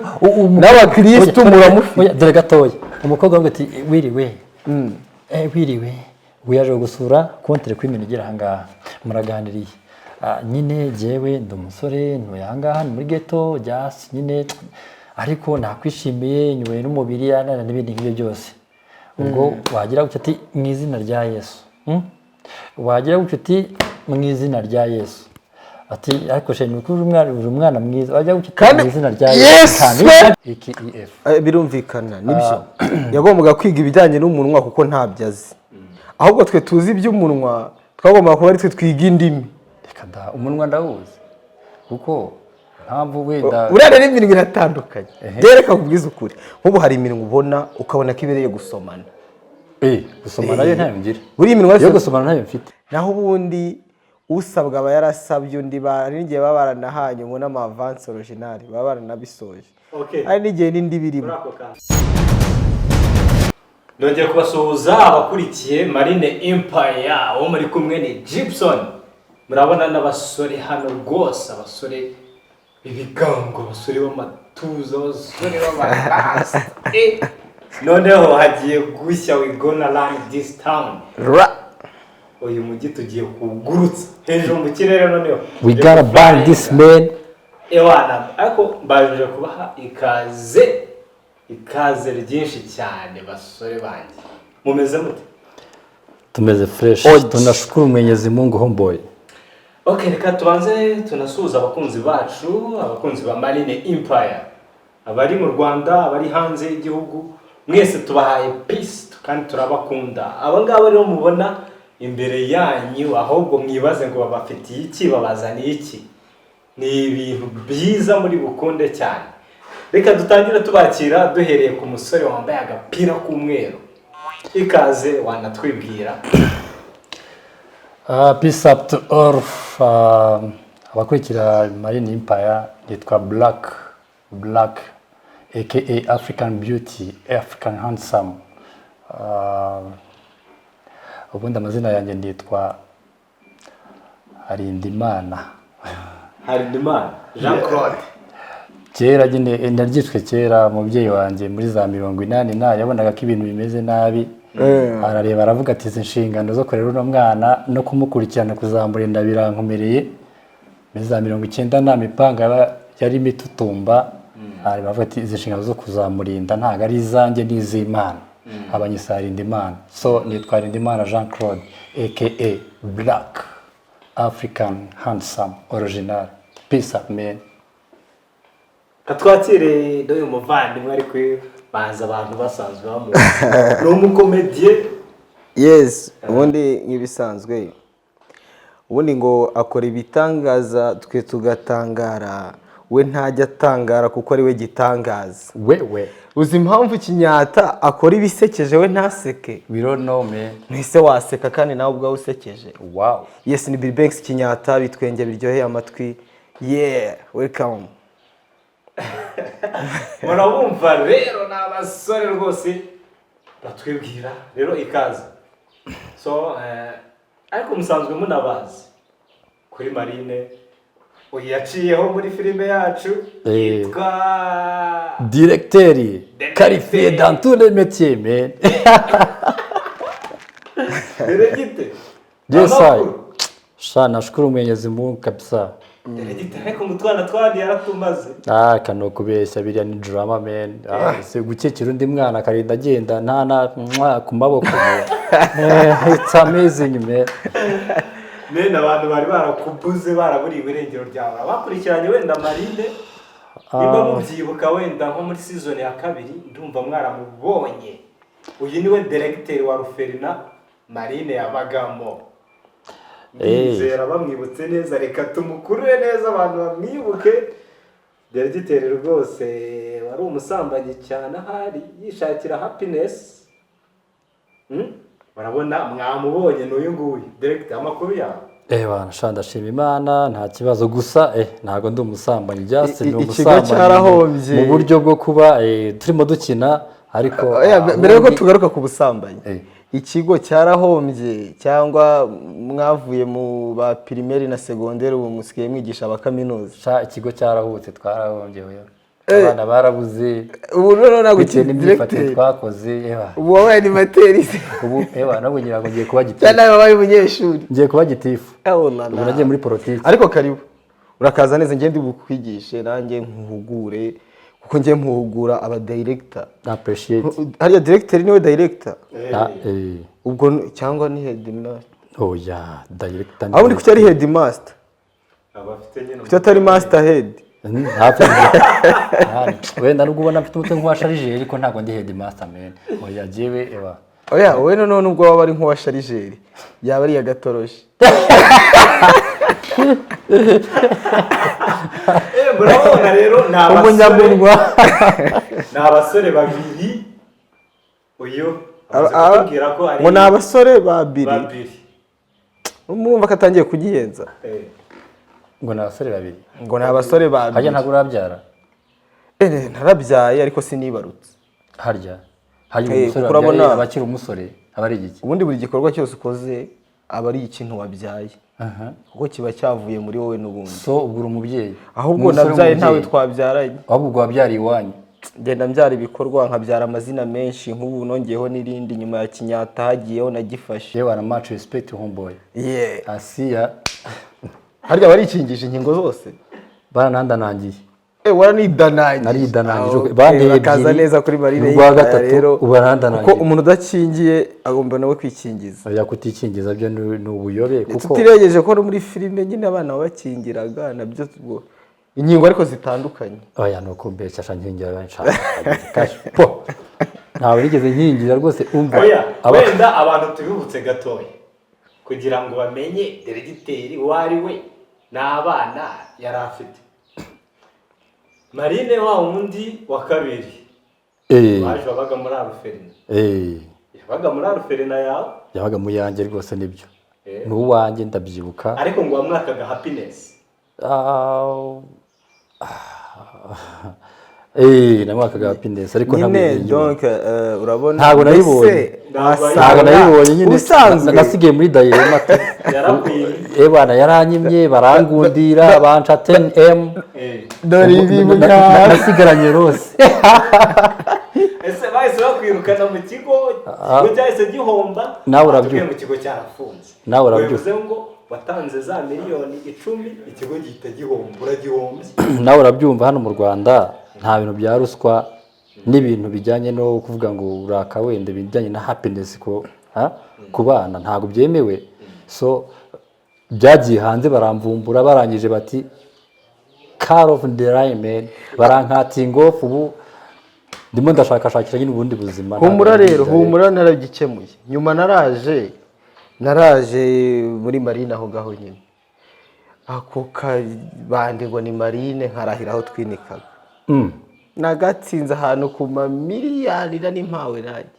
N'abakristu Oya, muramufite. Oya, dore gatoya, umukobwa avuga ati: "Wiriwe?" "Wiriwe." Yaje gusura kontere kuri menu igera ahangaha, muraganiriye. Ah, nyine jyewe ndi umusore, ntuye ahangaha, ni muri ghetto just nyine, ariko nakwishimiye, nyuwe n'umubiri n'ibindi nk'ibyo byose. Ubwo wagira gutya ati: "Mu izina rya Yesu." Wagira gutya uti: "Mu izina rya Yesu." Ati: "Ariko sheni, ni ukuri uri umwana mwiza." Wagira gutya uti: Kandi "Mu izina rya Yesu Yesu." we! Iki ef Birumvikana nibyo, yagombaga kwiga ibijyanye n'umunwa kuko ntabyo azi. Ahubwo twe tuzi iby'umunwa, twagombaga kuba ari twe twiga indimi. Reka da, umunwa ndawuzi, kuko impamvu wenda Buriya rero imirimo iratandukanye. Rero kubwiza ukuri, nk'ubu hari imirimo ubona ukabona ko ibereye gusomana. Gusoma nayo ntayo ngira. Buriya iminwa Yo yose gusomana ntayo mfite. Naho ubundi usabwa aba yarasabye undi, hari n'igihe baba baranahanye ngo n'ama avance original baba baranabisoje. Hari n'igihe n'indi birimo. Muri ako kantu nongeye kubasuhuza abakurikiye Marine Empire. Uwo muri kumwe ni Gibson. Murabona n'abasore hano rwose, abasore b'ibigango, abasore b'amatuza, abasore b'amarasta. Noneho hagiye gushya. We gonna run this town. Ra. Uyu mujyi tugiye kuwugurutsa hejuru mu kirere noneho. We gotta burn this man. Ewana, ariko mbajije kubaha ikaze, ikaze ryinshi cyane, basore banjye. Mumeze mute? Tumeze fresh. Oji. Tunashukuru Mwenyezi Mungu, homeboy. Ok, reka tubanze tunasuhuza abakunzi bacu, abakunzi ba Marine Empire, abari mu Rwanda, abari hanze y'igihugu, mwese tubahaye peace kandi turabakunda. Aba ngaba rero mubona imbere yanyu, ahubwo mwibaze ngo babafitiye iki, babazaniye iki? Ni ibintu byiza muri bukunde cyane. Reka dutangire tubakira, duhereye ku musore wambaye agapira k'umweru. Ikaze, wanatwibwira. Peace up to all abakurikira Marine Empire. Yitwa Black Black, aka African Beauty, African Handsome. Ubundi amazina yanjye nitwa Harindimana. Haridimana Jean Claude. Kera nyine naryiswe kera. Umubyeyi wanjye muri za 80 na yabonaga ko ibintu bimeze nabi, arareba aravuga ati: "Izi nshingano zo kurera uno mwana no kumukurikirana, kuzamurinda, birankomereye." Muri za 90 nta mipanga yari imitutumba, areba avuga ati: "Izi nshingano zo kuzamurinda ntabwo ari izanjye, ni iz'Imana." Abanyisa Harinda. So nitwa Harinda Jean Claude, aka Black African Handsome Original. Peace up, man. Katwakire n'uyu muvandimwe, ariko baza abantu basanzwe bamuzi, ni umukomediye. Yes, ubundi nk'ibisanzwe, ubundi ngo akora ibitangaza twe tugatangara, we ntajya atangara kuko ari we gitangaza. Wewe. Uzi impamvu Kinyata akora ibisekeje we ntaseke? We don't know, man. Ntise waseka kandi nawe ubwawe usekeje. Wow. Yes, ni Bill Banks Kinyata, bitwenge biryoheye amatwi. Yeah, welcome. Murabumva rero, ni abasore rwose batwibwira. Rero ikaze. So ariko musanzwe munabazi kuri Marine, uyu yaciyeho muri filime yacu yitwa Directeur qualifié dans tous les métiers, man. Directeur. Yes, I. Amakuru? Sha, nashukuru Mwenyezi Mungu kabisa. Directeur, ariko mu twana twandi yaratumaze. Ah, kano kubeshya, biriya ni drama, man. Ah, se gukekera undi mwana akarinda agenda nta na mwa ku maboko, man. It's amazing, man. Nene abantu bari barakubuze, baraburiye irengero ryawe. Abakurikiranye wenda Marine, niba mubyibuka, wenda nko muri season ya kabiri, ndumva mwaramubonye. Uyu niwe directeur wa orphelinat Marine yabagamo. Ndizera bamwibutse neza. Reka tumukurure neza abantu bamwibuke. Directeur rwose wari umusambanyi cyane, ahari yishakira happiness. Murabona mwamubonye, ni uyu nguyu. Directeur, amakuru yawe? Bana, sha, ndashima Imana, nta kibazo. Gusa ntabwo ndi umusambanyi, just ni Ikigo umusambanyi cyarahombye. mu buryo bwo kuba turimo dukina, ariko Oya, ah, mbere yuko ubundi- tugaruka ku busambanyi, ikigo cyarahombye cyangwa mwavuye mu ba primaire na secondaire, ubu musigaye mwigisha aba kaminuza? Sha, ikigo cyarahutse, twarahombye we. Abana barabuze. Ubu noneho ntabwo Bitewe ukiri n'imyifatire directeur. twakoze, ewa. Ubu wabaye animateur se? Ubu, ewa, nabwo ngira ngo ngiye kuba gitifu. Cyangwa nawe wabaye umunyeshuri? Ngiye kuba gitifu. Oh la Ubu la. nagiye muri politiki. Ariko karibu, urakaza neza. Ngende bukwigishe, nanjye nkuhugure, kuko ngiye mpuhugura aba director. Appreciate. Hariya director niwe director? Ah, eh. Ubwo cyangwa ni headmaster? Oya, director. Aho ndi, kuki ari headmaster? Abafite nyine. Kuki atari master head? Hafi wenda nubwo ubona mfite umutwe nk'uwa chargeur, ariko ntabwo ndi headmaster, man. Oya, jewe, ewa. Oya, wowe noneho nubwo waba ari nk'uwa chargeur, yaba ari iya gatoroshi. Murabona rero ni abasore. Umunyamunwa. Ni abasore babiri. Uyu amaze kutubwira ko ari Ngo ni abasore babiri. Babiri. Murumva ko atangiye kugihenza. Ngo ni abasore babiri. Ngo ni abasore Harya babiri. ntabwo urabyara? Ntarabyaye ariko sinibarutse. Harya umusore Kuko wabyaye urabona- aba akiri umusore, aba ari igiki? Ubundi buri gikorwa cyose ukoze aba ari ikintu wabyaye, kuko kiba cyavuye muri wowe n'ubundi. So ubwo uri umubyeyi. Ahubwo Umusore nabyaye ntawe w'umubyeyi. twabyaranye. Ahubwo ubwo wabyariye iwanyu. Ngenda mbyara ibikorwa, nkabyara amazina menshi. Nk'ubu nongeyeho n'irindi nyuma ya Kinyata, hagiyeho na Gifashe. Yewe, na much respect, homeboy. Yeah. Asiya. Harya warikingije inkingo zose? Baranandanangiye. Waranidanangije? Naridanangije. Ah, okay. Banteye Bakaza ebyiri, neza kuri Marine urwa y'Ipaya gatatu, rero. ubu barandanangiye. Kuko umuntu udakingiye agomba nawe kwikingiza. Oya, kutikingiza byo ni ubuyobe kuko Tutirengeje ko no muri filime nyine abana babakingiraga nabyo, ubwo inkingo ariko zitandukanye. Oya, ni ukumbeshya sha. Nkingira nshaka po, ntawe nigeze nkingira rwose, umva. Oya, wenda abantu tubibutse gatoya kugira ngo bamenye diregiteri uwo ari we n'abana yari afite. Marine wa wundi wa kabiri waje wabaga muri orphelinat. Yabaga muri orphelinat yawe. Yabaga mu yanjye rwose, nibyo. Ni uwanjye, ndabyibuka. Ariko ngo wamwakaga happiness. Ah, namwakaga happiness, ariko ntabwo Nyine nyinyuma. donc urabona Ntabwo nayibonye. mbese Ntabwo wasanga nayibonye nyine. ubusanzwe Nasigaye muri dilemma. Yarakwiye. Bana, yaranyimye, barangundira, banca 10M. Dore ibi Nasigaranye rose. Ese bahise bakwirukana mu kigo? Ikigo cyahise gihomba. Nawe urabyumva. Batubwiye ngo ikigo cyarafunze. Nawe urabyumva. Bivuze ngo watanze za miliyoni 10, ikigo gihita gihomba, uragihombye. Nawe urabyumva, hano mu Rwanda nta bintu bya ruswa n'ibintu bijyanye no kuvuga ngo uraka wenda ibijyanye na happiness ku bana ntabwo byemewe. So byagiye hanze, baramvumbura, barangije bati "Cut off the line, man", barankatinga off. Ubu ndimo ndashakashakira nyine ubundi buzima. Humura Ntabwo rero, ari humura, naragikemuye. Nyuma naraje muri Marine aho ngaho nyine, ako kabande ngo ni Marine, nkarahira aho twinikaga. Nagatsinze ahantu ku mamiliyari n'impawe nanjye.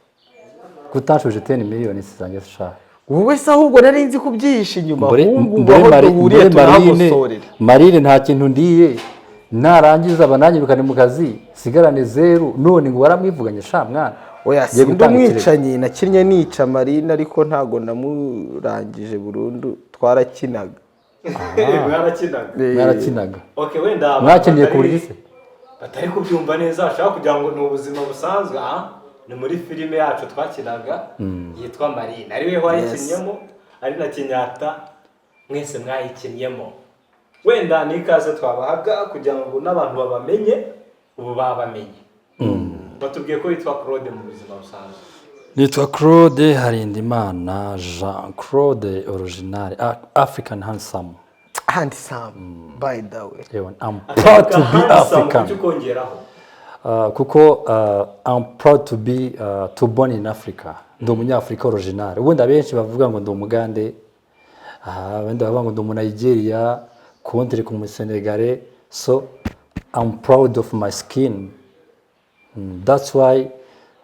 Kutanshuje 10 miliyoni zanjye sha? Wowe se ahubwo nari nzi kubyihisha inyuma. Ahubwo Mbure aho duhuriye mbure Marine, tunahagosorera. Marine nta kintu ndiye, narangiza bananyirukane mu kazi, sigarane zeru. None ngo waramwivuganye sha mwana? Oya, Ngiye sindi gutanga ikirego. umwicanyi. Nakinnye nica Marine, ariko ntago namurangije burundu, twarakinaga. Mwarakinaga? Mwarakinaga. Okay, wenda abantu Mwakiniye ku buriri se? Batari kubyumva neza, bashaka kugira ngo ni ubuzima busanzwe. Aha ni muri filime yacu twakinaga yitwa Marine, ari we wayikinnyemo, ari na Kinyata, mwese mwayikinnyemo. Wenda ni ikaze twabahaga kugira ngo n'abantu babamenye. Ubu babamenye. Batubwiye ko witwa Claude mu buzima busanzwe. Nitwa Claude Harindimana Jean Claude, original African handsome. Handsome, by the way. Ewan, I'm proud to be African. Kuki ukongeraho? Kuko I'm proud to be to born in Africa. Ndi umunyafurika original. Ubundi abenshi bavuga ngo ndi umugande, abandi bavuga ngo ndi umunigeria, contre ku musenegale. So I'm proud of my skin. That's why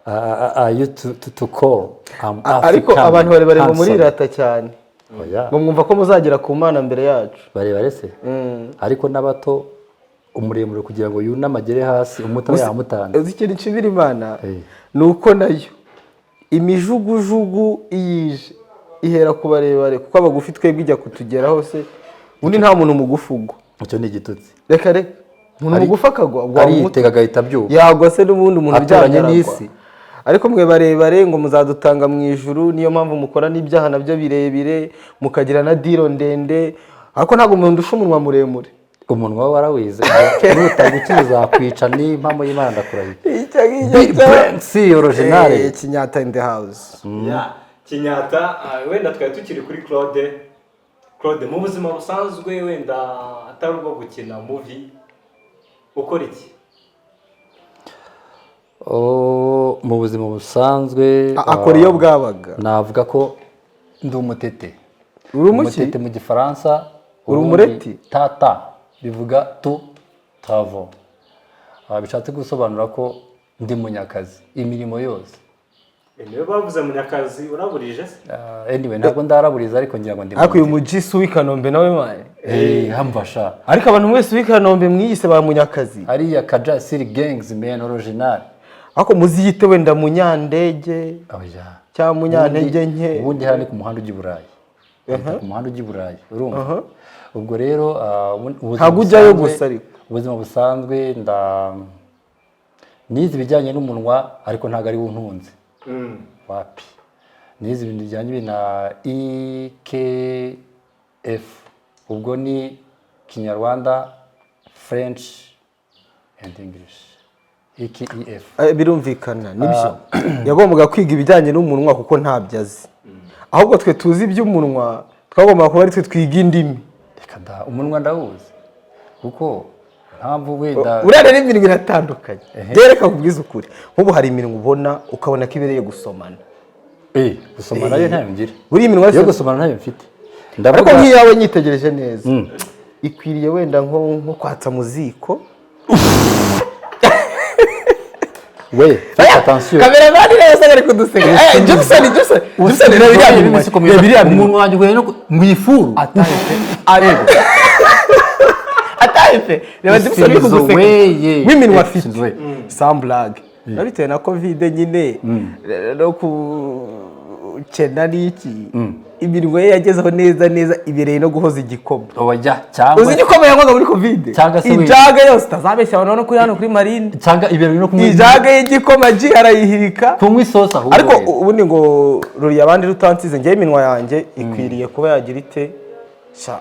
I used to call I'm Ariko African abantu barebare ngo handsome. murirata cyane. Oya. Ngo mwumva ko muzagera ku Mana mbere yacu. Barebare se? Ariko n'abato, umuremure kugira ngo yuname agere hasi, umuto yamutanze. Uzi ikintu nshimira Imana? Eh. Ni uko nayo imijugujugu iyije ihera ku barebare, kuko abagufi twebwe ijya kutugeraho se ubundi nta muntu mugufi ugwa. Icyo ni igitutsi. Reka reka. Umuntu mugufi akagwa, agwa mu mutwe. Aritega agahita abyuka. Yagwa se n'ubundi umuntu Aturanye uryamye aragwa. n'isi. Ariko mwe barebare ngo muzadutanga mu ijuru, niyo mpamvu mukora n'ibyaha nabyo birebire, mukagira na diro ndende, ariko ntabwo umuntu ndusha umunwa muremure. Umunwa we warawize, nutagukiza uzakwica, n'impamo y'Imana ndakurahiye. Icyo ngicyo. Big Brain si original. Kinyata in the house. Ya, Kinyata, wenda twari tukiri kuri Claude. Claude, mu buzima busanzwe, wenda atari ubwo gukina movie, ukora iki? Oh, mu buzima busanzwe, Akora iyo bwabaga. Navuga ko ndi umutete. Uri umuki? Umutete mu Gifaransa. Uri Ubundi umureti? Tata bivuga tu travaux. Bishatse gusobanura ko ndi munyakazi imirimo yose. Niyo bavuze munyakazi, uraburije se? Anyway, ntabwo ndaraburiza, ariko ngira ngo ndi Ariko uyu mujisi w'i Kanombe nawe mani. Hamvasha. Ariko abantu mwese w'i Kanombe mwiyise ba munyakazi. Ariya Kaja City Gangs man original. Ariko muziyite wenda munyandege Oya. cyangwa munyantege nke. Ubundi hano ni ku muhanda ujya i Burayi. Bahita ku muhanda ujya i Burayi, urumva? Ubwo rero ubuzima Ntabwo ujyayo busanzwe- gusa ariko. Ubuzima busanzwe, nda nize ibijyanye n'umunwa, ariko ntabwo ari wo untunze. Wapi, nize ibintu bijyanye na EKF, ubwo ni Kinyarwanda, French and English, EKEF. Birumvikana nibyo, yagombaga kwiga ibijyanye n'umunwa kuko ntabyo azi. Ahubwo twe tuzi iby'umunwa, twagombaga kuba ari twe twiga indimi. Reka da, umunwa ndawuzi, kuko mpamvu wenda Uriya rero iminwa iratandukanye. Rero kubwiza ukuri, nk'ubu hari iminwa ubona ukabona ko ibereye gusomana. Gusoma nayo ntayo ngira. Buriya iminwa Yo yose gusomana ntayo mfite. Ariko Ndavuga nk'iyawe nyitegereje neza, ikwiriye wenda nko kwatsa mu ziko. We, faites attention. Kameramani rero yasaga ari kuduseka. Jackson, Jackson, Jackson, reba iriya minwa, reba iriya minwa. Umuntu wanjye uhuye no mu ifuru. Arego ataye pe, reba Jackson uri kuguseka. Weye. W'iminwa afite. Sinzowe. Sans blague, na bitewe na Covid nyine no gukena n'iki, iminwa ye yagezeho neza neza ibereye no guhoza igikoma. Oya, cyangwa Uzi igikoma yanywaga muri Covid? Cyangwa se Ijaga yose, utazabeshya abantu hano kuri hano kuri Marine. Cyangwa ibintu no kunywa Ijaga y'igikoma ji arayihirika. Kunywa isosi ahubwo. Ariko wenda. Ubundi ngo ruriya abandi rutansize, njyewe iminwa yanjye ikwiriye kuba yagira ite sha?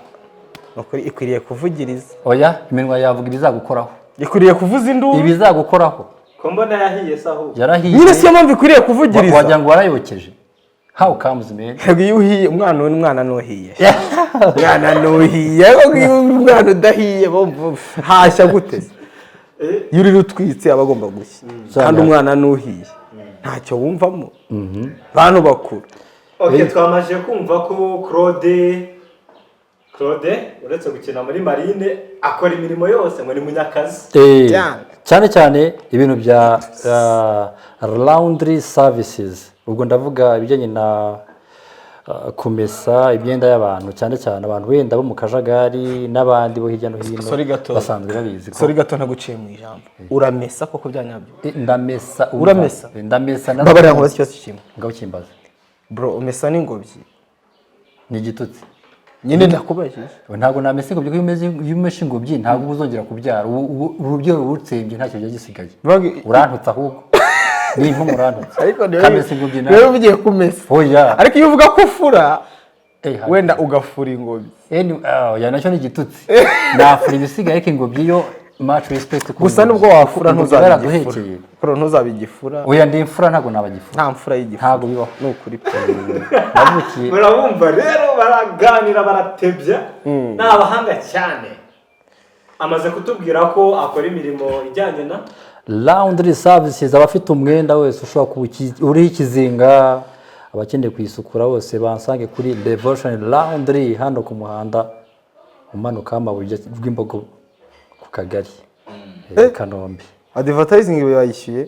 Ni ukuri ikwiriye kuvugiriza. Oya, iminwa yavuga ibizagukoraho. Ikwiriye kuvuza induru. Ibizagukoraho. Ko mbona yahiye se ahubwo? Yarahiye. Nyine siyo mpamvu ikwiriye kuvugiriza. Wagira ngo warayokeje. How comes, man? Yego, iyo uhiye umwana, umwana ntuhiye, umwana ntuhiye. Ariko iyo umwana udahiye bumva hashya gute se? Iyo uri rutwitse aba agomba gushya, kandi umwana ntuhiye ntacyo wumvamo, bantu bakuru. Ok, twamaze kumva ko Claude uretse gukina muri Marine akora imirimo yose, ngo ni munyakazi. Cyane. Cyane cyane ibintu bya laundry services, ubwo ndavuga ibijyanye na kumesa imyenda y'abantu, cyane cyane abantu wenda bo mu kajagari n'abandi bo hirya no hino Sorry gato. basanzwe babizi ko Sorry gato, ntaguciye mu ijambo. Uramesa koko bya nyabyo? Ndamesa umva. Uramesa? Ndamesa. Mbabarira nkubaze ikibazo kimwe. Ngaho kimbaza. Bro, umesa n'ingobyi? Ni igitutsi. Nyine ndakubajije. Ntabwo namesa ingobyi, kuko iyo umeshe ingobyi ntabwo uba uzongera kubyara. Urubyaro rutsembye, ntacyo kiba gisigaye. Urantutse ahubwo, ni inkomo, urantutse. Ariko niwe Kamesa ingobyi niwe nawe. ugiye kumesa. Oya. Ariko iyo uvuga ko ufura, Hano. wenda ugafura ingobyi. Anyway, oya, nacyo ni igitutsi. Nafura ibisigaye, ariko ingobyi yo, much respect ku Gusa ngobyi. nubwo wafura Ingobyi ntuzaba igifura. baraduhekeye. Kuro ntuzaba igifura. Oya, ndi imfura, ntabwo nabagifura. Nta mfura y'igifura. Ntabwo bibaho. Ni ukuri pe. Navukiye Murabumva rero, baraganira, baratebya, ni abahanga cyane. Amaze kutubwira ko akora imirimo ijyanye na laundry services. Abafite umwenda wese ushobora kuba uriho ikizinga, abakeneye kuyisukura bose bansange kuri Revolution Laundry hano ku muhanda umanuka amabuye rw'Imbogo ku kagari, Kanombe. Advertising bayishyuye.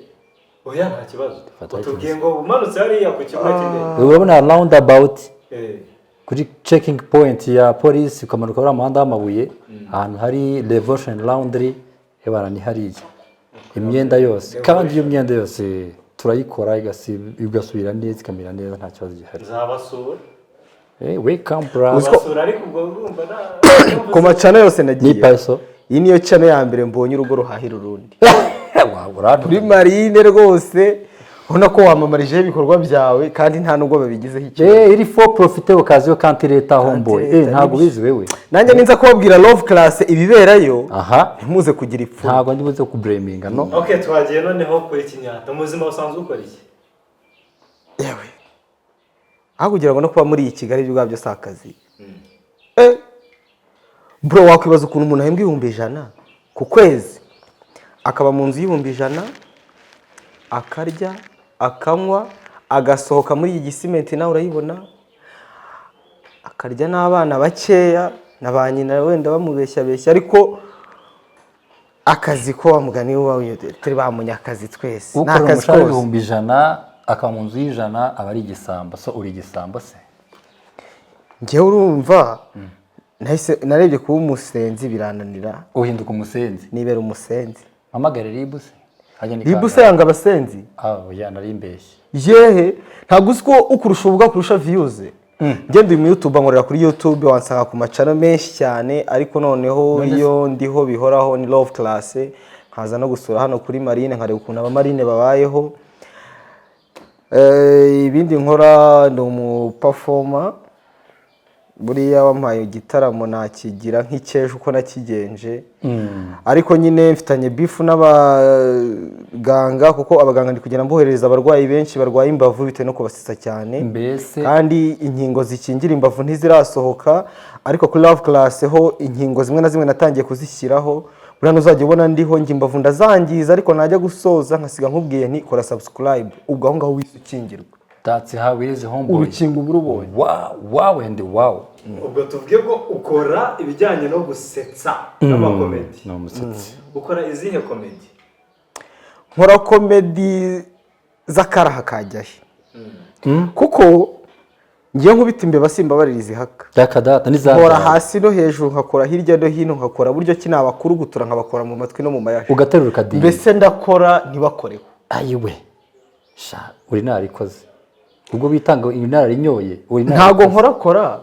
Oya, nta kibazo. Utubwiye ngo umanutse hariya ku kibuga cy'indege. Urabona roundabout kuri checking point ya polisi, ukamanuka uriya muhanda w'amabuye, ahantu hari Revolution Laundry, ebana ni hariya. Imyenda yose, kandi iyo myenda yose turayikora igasubira neza, ikamera neza, nta kibazo gihari. Nzabasura. Welcome, bro. Nzabasura, ariko ubwo urumva Ku macana yose Ni nagiye paso. Iyi niyo channel ya mbere mbonye urugo ruhahira urundi. Wabura. Kuri Marine rwose, ubona ko wamamarijeho ibikorwa byawe kandi nta nubwo babigizeho ikibazo. Il faut profiter occasion quand il est homeboy. Quand il est Ntabwo ubizi wewe. Nanjye ninza kubabwira Love Class ibiberayo, Aha. ntimuze kugira ipfunwe. Ntabwo ndi buze kublaminga, no. Okay, twagiye noneho kuri Kinyata. Mu buzima busanzwe ukora iki? Yewe, aho kugira ngo no kuba muri iyi Kigali ibyo ubwabyo si akazi. Bro, wakwibaza ukuntu umuntu ahembwa 100,000 ku kwezi, akaba mu nzu y'100,000, akarya, akanywa, agasohoka muri iyi Gisimenti, nawe urayibona, akarya n'abana bakeya na ba nyina wenda bamubeshyabeshya, ariko akazi ko wa mugani wawe turi ba munyakazi twese ni Ukora akazi umushahara kose. 100,000, akaba mu nzu y'100, aba ari igisambo. So uri igisambo se? Njyewe urumva nahise narebye kuba umusenzi birananira. Uhinduka umusenzi. Nibera umusenzi. Mpamagare RIB se? Hajya ni RIB se kangahe? yanga abasenzi? Ah, oya, nari mbeshye. Yehe, ntabwo uzi ko ukurusha ubwo akurusha views. Ngenda uyu YouTube, nkorera kuri YouTube, wansanga ku macano menshi cyane, ariko noneho iyo ndiho bihoraho ni Love Class, nkaza no gusura hano kuri Marine, nkareba ukuntu abamarine babayeho. Ibindi nkora, ndi umuperformer. Buriya wampaye igitaramo nakigira nk'icyejo uko nakigenje, ariko nyine mfitanye beef n'abaganga, kuko abaganga ndi kugenda mboherereza abarwayi benshi barwaye imbavu bitewe no kubasetsa cyane. Mbese Kandi inkingo zikingira imbavu ntizirasohoka, ariko kuri Love Class ho inkingo zimwe na zimwe natangiye kuzishyiraho. Buriya ntuzajya ubona ndiho njye imbavu ndazangiza, ariko najya gusoza nkasiga nkubwiye nti kora subscribe, ubwo aho ngaho wise ukingirwa. That's how it is, homeboy. Urukingo uba urubonye. Wow and wow. Ubwo tuvuge ko ukora ibijyanye no gusetsa n'amacomedy? Ni umusetsi. Ukora izihe comedy? Nkora comedy z'akaraha kajyahe, kuko ngiye nkubita imbeba simbabarira izihaka. Yakadata Nkora n'izabyaye. hasi no hejuru, nkakora hirya no hino, nkakora buryo ki nabakurugutura nkabakora mu matwi no mu mayasha. Ugaterura ukadinda. Mbese ndakora ntibakoreho. Ayiwe sha, uri narikoze ubwo bitanga inararinyoye, uri Ntabwo narikoze. nkorakora,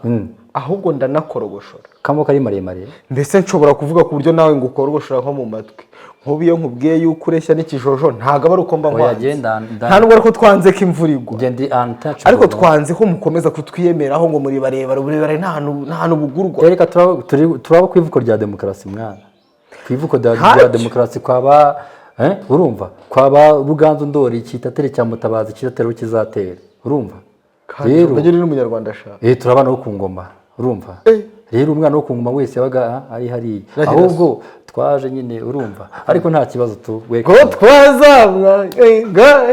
ahubwo ndanakorogoshora. Kamwe kari maremare. Mbese nshobora kuvuga ku buryo nawe ngo ukorogoshora nko mu matwi. Nk'ubu iyo nkubwiye yuko ureshya n'ikijojo, ntabwo aba ari uko mba Oya, nkwanze. genda, Nta nubwo ari ko twanze ko imvura igwa. Njye ndi untouchable. Ariko twanze ko mukomeza kutwiyemeraho ngo muri barebare. Uburebare nta hantu bugurwa. Reka turaba ku ivuko rya demokarasi, mwana, ku ivuko rya Ntacyo. demokarasi kwaba, urumva, kwaba Ruganzu Ndori, Cyitatire cya Mutabazi, kitatera kizatera, urumva rero. Rero n'umunyarwanda ashaka. Turabana wo ku ngoma, urumva. Rero umwana wo ku ngoma wese yabaga ari hariya. Nta kibazo. Ahubwo twaje nyine, urumva, ariko nta kibazo tu. Ngo twazamwa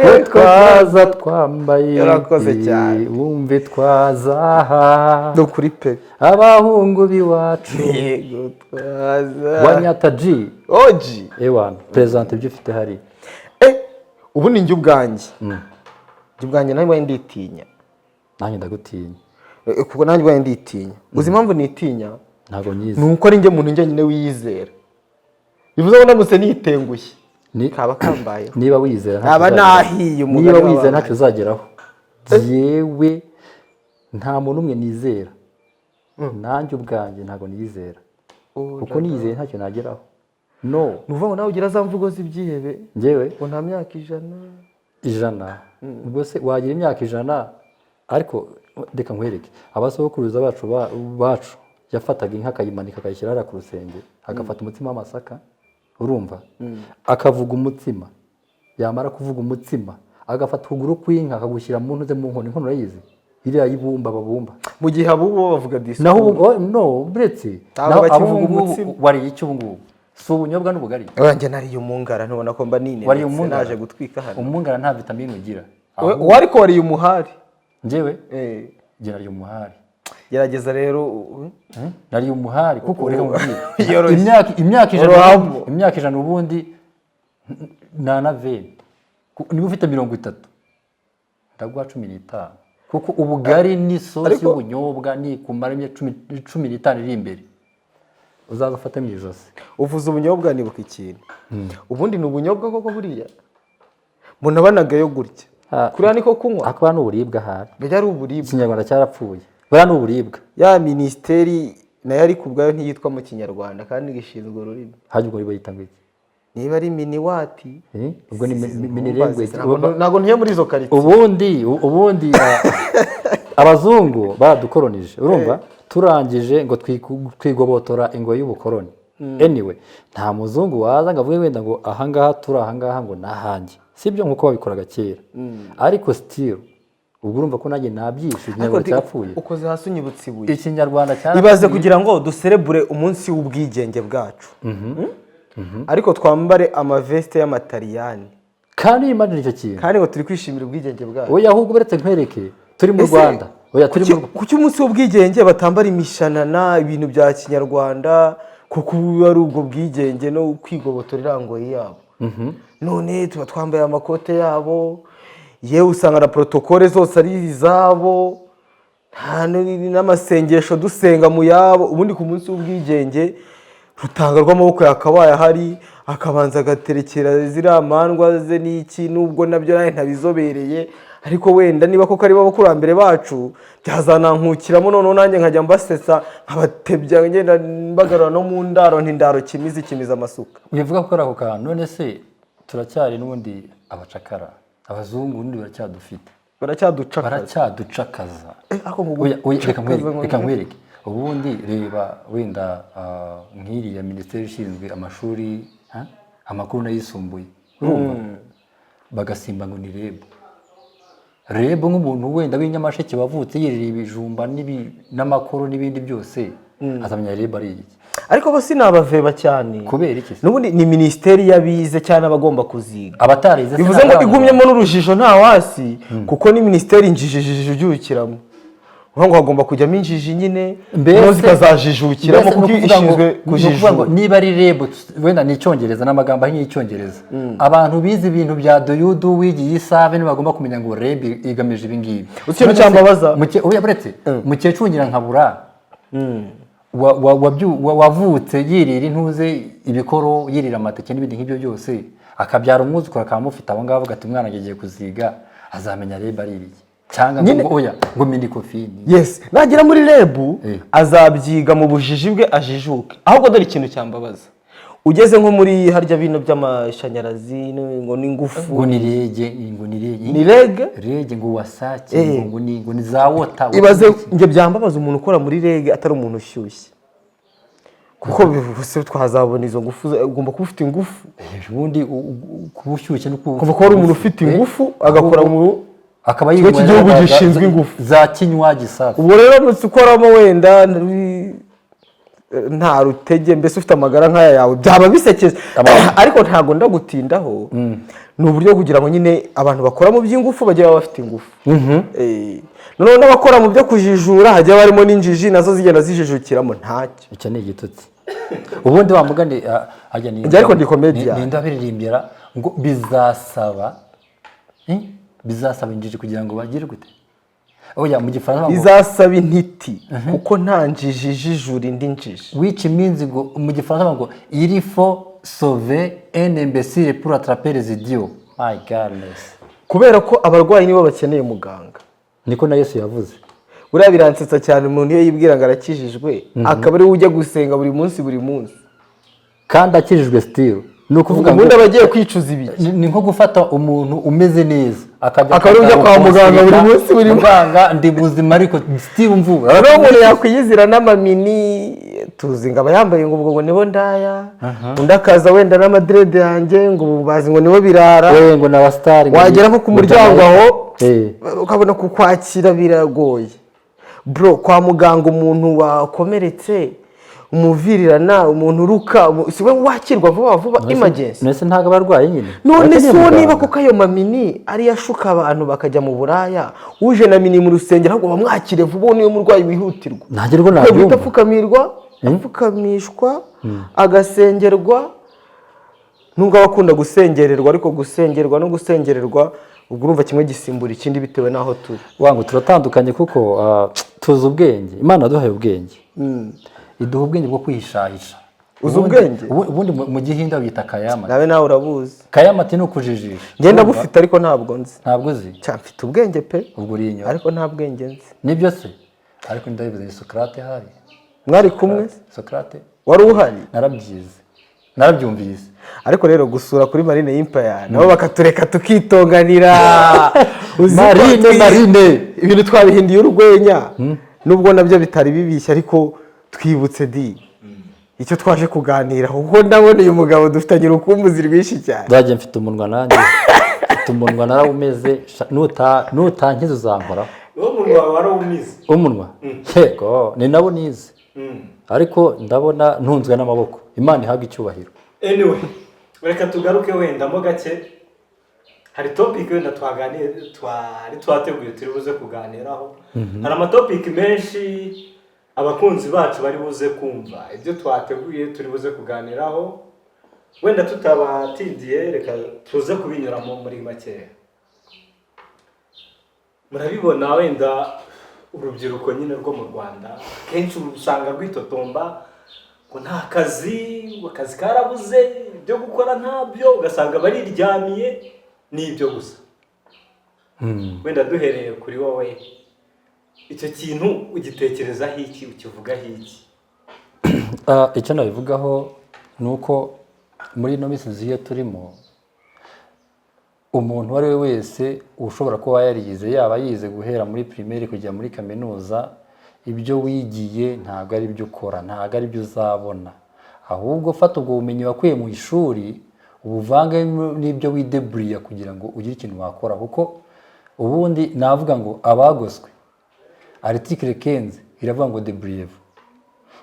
Ko twaza twambaye. Urakoze cyane. Wumve twazaha No kuri pe. Abahungu b'iwacu. Yego, twaza. Wanyata G. Oji. Ewana, perezida, ibyo ufite hari. Ubu ni njye ubwanjye, njye ubwanjye nawe nditinya. Nanjye ndagutinya. Kuko nanjye ubwanjye nditinya. Uzi impamvu nitinya? Ntabwo nyizi. Ni uko ari njye muntu njyenyine wiyizera, bivuze ngo ndamutse nitengushye kaba kambayeho. Niba wizera ntacyo Naba uzageraho. nahiye umugani Niba wizera w'abantu. ntacyo uzageraho. Yewe, nta muntu umwe nizera. Nanjye ubwanjye ntabwo niyizera, kuko niyizeye ntacyo nageraho, no. Ni ukuvuga ngo nawe ugira za mvugo z'ibyihebe Njyewe ngo nta myaka 100. 100, ubwo se wagira imyaka 100? Ariko reka nkwereke, abasogokuruza bacu bacu yafataga inka akayimanika, akayishyira hariya ku rusenge, agafata umutsima w'amasaka, urumva, akavuga umutsima. Yamara kuvuga umutsima, agafata ukuguru kw'inka akagushyira mu ntuze, mu nkono. Inkono urayizi, iriya y'ibumba babumba. Mu gihe abubu bo bavuga disikuru. Naho ubu, oh, no, uretse Ntabwo naho bakivuga abubu ngubu umutsima. Wariye iki ubu ngubu? Si ubunyobwa n'ubugari? Njye nariye umungara, ntubona ko mba Wariye ninenetse? umungara? Naje gutwika hano. Umungara nta vitamine ugira. We ariko wariye umuhari. Njyewe? Eh. Njye nariye umuhari. Gerageza rero Nariye umuhari kuko reka nkubwire, Yoroshye. imyaka 100, Uruhamo. imyaka 100 ubundi nta na 20. Niba ufite 30, ndaguha 15, kuko ubugari n'isosi y'ubunyobwa nikumara imyaka 15 iri imbere, uzaza ufate mu ijosi. Uvuze ubunyobwa nibuka ikintu. Ubundi ni ubunyobwa koko? Buriya mbona banagayo gutya. Kuriya niko kunywa. Akaba ni uburibwa ahari. Bijya ari uburibwa. Ikinyarwanda cyarapfuye, buriya ni uburibwa. Ya minisiteri. Nayo ariko ubwayo ntiyitwa mu Kinyarwanda kandi gishinzwe ururimi. Hajya ubwo bayita ngo iki? Niba ari miniwati. Eh? Ubwo ni mini language. Ntabwo ntuye muri izo karitsiye. Ubundi abazungu baradukoronije, urumva, turangije ngo twigobotora ingoyi y'ubukoroni. Anyway, nta muzungu waza ngo avuge wenda ngo ahangaha turi, ahangaha ngo nahanjye, sibyo, nk'uko babikoraga kera. Ariko still ubwo urumva ko nanjye nabyishe, Ikinyarwanda cyapfuye. Ukoze hasi unyibutsa ibuye. Ikinyarwanda cyarapfuye. Ibaze kugira ngo duserebure umunsi w'ubwigenge bwacu, ariko twambare amaveste y'amataliyani. Kandi imagine icyo kintu. Kandi ngo turi kwishimira ubwigenge bwacu. Oya, ahubwo uretse nkwereke, turi mu Ese Rwanda, oya, turi mu kuki umunsi w'ubwigenge batambara imishanana, ibintu bya kinyarwanda, kuko ubu ari ubwo bwigenge no kwigobotora irangoyi yabo? None tuba twambaye amakote yabo, yewe usanga na protocole zose ari izabo, nta n'amasengesho dusenga mu yabo. Ubundi ku munsi w'ubwigenge rutanga rw'amaboko yakabaye ahari, akabanza agaterekera ziriya mandwa ze n'iki, nubwo nabyo nawe ntabizobereye. Ariko wenda niba koko ari bo bakurambere bacu, byazanankukiramo, noneho nanjye nkajya mbasetsa, nkabatebya, ngenda mbagarura no mu ndaro, ntindaro kimizi kimiza amasuka. Bivuga ko ari ako kantu. None se turacyari n'ubundi abacakara, abazungu n'ubundi baracyadufite. Baracyaducakaza. Baracyaducakaza. Ariko ngo Oya, oya, reka gucakaza nkwereke, ngo reka nkwereke. Ubundi reba wenda nk'iriya minisiteri ishinzwe amashuri, ha? Amakuru n'ayisumbuye, urumva bagasimba ngo ni REB. REB, nk'umuntu wenda w'inyamasheke wavutse yirira ibijumba n'amakoro n'ibindi byose, azamenya REB ari iki? Ariko bo sinabaveba cyane. Kubera iki se? N'ubundi ni minisiteri y'abize cyane, abagomba kuziga. Abatarize se Bivuze ngo ntabwo igumyemo n'urujijo nta wasi, kuko ni minisiteri injiji ubyukiramo, uvuga ngo hagomba kujyamo injiji nyine, Mbese- zikazajijukiramo Mbese kuko ni ukuvuga ngo- ishinzwe ni ukuvuga ngo kujijura. Niba ari REB, wenda ni Icyongereza, n'amagambo ahinnye y'Icyongereza, abantu bize ibintu bya doyudu wigiye isave ntibagomba kumenya ngo REB igamije ibi ngibi. Uzi ikintu cyambabaza? Oya, buretse mukecuru Nyirankabura wavutse yirira intuze, ibikoro, yirira amateke n'ibindi nk'ibyo byose, akabyara umwuzukuru akaba amufite aho ngaho, avuga ati umwana agiye kuziga, azamenya REB ari ibiki? Cyangwa ngo Nyine- ngo oya, ngo MINECOFIN. Yes, nagera muri REB azabyiga mu bujiji bwe, ajijuke. Ahubwo dore ikintu cyambabaza: ugeze nko muri harya bino by'amashanyarazi ngo n'ingufu, Ngo ni REG, ngo ni REG. Ni REG? REG, ngo WASAC, ngo ni za water. Ibaze, njye byambabaza umuntu ukora muri REG atari umuntu ushyushye, kuko bose twazabona izo ngufu, ugomba kuba ufite ingufu. Ubundi kuba ushyushye no kuba Kuva kuba ari umuntu ufite ingufu agakora mu akaba Ikigo yinywera cy'igihugu gishinzwe ingufu. za kinywaji safi. Ubwo rero uramutse ukoramo wenda nta rutege, mbese ufite amagara nk'aya yawe, byaba bisekeje. Ariko ntabwo ndagutindaho, ni uburyo kugira ngo nyine abantu bakora mu by'ingufu bajye baba bafite ingufu. Noneho n'abakora mu byo kujijura hajya barimo n'injiji, nazo zigenda zijijukiramo, ntacyo. Icyo ni igitutsi. Ubundi wa mugani, harya ni Njye ariko ndi comedian. Ninde wabiririmbira ngo bizasaba, eh? Bizasaba injiji kugira ngo bagire gute? Oya, mu Gifaransa ngo Bizasaba intiti, kuko nta njiji ijijura indi njiji. Which means ngo mu Gifaransa ngo il faut sauver un imbécile pour attraper les idiots. My goodness. Kubera ko abarwayi nibo bakeneye muganga. Niko na Yesu yavuze. Buriya biransetsa cyane umuntu iyo yibwira ngo arakijijwe, akaba ariwe ujya gusenga buri munsi, buri munsi, kandi akijijwe still, ni ukuvuga ngo ubundi aba agiye kwicuza ibiki? Ni nko gufata umuntu umeze neza akajya Akaba ari ujya kwa muganga buri munsi, buri munsi. Muganga, ndi muzima, ariko still mvura. Noneho umuntu yakwiyizira n'amamini, tuzi ngo aba yambaye ngo ubwo ngo nibo ndaya, undi akaza wenda n'amadreads yanjye, ngo ubu bazi ngo nibo birara. We ngo ni abasitari. Wagera nko ku muryango aho, ukabona kukwakira biragoye, bro. Kwa muganga umuntu wakomeretse, umuvirirana, umuntu uruka, si we wakirwa vuba vuba, emergency? Nese ntabwo aba arwaye nyine? None Abakeneye se uwo muganga. niba kuko ayo mamini ariyo ashuka abantu bakajya mu buraya, uje na mini mu rusengero ahubwo bamwakire vuba, uwo niwe murwayi wihutirwa. Nanjye rwo Kwe guhita nabyumva. apfukamirwa, apfukamishwa, agasengerwa, nubwo aba akunda gusengererwa. Ariko gusengerwa no gusengererwa, ubwo urumva kimwe gisimbura ikindi bitewe n'aho turi. Wangu, turatandukanye kuko tuzi ubwenge. Imana yaduhaye ubwenge, iduha ubwenge bwo kwihishahisha. Uzi Ubundi- ubwenge? Ubundi mu Gihinde bita kayamati. Nawe urabuzi. Kayamati ni ukujijisha. Ngenda bufite ariko ntabwo nzi. Ntabwo uzi? Cya, mfite ubwenge pe. Ubwo uri inyuma. Ariko nta bwenge nzi. Nibyo se? Ariko ndabivuze, ni Socrate hari. Mwari kumwe? Socrate. Wari uhari? Narabyize, narabyumvise. Ariko rero gusura kuri Marine Empire, nabo bakatureka tukitonganira. Uzi ko Marine, Marine. Ibintu twabihinduye urwenya, nubwo nabyo bitari bibishye, ariko twibutse di icyo twaje kuganira, kuko ndabona uyu mugabo dufitanye urukumbuzi rwinshi cyane. Nzajya mfite umunwa, nanjye mfite umunwa, narawumeze. Nutankiza uzankoraho. Uwo muntu wawe wari umize? Umunwa, yego, ni nabo nize, ariko ndabona ntunzwe n'amaboko. Imana ihabwa icyubahiro. Anyway, reka tugaruke wenda mo gake. Hari topic wenda twaganiye, twari twateguye, turi buze kuganiraho. Hari amatopic menshi abakunzi bacu bari buze kumva ibyo twateguye turi buze kuganiraho. Wenda tutabatindiye, reka tuze kubinyuramo muri makeya. Murabibona wenda urubyiruko nyine rwo mu Rwanda kenshi usanga rwitotomba ngo nta kazi, ngo akazi karabuze, ibyo gukora ntabyo, ugasanga bariryamiye n'ibyo gusa. Wenda duhereye kuri wowe, icyo kintu ugitekerezaho iki, ukivugaho iki? Icyo nabivugaho ni uko muri ino minsi nziza turimo, umuntu uwo ari we wese ushobora kuba yarize, yaba yize guhera muri primaire kujya muri kaminuza, ibyo wigiye ntabwo ari byo ukora, ntabwo ari byo uzabona. Ahubwo fata ubwo bumenyi wakuye mu ishuri, ubuvange n'ibyo wideburiya kugira ngo ugire ikintu wakora. Kuko ubundi navuga ngo abagoswe, article 15 iravuga ngo débrouillez-vous.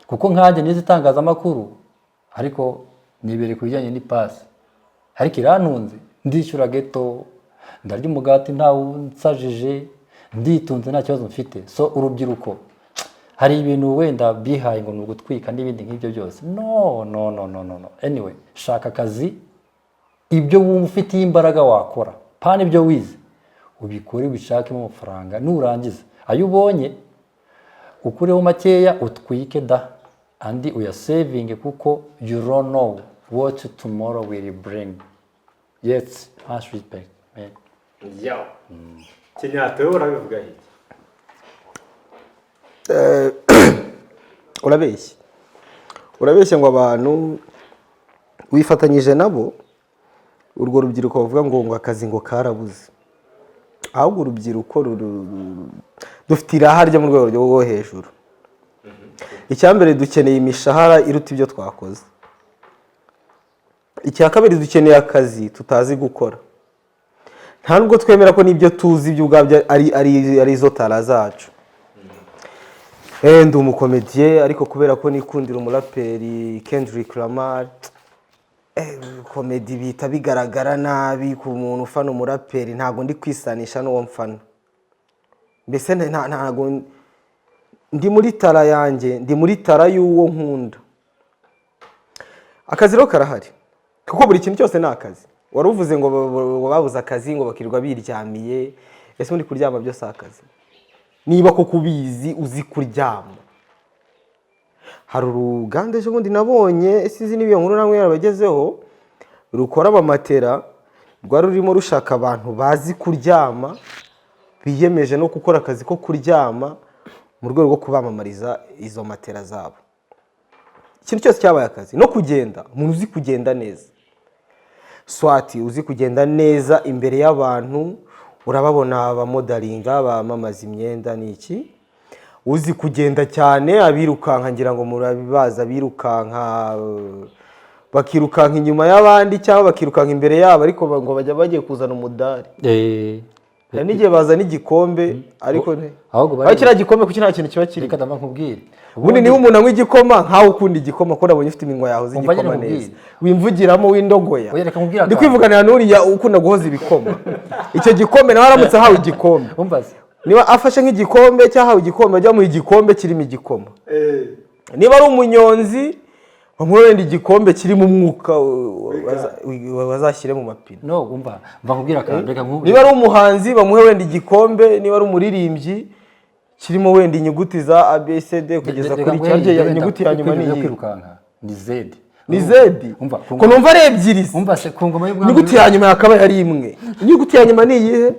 Kuko nkanjye nize itangazamakuru, ariko nibereye ku bijyanye n'ipasi, ariko irantunze, ndishyura geto, ndarya umugati ntawe unsajije, nditunze, nta kibazo mfite. So urubyiruko hari ibintu wenda bihaye ngo ni ugutwika n'ibindi nk'ibyo byose. No, no, no, no, no, no. Anyway, shaka akazi, ibyo wumva ufitiye imbaraga wakora, pana ibyo wize, ubikore, ubishakemo amafaranga. Nurangiza ayo ubonye ukureho makeya utwike da, andi uyasevinge, kuko you don't know what tomorrow will bring. Yes, much respect, man. Yo Kenyatta, wowe urabivugaho iki? Urabeshya, urabeshya ngo abantu wifatanyije nabo, urwo rubyiruko bavuga ngo akazi ngo karabuze. Ahubwo urubyiruko dufite iraha ryo mu rwego rwo hejuru. Icya mbere, dukeneye imishahara iruta ibyo twakoze. Icya kabiri, dukeneye akazi tutazi gukora. Nta nubwo twemera ko n'ibyo tuzi ibyo ubwabyo ari zo talent zacu. Ndi umukomediye, ariko kubera ko nikundira umuraperi Kendrick Lamar, comedy bihita bigaragara nabi ku muntu ufana umuraperi. Ntabwo ndi kwisanisha n'uwo mfana. Mbese ntabwo ndi muri talent yanjye, ndi muri talent y'uwo nkunda. Akazi rero karahari, kuko buri kintu cyose ni akazi. Wari uvuze ngo ngo babuze akazi, ngo bakirirwa biryamiye. Ese ubundi kuryama byo si akazi? Niba koko ubizi, uzi kuryama. Hari uruganda ejo bundi nabonye, sinzi niba iyo nkuru namwe yarabagezeho, rukora amamatera, rwari rurimo rushaka abantu bazi kuryama, biyemeje no gukora akazi ko kuryama mu rwego rwo kubamamariza izo matera zabo. Ikintu cyose cyabaye akazi. No kugenda, umuntu uzi kugenda neza, swati uzi kugenda neza imbere y'abantu, urababona abamodelinga bamamaza imyenda. Ni iki? Uzi kugenda cyane, abirukanka, ngira ngo murabibaza, abirukanka bakirukanka inyuma y'abandi cyangwa bakirukanka imbere yabo, ariko ngo bajya bagiye kuzana umudari. Hari n'igihe bazana igikombe, ariko Ahubwo aho kiriya gikombe, kuki nta kintu kiba kirimo? Reka ndamba nkubwire. Ubundi niba umuntu anywa igikoma, nkawe ukunda igikoma, ko nabonye ufite iminwa yawe uzi Umva nyine igikoma nkubwire. neza, wimvugiramo w'indogoya. Oya, reka nkubwire Ndi akantu. kwivuganira n'uriya ukunda guhoza ibikoma. Icyo gikombe nawe aramutse ahawe igikombe, Umva se. niba afashe nk'igikombe cyangwa ahawe igikombe, bajya bamuha igikombe kirimo igikoma. Niba ari umunyonzi, bamuhe wenda igikombe kirimo umwuka bazashyire mu mapine. No, umva, mva nkubwire akantu, reka nkubwire. Niba ari umuhanzi, bamuhe wenda igikombe, niba ari umuririmbyi, kirimo wenda inyuguti za ABCD kugeza Reka kuri nguhe cyaryo. wenda Inyuguti ya nyuma ni kwiruka, iyi. Kwirukanka ni Z. Ni Z? Umva. Ko numva ari ebyiri se? Umva se, ku ngoma y'ubwami. Inyuguti ya nyuma yakabaye ari imwe. Inyuguti ya nyuma ni iyihe?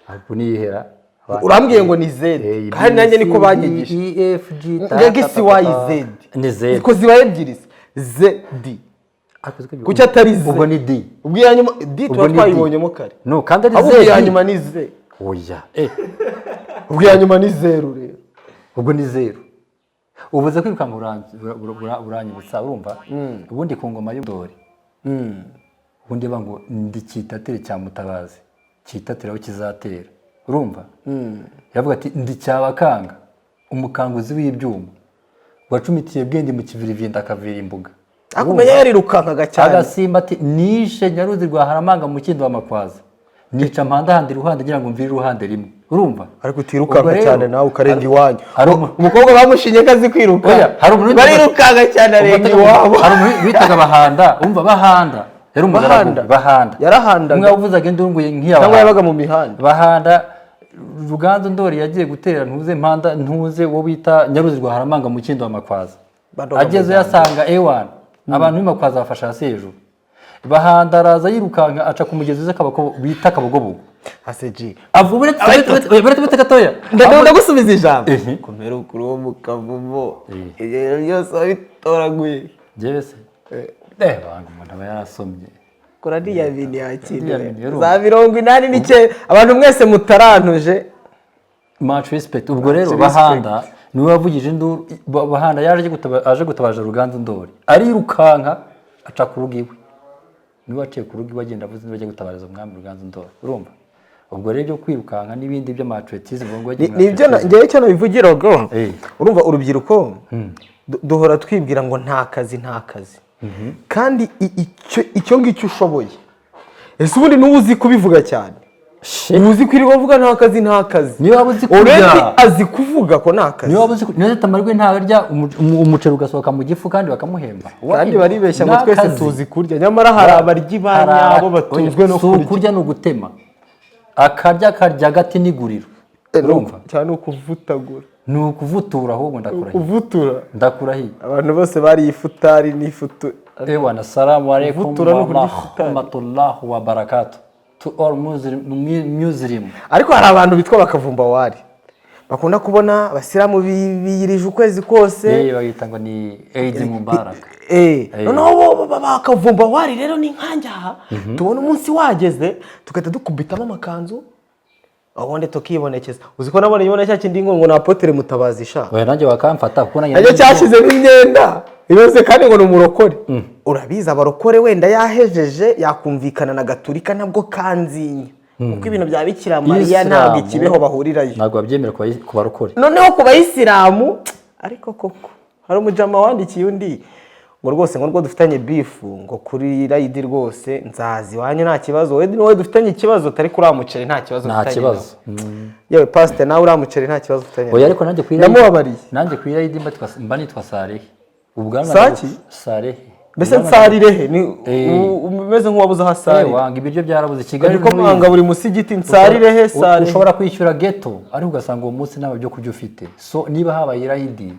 Ahubwo niyihera. Urambwiye ngo ni Z, A, kandi B, nanjye C, niko D, banyigishije. E, F, G, ta, Mbega ta, isi ta, Y ta. Z. Ni Z. Ko zibaye ebyiri se? Z D. Ariko siko Kuki atari Z? Ubwo ni D. Ubwo iya nyuma D Ubwo tuba ni D. twayibonyemo kare. No, kandi ari Ahubwo Z. iya nyuma ni Z. Oya. Ubwo iya nyuma ni zeru rero. Ubwo ni zeru. Ubuze kwirukanka uranyibutsa, urumva? Ubundi ku ngoma y'Indori. Ubundi bavuga ngo ndi cyitatire cya Mutabazi. Cyitatire aho kizatera. Urumva? Yavuga ati ndi cyabakanga, umukanguzi w'ibyuma. Wacumitiye Bwenge mu kivirivinda akavira imbuga. Ariko umenya yarirukankaga cyane. Agasimba ati nishe Nyaruzi rwa Haramanga mu Kindo wa Makwaza. Nica mpanda handi ruhande ngira ngo mvire uruhande rimwe. Urumva? Ariko utirukanka Ubwo rero, cyane nawe ukarenga iwanyu. hari Umukobwa bamushinye ko azi kwiruka. Oya, hari umuntu barirukanka cyane arenga iwabo. Hari umuntu witaga Bahanda, umva Bahanda. Yari umugaragu Bahanda? Bahanda. Yarahandaga. Umwe wavuzaga induru ngo nk'iya Cyangwa Bahanda. yabaga mu mihanda. Bahanda Ruganzu Ndori yagiye gutera ntuze mpanda ntuze wo bita Nyaruzi rwa Haramanga mu Kindo wa Makwaza. Bandoga Agezeyo mu asanga ewana abantu b'imakwaza bafashe hasi hejuru. Bahanda araza yirukanka aca ku mugezi uza akabako bita Kabogobogo. Ase G. Avuga uretse gatoya. Ndagusubiza ijambo. Ehe. Kumera ukuri wo mu Kavumo. Ibyo byose wabitoraguye. Njyewe se? Banga umuntu aba yarasomye. Kora niya bintu yakiriwe. Ndiya bintu, urumva. Za 89 abantu mwese mutarantuje. Much respect. Ubwo rero Much Bahanda niwe wavugije induru. Bahanda yaje aje gutabaza Ruganzu Ndori. Arirukanka aca ku rugo iwe. Niwe waciye ku rugo iwe agenda avuze induru ajya gutabariza umwami Ruganzu Ndori. Urumva? Ubwo rero ibyo kwirukanka n'ibindi by'amatretism ngo Ni nibyo njyewe icyo nabivugiraga. Urumva urubyiruko duhora twibwira ngo nta kazi, nta kazi. Kandi icyo ngicyo ushoboye. Ese ubundi n'ubu uzi kubivuga cyane? Uzi kwirirwa uvuga nta kazi, nta kazi. Niyo waba uzi kurya. Already azi kuvuga ko nta kazi. Niyo waba uzi niyo Tamarwe ntarya umuceri ugasohoka mu gifu kandi bakamuhemba. Kandi baribeshya ngo Nta twese kazi. tuzi kurya. Nyamara hari abaryi ba nyabo batunzwe no Si kurya. ukurya ni ugutema. Akarya akarya agati n'iguriro. Urumva? Cyane ukuvutagura. Ni ukuvutura ahubwo ndakurahiye. Kuvutura. Ndakurahiye. Abantu bose bariye ifutari n'ifutu. Ewa na salamu alaikum Kuvutura no wa kurya ifutari. rahmatullahi wa barakatuh. To all Muslim. Ariko hari abantu bitwa bakavumba wari. Bakunda kubona abasilamu biyirije ukwezi kose. Bagita ngo ni Eid Mubarak. Noneho bo bakavumba wari rero ni nkanjye aha. Tubona umunsi wageze tugahita dukubitamo amakanzu. Ubundi tukibonekeza. Uzi ko nabonye ibona cya kindi ngo na Apotre Mutabazi sha. Oya nanjye wakamfata kuko nanjye Nacyo cyashyizemo imyenda. Ibaze kandi ngo ni umurokore. Urabizi abarokore wenda yahejeje yakumvikana na Gaturika nabwo kanzinya. Kuko ibintu bya Bikira Mariya ntabwo ikibeho bahurirayo. Ntabwo babyemera ku barokore. Noneho ku bayisilamu ariko koko hari umujama wandikiye undi ngo rwose ngo rwo dufitanye bifu ngo kuri rayidi rwose nzazi iwanyu nta kibazo, wowe wowe dufitanye ikibazo utari kuri muceri nta kibazo Nta ufitanye kibazo. nawe. Yewe pasite nawe uriya muceri nta kibazo ufitanye. Oya ariko nanjye ku irayidi ndamubabariye. Nanjye ku irayidi mba nitwa Sarehe. Ubwanwa Saki? Sarehe. Mbese nsarirehe ni umeze nk'uwabuze aho asarira. Wanga ibiryo byarabuze Kigali. Ariko mwanga buri musigiti nsarirehe Sarehe. Ushobora kwishyura ghetto ariko ugasanga uwo munsi nta byo kurya ufite. So niba habaye irayidi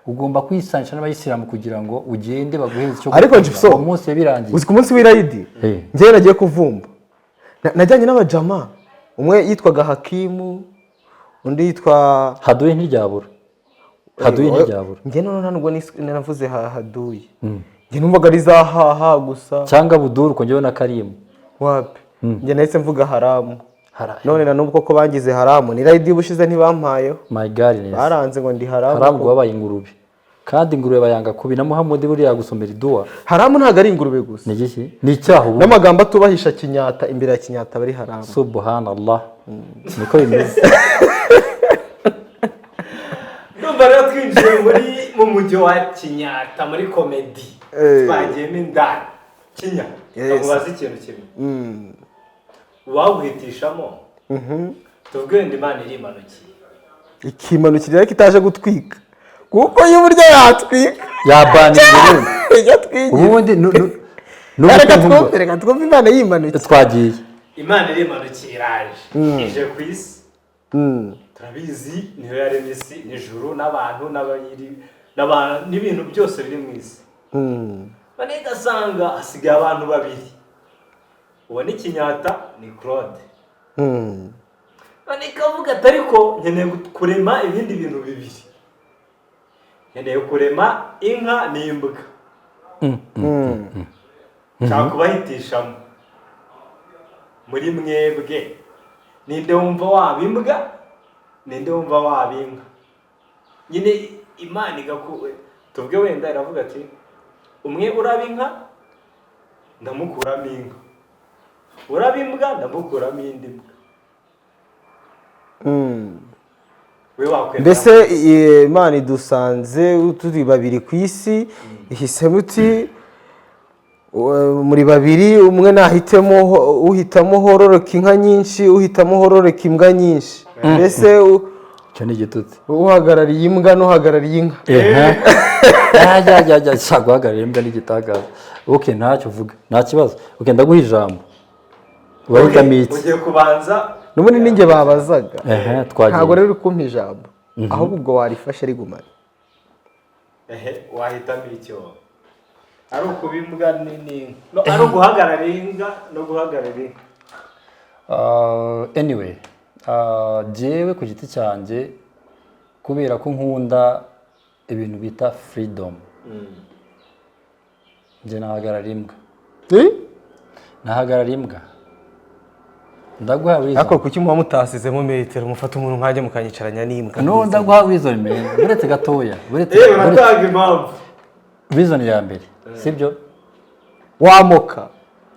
ugomba kwisanisha n'abayisilamu kugira ngo ugende baguhe icyo Ariko kurya. Gipso, uwo munsi birangiye. Uzi ku munsi w'irayidi njyewe nagiye kuvumba. Najyanye n'abajama, umwe yitwaga Hakimu, undi yitwa Haduyi ntiryabura. Haduyi ntiryabura. Njye noneho nta nubwo navuze Haduyi. Njye numvaga ari za haha gusa. Cyangwa Buduru kongeyeho na Karimu. Wapi? Njye nahise mvuga haramu. None na nubwo ko bangize haramu, ni rayidi ubushize ntibampayeho. My God. Baranze ngo ndi haramu. Haramu ngo wabaye ingurube. Kandi ingurube bayanga kubi na Muhammad buriya gusomera iduwa. Haramu ntabwo ari ingurube gusa. Ni iki? Ni icyaha ubu. N'amagambo atubahisha Kinyata imbere ya Kinyata bari haramu. Subhanallah. Niko bimeze. Ndumva rero twinjiye muri mu mujyi wa Kinyata muri komedi. Twagiyemo indani. Kinya. Ndakubaza ikintu kimwe. Waguhitishamo. Tuvuge wenda Imana irimanukiye. Ikimanukira ariko itaje gutwika. Kuko iyo uburyo yatwika. Yabaninze Yatwigiye. ubundi Reka twumve Imana yimanukiye. Twagiye. Imana irimanukiye iraje. Ije ku isi. Turabizi niyo yaremye isi n'ijuru n'abantu n'abayiri n'ibintu byose biri mu isi. None ugasanga hasigaye abantu babiri. Uwo ni Kinyata ni Claude. None ikavuga ati ariko nkeneye kurema ibindi bintu bibiri, nkeneye kurema inka n'imbwa, nshaka kubahitishamo muri mwebwe, ninde wumva waba imbwa, ninde wumva waba inka? Nyine Imana igaku tuvuge wenda iravuga ati umwe uraba inka ndamukuramo inka, uraba imbwa ndamukuramo indi mbwa. We wakwemera? Mbese Imana idusanze turi babiri ku isi, ihisemo uti muri babiri umwe nahitemo, uhitamo hororoka inka nyinshi, uhitamo hororoka imbwa nyinshi, mbese Icyo ni igitutsi. Uhagarariye imbwa n'uhagarariye inka. Ajya guhagararira imbwa n'igitangaza. Okay, ntacyo uvuga, nta kibazo. Okay, ndaguha ijambo, urahitamo iki? Ugiye kubanza. N'ubundi ninjye babazaga. Ehe, Ntabwo twagiye. Rero uri kumpa ijambo, ahubwo ubwo warifashe rigumane. Ehe, wahitamo icyo wowe? Ari ukuba imbwa n'inka, no, ari uguhagararira imbwa no guhagararira inka. Anyway, jyewe ku giti cyanjye, kubera ko nkunda ibintu bita freedom, njye nahagarara imbwa. Eh? Nahagarara imbwa, ndaguha reason. Ariko kuki muba mutasizemo metero, mufata umuntu nkanjye mukanyicaranya n'imbwa? No, ndaguha reason man, uretse gatoya, uretse Uratanga impamvu. Reason ya mbere, sibyo? Wamoka.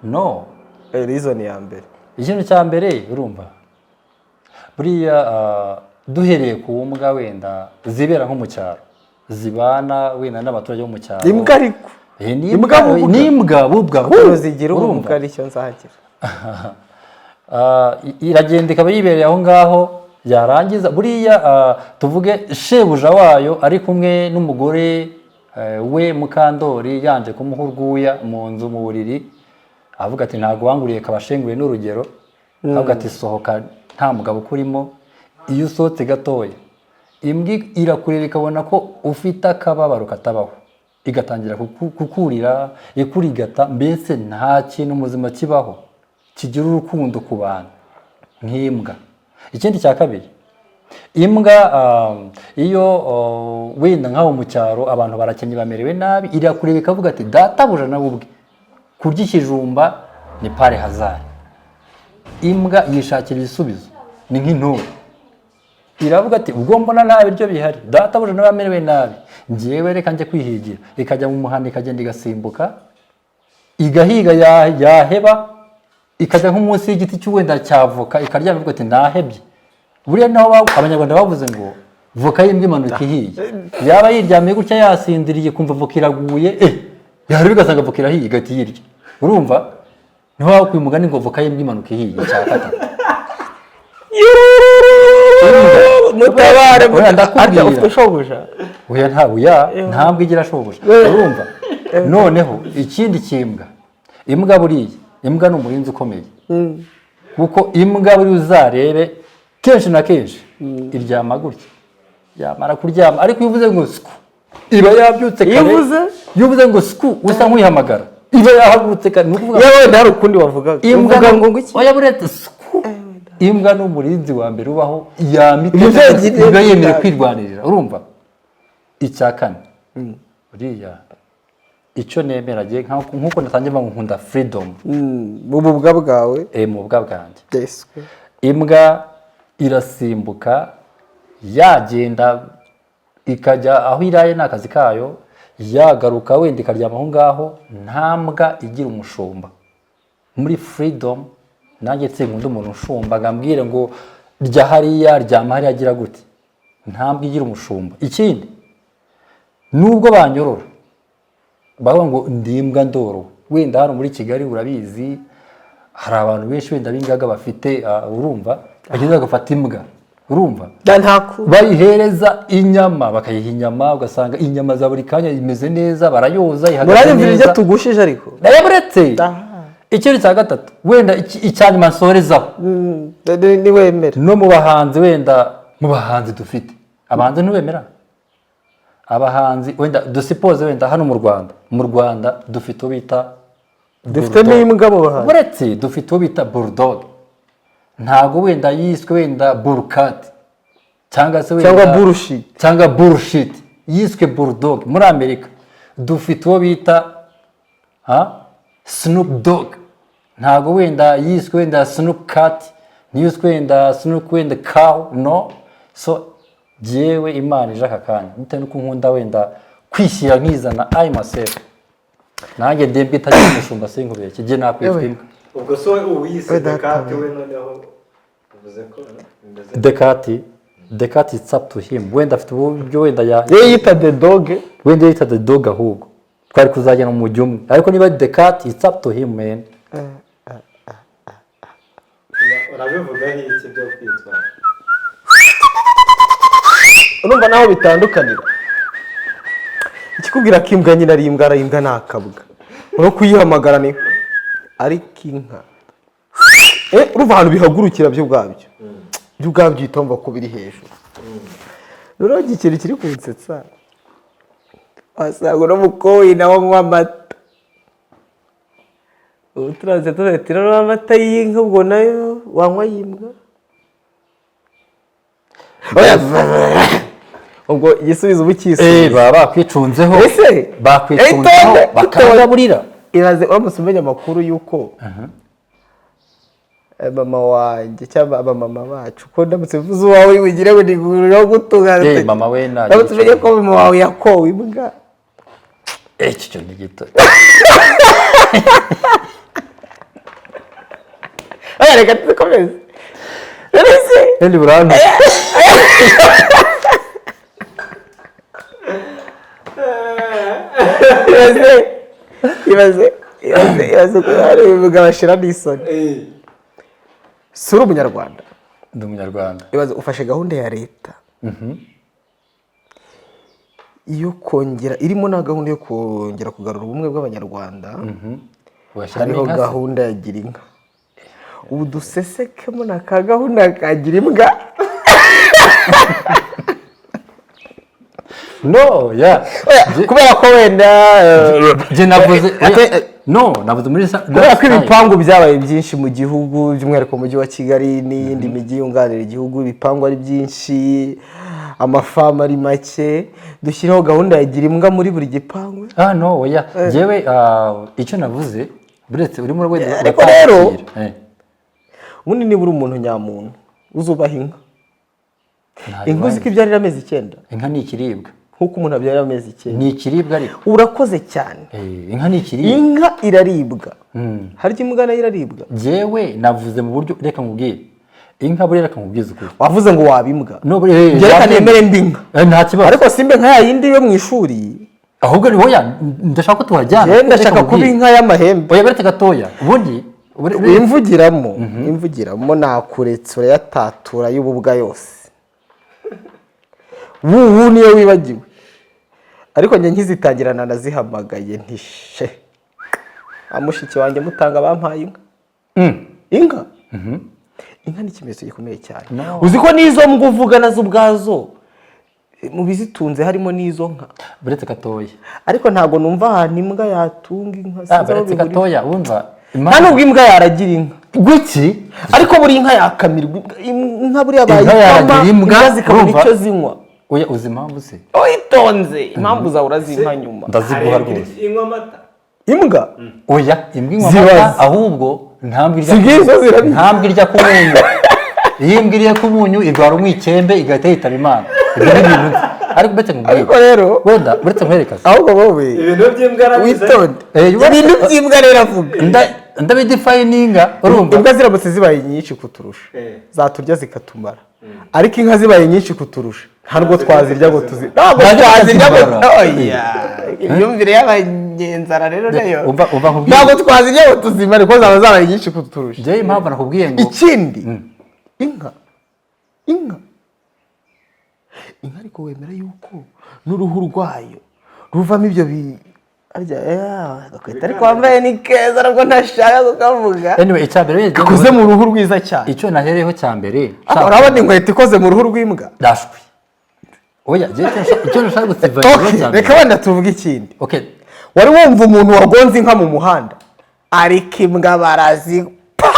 No. Reason ya mbere. Ikintu cya mbere, urumva buriya, duhereye ku mbwa wenda zibera nko mu cyaro, zibana wenda n'abaturage bo mu cyaro. Imbwa ariko. Ni Imbwa imbwa. bubwa. Ni imbwa bubwa. Zigira Urumva? ubumuga, aricyo nzagira. Iragenda ikaba yibereye aho ngaho, yarangiza buriya, tuvuge shebuja wayo ari kumwe n'umugore we Mukandori, yanje kumuha urwuya mu nzu, mu buriri, avuga ati ntabwo wanguriye kabashenguye n'urugero, avuga ati sohoka nta mugabo ukurimo. Iyo usohotse gatoya, imbwa irakureba ikabona ko ufite akababaro katabaho, igatangira kukurira, ikurigata. Mbese nta kintu muzima kibaho kigira urukundo ku bantu nk'imbwa. Ikindi cya kabiri, imbwa, iyo wenda nk'aho mu cyaro abantu barakennye, bamerewe nabi, irakureba ikavuga ati databuja nawe ubwe kurya ikijumba ni par hasard. Imbwa yishakira ibisubizo, ni nk'intore. Iravuga ati ubwo mbona nta biryo bihari, databuja nawe amerewe nabi, ngewe reka njye kwihigira. Ikajya mu muhanda, ikagenda, igasimbuka, igahiga, yaheba ikajya nko munsi y'igiti cy'uwenda cya voka, ikaryama, ivuga ati nahebye. Buriya naho Abanyarwanda bavuze ngo voka y'imbwa imanuka ihiye. Yaba yiryamiye gutya yasinziriye, kumva voka iraguye, yareba igasanga voka irahiye, igahita iyirya. Urumva niho bakuye umugani ngo voka y'imbwa imanuka ihiye. Icya gatatu, Mutabare. Oya, ndakubwira. Arya ufite shobuja? Oya, nta, oya, ntabwo igira shobuja. Urumva noneho ikindi kimbwa, imbwa buriya, imbwa ni umurinzi ukomeye, kuko imbwa buriya uzarebe kenshi na kenshi iryama gutya, yamara kuryama, ariko iyo uvuze ngo siku, iba yabyutse Iyo kare. uvuze? Iyo uvuze ngo siku, usa nk'uyihamagara, iba yahagurutse kare. Ni ukuvuga Yewe, wenda hari ukundi wavugaga. Imbwa Uvuga ngo iki? Oya, buretse, siku. Imbwa ni umurinzi wa mbere ubaho, yama Ibyo iteka byonyine. iba yemerewe kwirwanirira. Urumva icya kane, buriya icyo nemera njye, nk'uko natangiye mvuga ngo nkunda freedom. Mu bubwa bwawe. Mu bwa bwanjye. Deswe. Imbwa irasimbuka, yagenda ikajya aho iraye, ni akazi kayo, yagaruka wenda ikaryama aho ngaho. Nta mbwa igira umushumba. Muri freedom nanjye sinkunda umuntu ushumba ngo ambwire ngo rya hariya, ryama hariya, agira gute. Nta mbwa igira umushumba. Ikindi, nubwo banyorora bavuga ngo ndi imbwa ndorowe, wenda hano muri Kigali urabizi hari abantu benshi wenda b'ingaga bafite, urumva bagenda bagafata imbwa, urumva Ntaku bayihereza inyama, bakayiha inyama, ugasanga inyama za buri kanya, imeze neza, barayoza, ihagaze Muranyumvira ibyo neza. Tugushije ariko. Buretse, ikindi cya gatatu, wenda icya nyuma nsorezaho. Niwemera. No mu bahanzi, wenda mu bahanzi dufite, abahanzi ntibemera abahanzi, wenda dusipoze wenda hano mu Rwanda dufite uwo bita Dufite Bulldog. n'imbwa mu bahanzi. Uretse dufite uwo bita Bulldog. Ntabwo wenda yiswe wenda burukati cyangwa se wenda Cyangwa bullshit. Cyangwa bullshit, yiswe bulldog. Muri Amerika dufite uwo bita ha Snoop Dogg, ntabwo wenda yiswe wenda Snoop Cat, ntiyiswe wenda Snoop wenda cow, no. So jyewe Imana ije aka kanya, bitewe n'uko nkunda wenda kwishyira nkizana, I myself, nanjye ndembwe itagira umushumba, sinkubeshye, jye nakwitwa Yewe. imbwa. Ubwo se wowe uwiyise We data The Cat we. we noneho uvuze ko bimeze? The Cat, The Cat, it's up to him. Wenda afite uburyo wenda ya Ye yita the dog. Wenda yita the dog, ahubwo twari kuzagenda mu mujyi umwe, ariko niba the cat, it's up to him, man. Urabivugaho iki byo kwitwa? Urumva naho bitandukanira. Ikikubwira ko imbwa nyine ari imbwa, ari imbwa, ni akabwa no kuyihamagara ni, ariko inka, urumva ahantu bihagurukira byo ubwabyo uhita wumva ko biri hejuru. Noneho ikintu kiri kunsetsa, wasanga uno mukoyi nawe anywa amata. Ubu turaza turetira amata y'inka, ubwo nayo wanywa y'imbwa. Oya, ubwo igisubizo uba ukisubiza. Baba bakwicunzeho. Ese Bakwicunzeho. Itonde, Bakagaburira. Iraze uramutse umenya amakuru y'uko mama wanjye cyangwa abamama bacu, ko ndamutse mvuze uwawe wigire ngo ni gutunga. Mama we nta Ndamutse umenye ko mama wawe yakowe imbwa. Iki cyo ni gito. Oya, reka dukomeze. Ese Kandi burantu ibaze, ibaze, ibaze, ibaze ko hari ibivuga bashira n'isoni. Si uri umunyarwanda? Ndi umunyarwanda. Ibaze ufashe gahunda ya leta yo kongera, irimo na gahunda yo kongera kugarura ubumwe bw'abanyarwanda. Ugashyiramo Hariho inka se? gahunda ya gira inka. Ubu dusesekemo na ka gahunda ka gira imbwa. No, ya. Oya, kubera ko wenda Jye navuze, no, navuze muri kubera ko ibipangu byabaye byinshi mu gihugu, by'umwihariko mu mujyi wa Kigali n'iyindi mijyi yunganira igihugu, ibipangu ari byinshi, amafamu ari make, dushyireho gahunda ya gira imbwa muri buri gipangu. Ah, no, oya, njyewe icyo navuze, buretse urimo wenda Ariko rero- uratandukira. Ubundi niba uri umuntu nyamuntu, uzubaha inka. Nta Inka uzi ko ibyarira amezi 9? Inka ni ikiribwa. Nk'uko umuntu abyarira amezi 9. Ni ikiribwa ariko. Urakoze cyane. Inka ni ikiribwa. Inka iraribwa. Harya imbwa nayo iraribwa? Njyewe navuze mu buryo, reka nkubwire, inka buriya, reka nkubwize ukuri. Wavuze ngo waba imbwa. No, buriya, Njye reka waba nemere imbwa. mbi inka. Nta kibazo. Ariko simbe nka ya yindi yo mu ishuri. Ahubwo ni hoya, ndashaka ko tuhajyana. Njye ndashaka Reka kuba nkubwire. inka y'amahembe. Oya, beretse gatoya, ubundi Imvugiramo nakuretse urayatatura y'ububwa yose. Wubu niyo wibagiwe, ariko njye nkizitangirana nazihamagaye ntishe mushiki wanjye mutanga bampaye inka. Inka, inka ni ikimenyetso gikomeye cyane. No. Uzi ko n'izo mbwa uvuga nazo ubwazo mu bizitunze harimo n'izo nka? Buretse gatoya. Ariko ntabwo numva ahantu imbwa yatunga inka. Ah, Sinzi aho buretse bihurira. gatoya, wumva. Nta nubwo imbwa yaragira inka. Guki? Ariko buri inka yakamirwa. Inka buriya Inka bayikama, yaragira imbwa, imbwa zikabona urumva? icyo zinywa. Oya, uzi impamvu se? Witonze, impamvu zawe urazimpa nyuma. Ndaziguha rwose. Inywa amata? Imbwa? Oya, imbwa inywa Zibaze. amata, ahubwo nta mbwa irya Si byiza, zirabizi. nta mbwa irya ku munyu. Iyo imbwa iriye ku munyu irwara umwikembe, igahita yitaba Imana. Ibyo ni ibintu nzi, ariko uretse nkubwire. Ariko rero Wenda uretse nkwereka se. Ahubwo wowe Ibintu by'imbwa arabizi. witonde. Ibintu by'imbwa rero avuga. Ndabidefininga, urumva? Imbwa ziramutse zibaye nyinshi kuturusha, zaturya zikatumara, ariko inka zibaye nyinshi kuturusha ntabwo twazirya ngo tuzi, ntabwo Ntabwo twazirya ngo twazimara. Oya, imyumvire y'abanyenzara rero nayo. Umva nkubwire. Ntabwo twazirya ngo tuzimare kuko zaba zabaye nyinshi kuturusha. Njyewe impamvu nakubwiye ngo Ikindi, inka ariko wemera yuko n'uruhu rwayo ruvamo ibyo bi arya agakweta, ariko wambaye ni keza nubwo ntashaka kukavuga. Anyway, icya mbere wenda Gakoze mu ruhu rwiza cyane. Icyo nahereyeho cya mbere. Ariko urabona inkweto ikoze mu ruhu rw'imbwa? Dashwi, oya, njyewe icyo nshaka gusiva Okay, cya mbere. Reka wenda tuvuge ikindi. Okay. Wari wumva umuntu wagonze inka mu muhanda? Ariko imbwa barazi pa.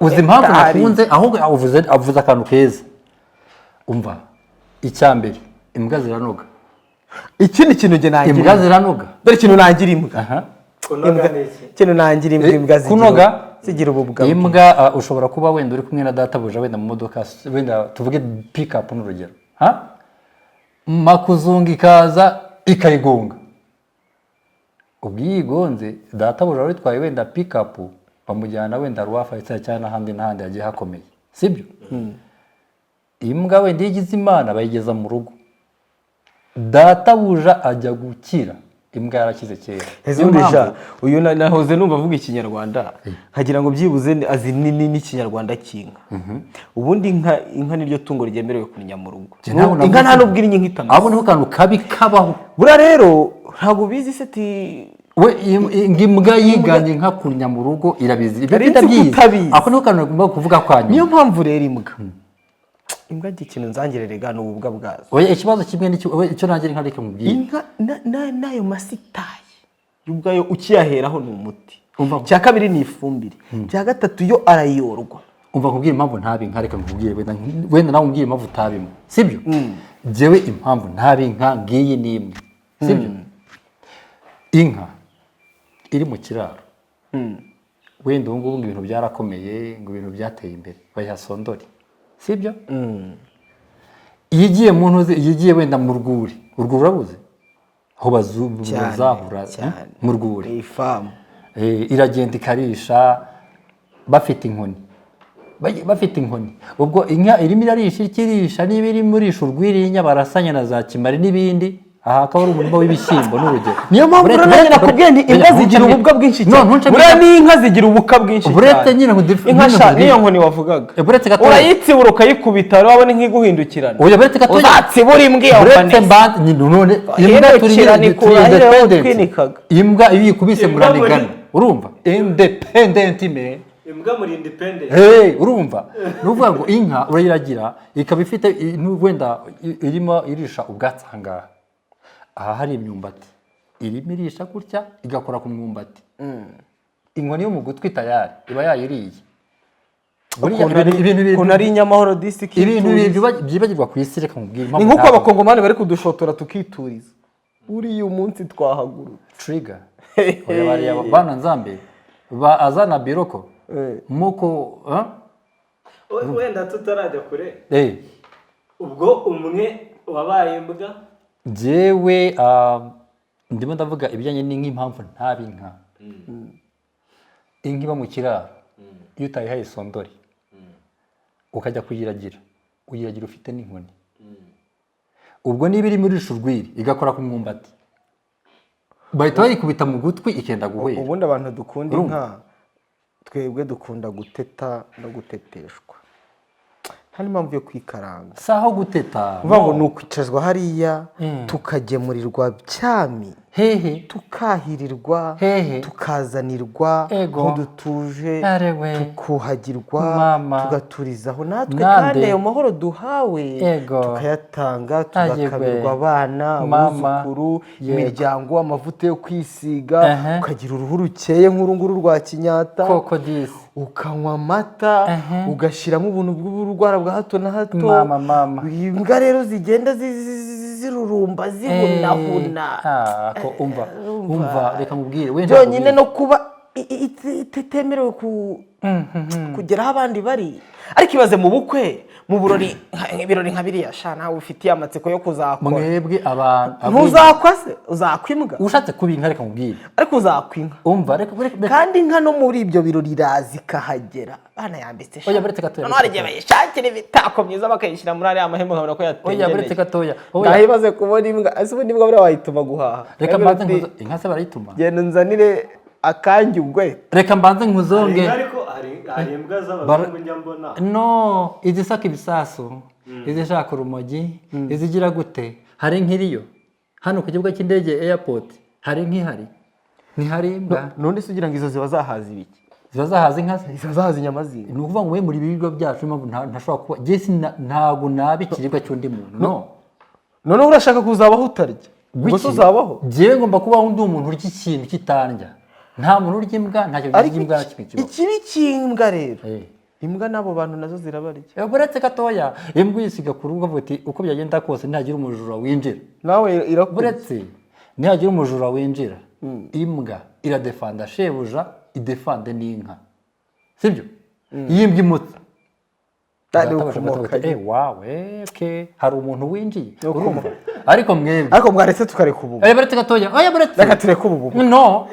Uzi impamvu Hegitari. nakunze? Ahubwo avuze akantu keza. Umva, icya mbere, imbwa ziranoga. Ikindi kintu njye nangira Imbwa imbwa. ziranoga. Dore ikintu nangira imbwa. Aha. Kunoga ni iki? Ikintu nangira imbwa, imbwa zigira Kunoga? zigira ububwa. Imbwa, ushobora kuba wenda uri kumwe na databuja, wenda mu modoka, wenda tuvuge pikapu n'urugero, ha makuzungu ikaza ikayigonga. Ubwo iyo iyigonze, databuja wari utwaye wenda pikapu bamujyana wenda Rwafa cyangwa n'ahandi n'ahandi hagiye hakomeye, sibyo? Imbwa wenda iyo igize Imana bayigeza mu rugo, databuja ajya gukira, imbwa yarakize kera. Ese Niyo ubundi mpamvu- sha, uyu nahoze numva avuga Ikinyarwanda nkagira ngo byibuze azi n'ikinyarwanda cy'inka. Ubundi inka niryo tungo ryemerewe kunnya mu rugo. Njye ntabwo Inka nta navuze- nubwo irinya inka itameze. Abo niho kantu kabi kabaho. Buriya rero ntabwo ubizi se ti We imbwa yiganye inka kunnya mu rugo irabizi ibyo. Nari nzi ko Ndabizi. utabizi. Ako niho kantu nagomba kuvuga kwa Niyo nyuma. mpamvu rero imbwa njye ikintu nzangirerega ni ububwa bwazo. Oya, ikibazo kimwe n'icyo, oya, icyo nanjye inka reka mubwire. Inka n'ayo masitayi yo ubwayo ukiyaheraho ni umuti. Umva. Icya kabiri ni ifumbire. Icya gatatu yo arayorwa. Umva nkubwire impamvu ntaba inka. Reka nkubwire, wenda nawe umbwire impamvu utabimo, sibyo? Njyewe impamvu ntaba inka ngiyi ni imwe, sibyo? Inka iri mu kiraro, wenda ubu ngubu ngo ibintu byarakomeye, ngo ibintu byateye imbere, bayiha sondori, sibyo? Iyo igiye mu ntuzi, iyo igiye wenda mu rwuri, urwuri urabuze aho bazahura, eh? Cyane. Mu rwuri. Ifamu. Iragenda ikarisha bafite inkoni. Bafite inkoni. Ubwo inka irimo irarisha, ikirisha, niba irimo irisha urwiri, barasanya na za kimari n'ibindi, aha akaba ari umurima w'ibishyimbo n'urugero. Niyo mpamvu rero nanjye nakubwiye nti imbwa zigira ububwa bwinshi No, cyane. ntuce. Buriya n'inka zigira ubuka bwinshi Buretse cyane. nyine ngo Inka nyine sha, nkubwire. niyo nkoni wavugaga, Buretse gatoya. urayitsibura ukayikubita, wabona inka iguhindukirana. Oya, buretse gatoya. Uzatsibura imbwa iyo Buretse Vanessa. mbanze nyine none imbwa turi Hindukira, nyine nikura turi aho independent. twinikaga. Imbwa iyo uyikubise Imbwa muranigana. Urumva, independent me. Imbwa muri independent. Hey, urumva, ni ukuvuga ngo inka urayiragira ikaba ifite wenda irimo irisha ubwatsi aha ngaha, aha hari imyumbati, irimo irisha gutya igakora ku mwumbati, inkoni yo mu gutwi tayari iba yayiriye. Buriya Ukuntu ari inyamahoro disi. Ibintu Ikituriza. byibagirwa ku isi, reka nkubwire Ni impamvu nk'uko abakongomani bari kudushotora tukituriza, uriya munsi twahagurutse. Trigger. Oya, bariya bana nzambe ba azana biroko muko, eh? Wenda tutarajya kure, Eh, ubwo umwe wabaye imbwa? Njyewe ndimo ndavuga ibijyanye n'inka, impamvu ntaba inka. Inka iba mu kiraro, iyo utayihaye sondori ukajya kuyiragira, uyiragira ufite n'inkoni. Ubwo niba irimo irisha urwiri igakora ku mwumbati, bahita bayikubita mu gutwi ikenda guhwera. Ubundi abantu dukunda inka, twebwe dukunda guteta no guteteshwa, nta n'impamvu yo kwikaranga. Si aho guteta. Uvuga ngo ni ukwicazwa hariya, tukagemurirwa cyami, Hehe? tukahirirwa, Hehe? tukazanirwa Ego. aho dutuje, Arewe. tukuhagirwa, Mama. tugaturizaho natwe. Nande. Kandi ayo mahoro duhawe Ego. tukayatanga, Ayegwe. tugakamirwa abana, Mama. abuzukuru, Yego. imiryango, amavuta yo kwisiga, ukagira uruhu rukeye nk'uru nguru rwa Kinyata, Koko disi. ukanywa amata, ugashyiramo ubuntu bw'uburwara bwa hato na hato. Mama, mama. Imbwa rero zigenda zirurumba, zihunahuna. Ah, ko umva, umva, reka nkubwire we. Byonyine no kuba itemerewe kugera aho abandi bari. Ariko ibaze mu bukwe, mu burori, ibirori nka biriya sha, nawe ufitiye amatsiko yo kuzakora. Mwebwe abantu Ntuzakwa se? Uzakwa imbwa. Ushatse kuba inka, reka nkubwire. Ariko uzakwa inka. Umva, reka. Kandi inka no muri ibyo birori iraza ikahagera banayambitse sha. Oya, buretse gatoya, Noneho hari igihe bayishakira imitako myiza, bakayishyira muri ariya mahema, nkabona ko Oya, yatengeneye. buretse gatoya. Oya. Ngaho ibaze kubona imbwa. Ese ubundi imbwa buriya wayituma guhaha? Reka mbanze Uti, nkuzo inka se barayituma? Genda unzanire akanjyugwe. Reka mbanze nkuzonge. Ariko hari imbwa z'abazungu njya mbona. No izisaka ibisasu, izishaka urumogi, izigira gute. Hari nk'iriyo hano ku kibuga cy'indege, airport, hari nk'ihari, ntihari imbwa? None se ugira ngo izo ziba zahaza ibiki? Ziba zahaza inka se? Ziba zahaza inyama z'inka. Ni ukuvuga ngo we muri ibiryo byacu, impamvu ntashobora kuba njye ntabwo naba ikiribwa cy'undi muntu, no. Noneho urashaka kuzabaho utarya ubwo se? Wiki? Uzabaho? Njyewe ngomba kubaho ndi umuntu urya ikintu kitandya. Nta muntu urya imbwa, nta kintu Ariko kirya imbwa na kimwe kibaho. ikibi cy'imbwa rero, Imbwa n'abo bantu nazo zirabarya. Buretse gatoya, imbwa uyisiga ku rugo ukavuga uti uko byagenda kose ntihagira umujura winjira. Nawe irakura. Buretse, ntihagira umujura winjira, imbwa iradefanda shebuja, idefande n'inka, sibyo? Iyo imbwa imutse, Ni databuja ukumoka. bati, wawe ke hari umuntu winjiye. Ni Urumva, ariko mwebwe Ariko mwaretse tukareka ubu. Buretse gatoya, oya, buretse. Reka tureke ubu bubwa. No.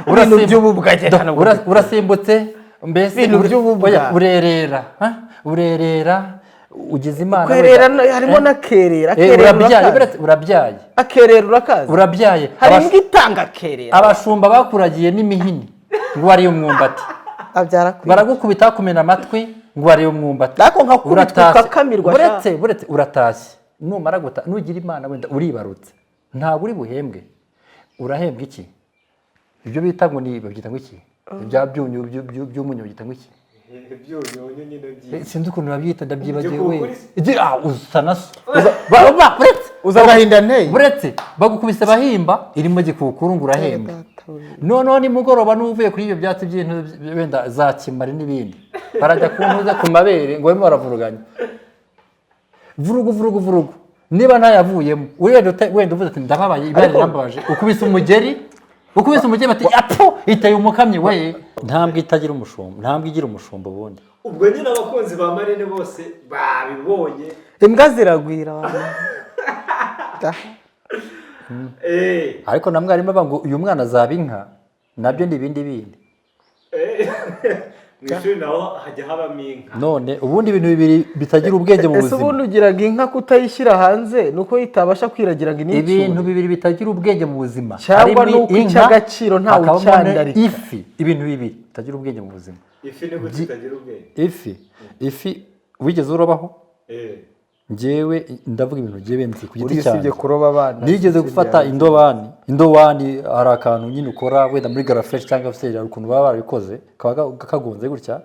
Ibintu by'ububwa njye ntabwo Urasimbutse mbese. Ibintu by'ububwa. Oya, urerera, ha? Urerera, ugize Imana Kwerera wenda. harimo n'akerera. Akerera Urabyaye. urakazi. Buretse, urabyaye. Akerera urakazi. Urabyaye. Hari imbwa itanga akerera. Abashumba bakuragiye n'imihini ngo wariye umwumbati. Abyara kwica. Baragukubita, bakumena amatwi ngo wariye umwumbati. Ariko nkakubitwa Uratashye. ukakamirwa, sha. Buretse, uratashye, numara guta, nugira Imana wenda uribarutse, ntabwo uri buhembwe. Urahembwa iki? Ibyo bita ngo ni, babyita ngo iki? Ibya byunyu by'umunyu babyita ngo iki? Ibyunyunyu nyine byiza. Sinzi ukuntu babyita, ndabyibagiwe we. Igikukuri se? Usa na so. Buretse. Uza agahinda nteye. Buretse, bagukubise bahimba irimo gikukuru ngo urahembwa. Noneho nimugoroba n'uvuye kuri ibyo byatsi by'intu wenda za kimari n'ibindi, barajya ku ntuza ku mabere ngo barimo baravuruganya vurugu vurugu vurugu. Niba ntayavuyemo, wenda uvuze ati ndababaye, ibara rirambabaje, ukubise umugeri, ukubise umugeri, bati apfu, iteye umukamyi we. Ntambwe itagira umushumba, ntambwe igira umushumba ubundi. Ubwo nyine abakunzi ba Marine bose babibonye. Imbwa ziragwira abantu. Ariko na mwarimu avuga ngo uyu mwana azaba inka, nabyo ni ibindi bindi. Mu ishuri naho hajya habamo inka. None ubundi ibintu bibiri bitagira ubwenge mu Ese buzima. ubundi ugiraga inka kutayishyira hanze ni uko itabasha kwiragira ngo Ibintu inicure? bibiri bitagira ubwenge mu buzima Cyangwa harimo ni uko inka, icy'agaciro ntawe hakabamo ucyandarika. ifi. Ibintu bibiri bitagira ubwenge mu buzima. Ifi ni gute itagira ubwenge? Ifi wigeze urobaho? Eh. Njyewe ndavuga ibintu njyewe nzi ku giti Uriya usibye cyanjye. kuroba abana Nigeze sinzi gufata ibyawe. indobani. Hari akantu nyine ukora wenda muri garafresh cyangwa se hari ukuntu baba barabikoze, kaba kagonze gutya,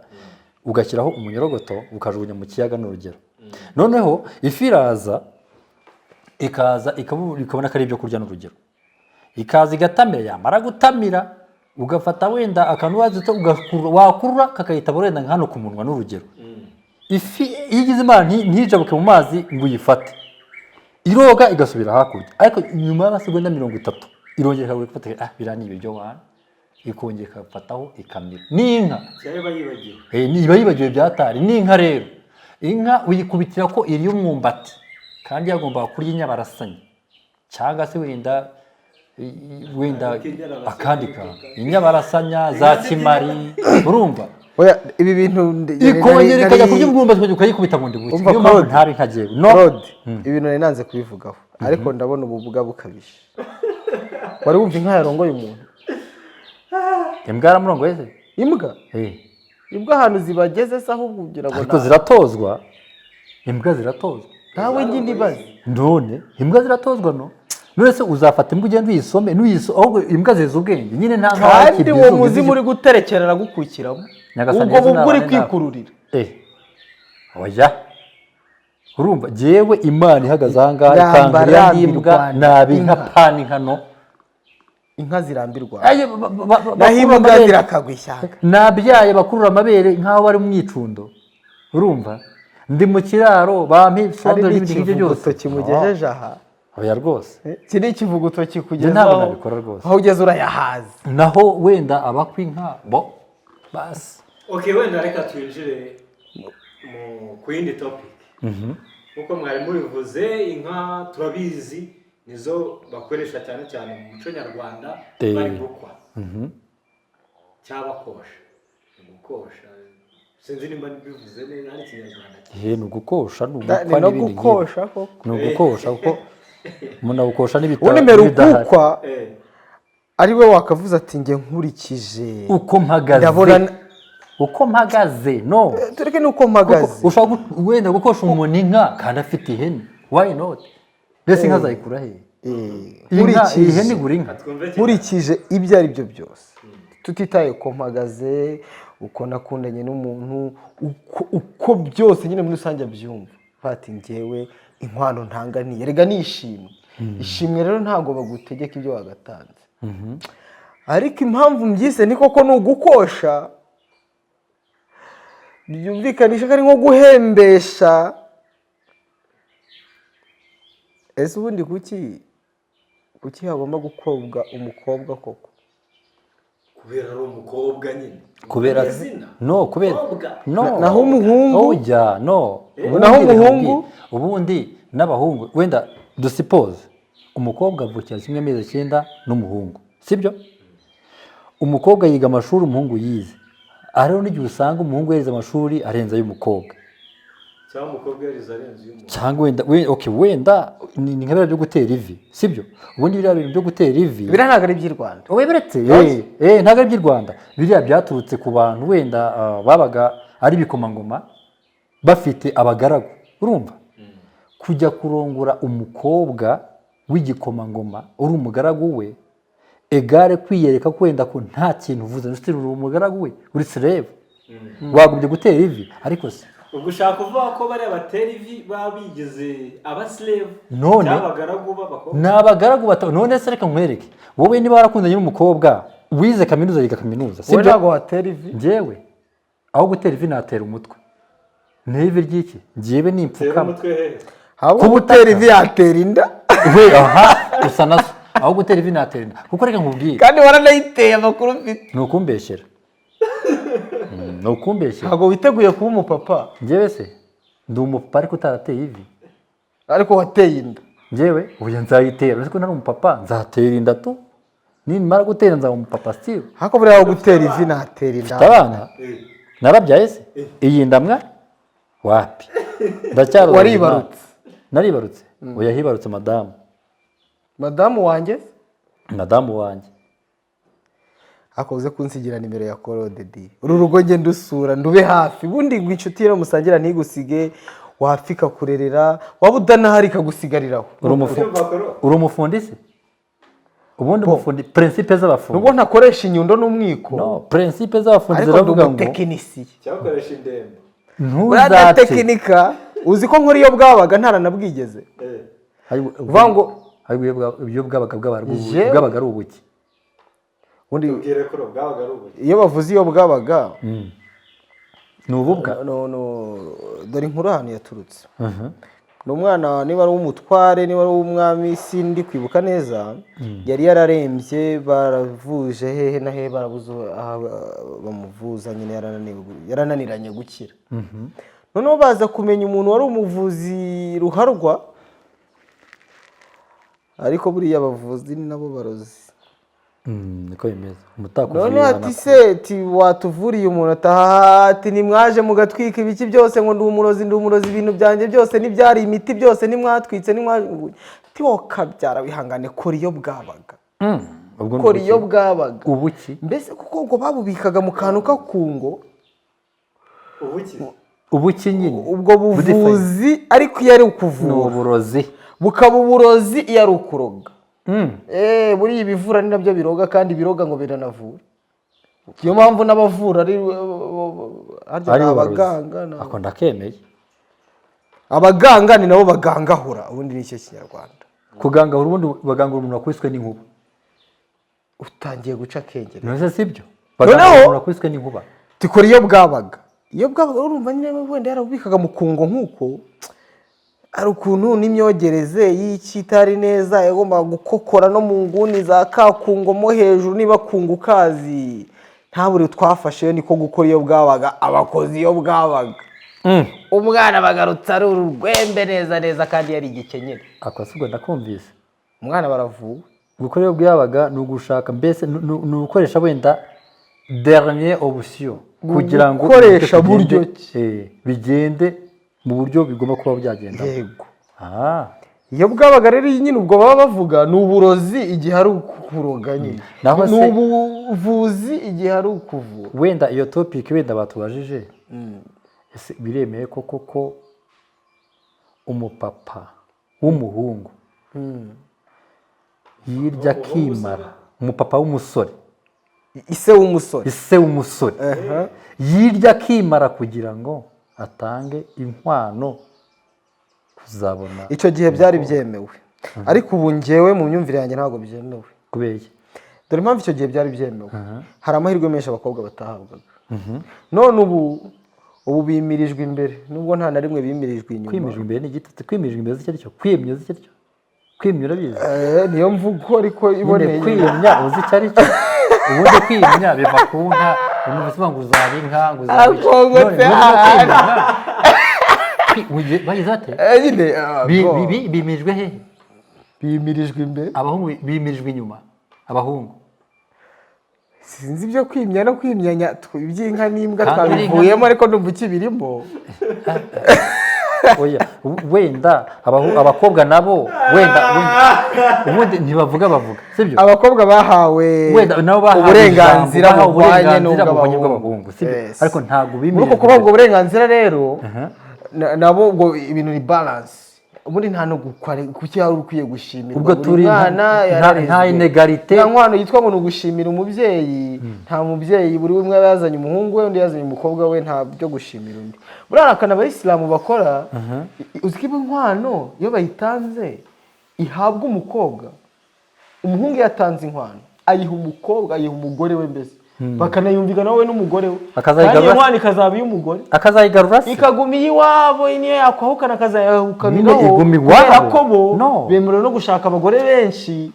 ugashyiraho umunyorogoto, ukajugunya mu kiyaga, ni urugero. Noneho ifi iraza, ikaza ikabona ko ari ibyo kurya, ni urugero, ikaza igatamira. Yamara gutamira, ugafata wenda akantu wazitse, ugakurura, wakurura kakayita wenda nka hano ku munwa, ni urugero. Ifi iyo igize Imana ntijabuke mu mazi ngo uyifate, iroga igasubira hakurya, ariko nyuma y'amasegonda 30 irongera ikagura ifata, ah, biriya ni ibiryo wana, ikongera ikafataho ikamira. N'inka. Cyangwa yibagiwe. Iba yibagiwe byatari. N'inka rero, inka uyikubitira ko iriye umwumbati kandi yagombaga kurya inyabarasanya cyangwa se wenda wenda Ariko inyabarasanya akandi kantu, inyabarasanya za kimari, urumva? Oya, ibi bintu Ikongera ikajya kurya umwumbati, ukongera ukayikubita bundi buke. Umva Niyo mpamvu Claude. ntabe nka jyewe, no. Claude, ibintu nari nanze kubivugaho, ariko ndabona ububwa bukabije. Wari wumva inka yarongoye umuntu? Imbwa yaramurongoye se? Imbwa. Imbwa ahantu zibageze se ahubwo ugira ngo Ariko ziratozwa, imbwa ziratozwa. Nawe nyine ibaze. None imbwa ziratozwa, no none se uzafata imbwa ugenda uyisome ahubwo imbwa zizi ubwenge nyine, nta nkaho Kandi wakibyiza uwo ubwiza muzimu uri guterekera aragukukiramo. Nyagasani Ubwo Yezu bubwo uri nabane nawe. kwikururira. Oya, urumva jyewe Imana ihagaze aha ngaha Ramba, ikangurira rambi n'imbwa Rwanda, nabi inka inka. pani nkano. Inka zirambirwa. Aye, Naho bakurura imbwa amabere. zirakagwa ishyanga. Nabyaye bakurura amabere nk'aho bari mu mwicundo, urumva ndi mu kiraro, bampa Hari isombe n'ibindi nk'ibyo byose. n'ikivuguto kimugejeje aha. Oya rwose. Iki ni ikivuguto kikugezaho. Ntabwo nabikora rwose. Aho ugeze urayahaza. Naho wenda abakwa inka bo basi. Okay, wenda reka twinjire ku yindi topic. Nkuko mwari mubivuze, inka turabizi nizo bakoresha cyane cyane mu muco nyarwanda bari gukwa cyangwa kosha. Ni gukosha, sinzi nimba bivuze neza, hari ikinyarwanda. Ni ugukosha, ni Ni ugukwa no n'ibindi nk'ibyo. gukosha koko. Ni ugukosha kuko umuntu awukosha Ubundi mbere n'ibidahari. ukukwa ari we wakavuze ati njye nkurikije Uko mpagaze. Ndabona Uko mpagaze, no. Tureke nuko mpagaze. Ushobora wenda gukosha umuntu inka kandi afite ihene, why not? Mbese inka azayikura he? Inka, Nkurikije ihene igura inka. Twumve cyane. Nkurikije ibyo ari byo byose, tutitaye uko mpagaze, uko nakundanye n'umuntu, uko byose nyine muri rusange abyumva, bati njyewe inkwano ntanganiye rega ni ishimwe. Ishimwe rero ntabwo bagutegeka ibyo wagatanze, ariko impamvu mbyise ni koko ni ugukosha. Byumvikanisha ko ari nko guhembesha. Ese ubundi kuki hagomba gukobwa umukobwa koko? Kubera ari umukobwa nyine. Kubera Izina. No, kubera Kobwa. no. Naho umuhungu- Oya, no. Ubundi Naho reka umuhungu- nkubwire, ubundi n'abahungu, wenda dusuppose umukobwa avukira kimwe amezi 9 n'umuhungu, sibyo? Umukobwa yiga amashuri umuhungu yize. Hariho n'igihe usanga umuhungu yarize amashuri arenze ay'umukobwa. Cyangwa umukobwa yarize arenze uy'umuhungu. Cyangwa wenda okay, wenda ni nka biriya byo gutera ivi, sibyo? Ubundi biriya bintu byo gutera ivi Biriya ntabwo ari iby'i Rwanda. Wowe buretse, ntabwo ari iby'i Rwanda. Biriya byaturutse ku bantu wenda babaga ari ibikomangoma bafite abagaragu, urumva? Kujya kurongora umukobwa w'igikomangoma uri umugaragu we, égale kwiyereka ko wenda ko nta kintu uvuze, nshuti, uri umugaragu we, uri slave, wagombye gutera ivi. Ariko se Ubwo ushaka kuvuga ko bariya batera ivi baba bigize abaslave None- cyangwa abagaragu b'abakobwa? Ni abagaragu bato. None se reka nkwereke, wowe niba warakundanye n'umukobwa wize kaminuza, yiga kaminuza, Wowe sibyo? ntabwo watera ivi. Njyewe aho gutera ivi natera umutwe. Ni ivi ry'iki? Njyewe ni Tera impfukama. umutwe hehe? Ahubwo Ku gutera butaka. ivi yatera inda. We, aha usa na so. Aho gutera ivi natera inda, kuko reka nkubwire. Kandi waranayiteye, amakuru mfite. Ni ukumbeshyera. Ni ukumbeshyera. Ntabwo witeguye kuba umupapa. Njyewe se ndi umupapa ariko utarateye ivi. Ariko wateye inda. Njyewe ubu nzayitera, uretse ko ntari umupapa, nzatera inda tu. Nimara gutera nzaba umupapa still. Ariko buriya aho gutera ivi natera inda. Mfite abana, narabyaye se? Iyi ndamwa wapi, ndacyari. Waribarutse? Naribarutse? Oya, hibarutse madamu. Madamu wanjye? Madamu wanjye. Ariko uze kunsigira nimero ya Korode di, uru rugo njye ndusura, ndube hafi. Ubundi ngo inshuti rero musangira ntigusige, wapfa ikakurerera, waba udanahari ikagusigariraho. Uri umufundi se? Ubundi umufundi, principe z'abafundi. Nubwo ntakoresha inyundo n'umwiko, No, principe z'abafundi ariko ndi ziravuga ngo umutekinisiye. Cyakoresha indembe. Buriya ntuzate. Ndatekinika. Uzi ko nkora iyo bwabaga ntaranabwigeze? Uvuga ngo Ariko iyo bwabaga Jewe- bwabaga ari ubuki. Ubundi Tubwire ko bwabaga ari ubuki. iyo bavuze iyo bwabaga, Ni ububwa. No, dore inkuru ahantu yaturutse. Ni umwana, niba ari uw'umutware, niba ari uw'umwami, sindi kwibuka neza. Yari yararembye, baravuje hehe na hehe, barabuze aho bamuvuza nyine, yarananiranye gukira. Noneho baza kumenya umuntu wari umuvuzi ruharwa. Ariko buriya abavuzi ni nabo barozi. Niko bimeze, umutako. Noneho ati se ti watuvuriye umuntu ataha, ati ntimwaje mugatwika ibiki byose, ngo ndi umurozi, ndi umurozi, ibintu byanjye byose ntibyari imiti byose, ntimwatwitse, ntimwaje. Ati wowe kabyara, wihangane, kora iyo bwabaga. Ubwo ni Kora iyo ubuki. bwabaga. Ubuki. Mbese kuko ngo babubikaga mu kantu k'akungo. Ubuki. Ubuki nyine. Ubwo buvuzi, ariko iyo ari Ni ukuvura, uburozi. bukaba uburozi iyo ari ukuroga. Buriya ibivura ni nabyo biroga, kandi ibiroga ngo biranavura. Niyo mpamvu n'abavura ari harya Ari ni abarozi. abaganga Ako ndakemeye. Abaganga ni nabo bagangahura, ubundi ni icyo Kinyarwanda. Kugangahura, ubundi bagangura umuntu wakubiswe n'inkuba. Utangiye guca akenge. None se sibyo? Noneho- Bagangahura umuntu wakubiswe n'inkuba. Tikora iyo bwabaga, iyo bwabaga, urumva nyine wenda yarabubikaga mu kungo nk'uko hari ukuntu n'imyogereze y'iki itari neza, yagombaga gukokora no mu nguni za kakungo mo hejuru, niba kungu ukazi ntabure twafashe. Niko gukora iyo bwabaga, abakozi iyo bwabaga, umwana bagarutse ari urwembe neza neza, kandi yari igikenyeri. Ako si ubwo ndakumvise. Umwana baravuwe. Gukora iyo bwabaga ni ugushaka, mbese ni ugukoresha wenda dernier option kugira ngo Gukoresha bigende- buryo ki? Bigende mu buryo bigomba kuba byagenda. Yego. Ah. Iyo bwabaga rero nyine, ubwo baba bavuga ni uburozi igihe ari ukuroga nyine, Naho ni se- ubuvuzi igihe ari ukuvura. Wenda iyo topic wenda batubajije, ese biremeye ko koko umupapa w'umuhungu yirya akimara, umupapa w'umusore, Ise w'umusore. Ise w'umusore yirya akimara kugira ngo atange inkwano kuzabona? Icyo gihe byari byemewe, ariko ubu ngewe mu myumvire yanjye ntabwo byemewe. Kubera iki? Dore impamvu. Icyo gihe byari byemewe, hari amahirwe menshi abakobwa batahabwaga. None ubu Ubu bimirijwe imbere, nubwo nta na rimwe bimirijwe inyuma. Kwimirijwe imbere ni igitutsi. Kwimirijwe imbere uzi icyo ari cyo? Kwimya uzi icyo ari cyo? Kwimya urabizi? Niyo mvugo ariko Nyine iboneye. Kwimya uzi icyo ari cyo? Ubundi kwimya biva ku nka. Umuntu uvuga ngo uzaba inka, ngo uzaba iki. Akongotse. None ubundi kwimya bagize bate? Nyine Bimirijwe hehe? Bimirijwe imbere. Abahungu bimirijwe inyuma, abahungu. Sinzi ibyo kwimya no kwimyanya, iby'inka n'imbwa Kandi ari inka. twabivuyemo, ariko ndumva ukibirimo. Oya, wenda abakobwa nabo wenda ubundi ntibavuga, bavuga sibyo? Abakobwa bahawe Wenda nabo bahawe uburenganzira ijambo, bahawe buhwanye uburenganzira buhwanye n'ubw'abahungu. bw'abahungu, sibyo? Yes. Ariko ntabwo Muri bimirijwe uko kubaha ubwo burenganzira rero, nabo ubwo ibintu ni balance. Ubundi nta no gukware kuki wari ukwiye gushimirwa Ubwo buri turi mwana yararezwe. nta inégalité. Nta nkwano yitwa ngo ni ugushimira umubyeyi, nta mubyeyi. Buri umwe aba yazanye umuhungu we, undi yazanye umukobwa we, nta byo gushimira undi. Buriya hari akantu abayisilamu bakora. Uzi ko inkwano iyo bayitanze ihabwa umukobwa? Umuhungu iyo atanze inkwano ayiha umukobwa, ayiha umugore we, mbese bakanayumvikana we n'umugore we. Akazayigarura. Kandi iyo nkwano ikazaba iy'umugore. Akazayigarura se? Ikaguma iwabo. Niyo yakwahukana akazayahukaniraho. Nyine iguma iwabo. Kubera ko bo No. bemerewe no gushaka abagore benshi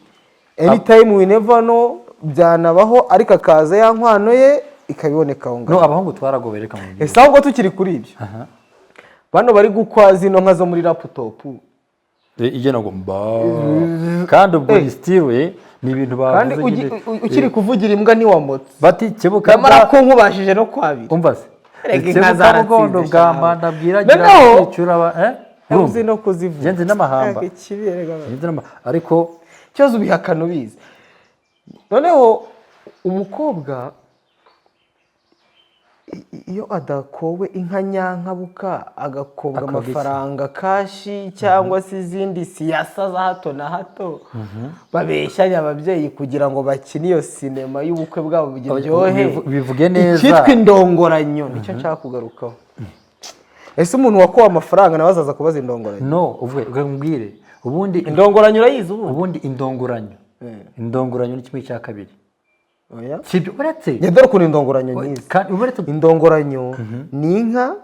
anytime, we never know, byanabaho, ariko akaza ya nkwano ye ikabiboneka aho ngaho. No, abahungu twaragowe, reka mubwire. Ese ahubwo tukiri kuri ibyo, bano bari gukwa zino nka zo muri laptop Igena ngo mba, kandi ubwo Eh. ni style, ni ibintu Kandi bavuze nyine. ukiri kuvugira imbwa ntiwamotse. Bati kebuka. Nyamara ko nkubashije no kwabira. Umva se. Erega inka Kebuka zaratsinze bugondo bwa shahu. mbanda bwiragira kwicura eh. Uzi no kuzivuga. Ngenzi n'amahamba. Ega ikibi, erega. Ngenzi ariko Ikibazo ubihakana ubizi. Noneho umukobwa iyo adakowe inka nyankabuka, agakobwa Akabwa iki? amafaranga cash cyangwa se izindi siyasa za hato na hato babeshyanya ababyeyi kugira ngo bakine iyo sinema y'ubukwe bwabo buryohe. Bivuge neza. Icyitwa indongoranyo nicyo nshaka kugarukaho. Ese umuntu wakowe amafaranga nawe azaza kubaza indongoranyo? No, uvuge, umbwire ubundi. Indongoranyo urayizi ubundi? Ubundi indongoranyo ni kimwe cya kabiri. Oya. Sibyo? Uretse Njye dore ukuntu indongoranyo nyizi. Kandi uretse Indongoranyo ni inka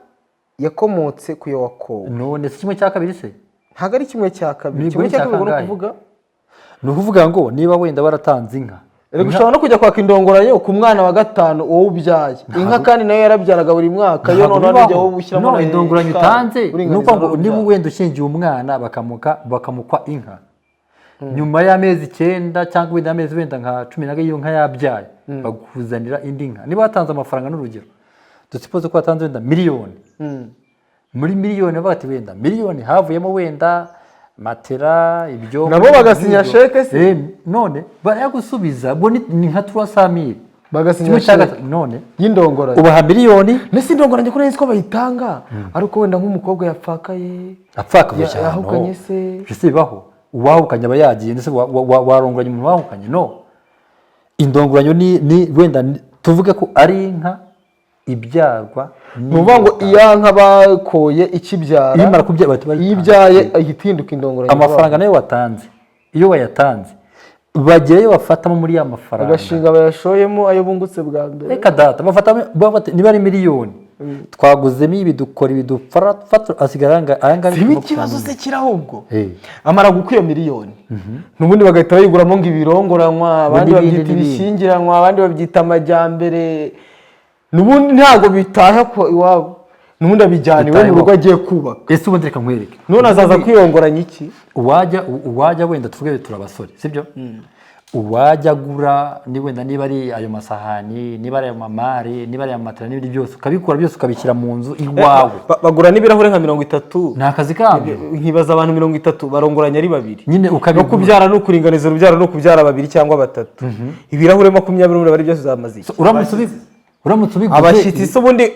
yakomotse ku yo wakowe. None si kimwe cya kabiri se? Ntabwo ari kimwe cya kabiri. Ni Kimwe cya cya kabiri ubwo ni kangahe? ukuvuga Ni ukuvuga ngo niba wenda waratanze inka Erega ushobora no kujya kwaka indongoranyo ku mwana wa gatanu wowe ubyaye inka, kandi nayo yarabyaraga buri mwaka yo. Ntabwo Noneho bibaho. ujya wowe ushyiramo No, na indongoranyo utanze ni uringaniza ukuvuga ngo n'urubyaro. niba wenda ushingiye umwana bakamukwa inka, nyuma y'amezi 9 cyangwa wenda amezi wenda nka 12, iyo nka yabyaye bakuzanira indi nka. Niba watanze amafaranga, n'urugero dusuppose ko watanze wenda miliyoni, muri miliyoni bavuga ati wenda miliyoni havuyemo wenda matera, ibyo Nabo bagasinya chèque se? None barayagusubiza. Ubwo ni nka 300 000. Bagasinya Kimwe cya chèque gatatu. None y'indongoranyo. Ubaha miliyoni. Mbese indongoranyo ko nari nzi ko bayitanga ariko wenda nk'umukobwa yapfakaye, Apfakaye cyane. yahukanye se? Ese bibaho? Uwahukanye aba yagiye, ndetse warongoranya umuntu wahukanye? No, indongoranyo ni wenda tuvuge ko ari inka ibyarwa. Ni ukuvuga ngo iya nka bakoye ikibyara, Iyo imara kubyara bahita iyo bayitanga. ibyaye ihita ihinduka indongoranyo. Amafaranga nayo watanze, iyo wayatanze bagerayo bafatamo muri ya mafaranga. Agashinga bayashoyemo ayo bungutse bwa mbere. Reka data, bafatamo bafata, niba ari miliyoni twaguzemo ibi, dukora ibi, dupfa asigara aya ngaya. Siba ikibazo se kiri ahubwo, Eh. amara gukwa iyo miliyoni n'ubundi bagahita bayiguramo ngo ibirongoranwa, abandi N'ibindi, babyita n'ibindi. ibishyingiranwa, abandi babyita amajyambere. N'ubundi ntabwo bitaha ko iwabo, n'ubundi abijyana iwe Bitaha mu rugo iwabo. agiye kubaka. Ese ubundi reka nkwereke. None azaza kwirongoranya iki? Uwajya wenda tuvuge turi abasore, sibyo? Uwajya agura ni wenda niba ari ayo masahani, niba ari ayo mamare, niba ari ayo matera n'ibindi byose, ukabikura byose ukabishyira mu nzu iwawe. Bagura n'ibirahure nka 30. Ni akazi kabyo. Nkibaza abantu 30 barongoranya ari babiri, Nyine no ukabigura. kubyara no kuringaniza urubyaro no kubyara babiri cyangwa batatu, ibirahure 20 bari byose uzamaze iki? Uramutse ubiguze Abashyitsi se ubundi,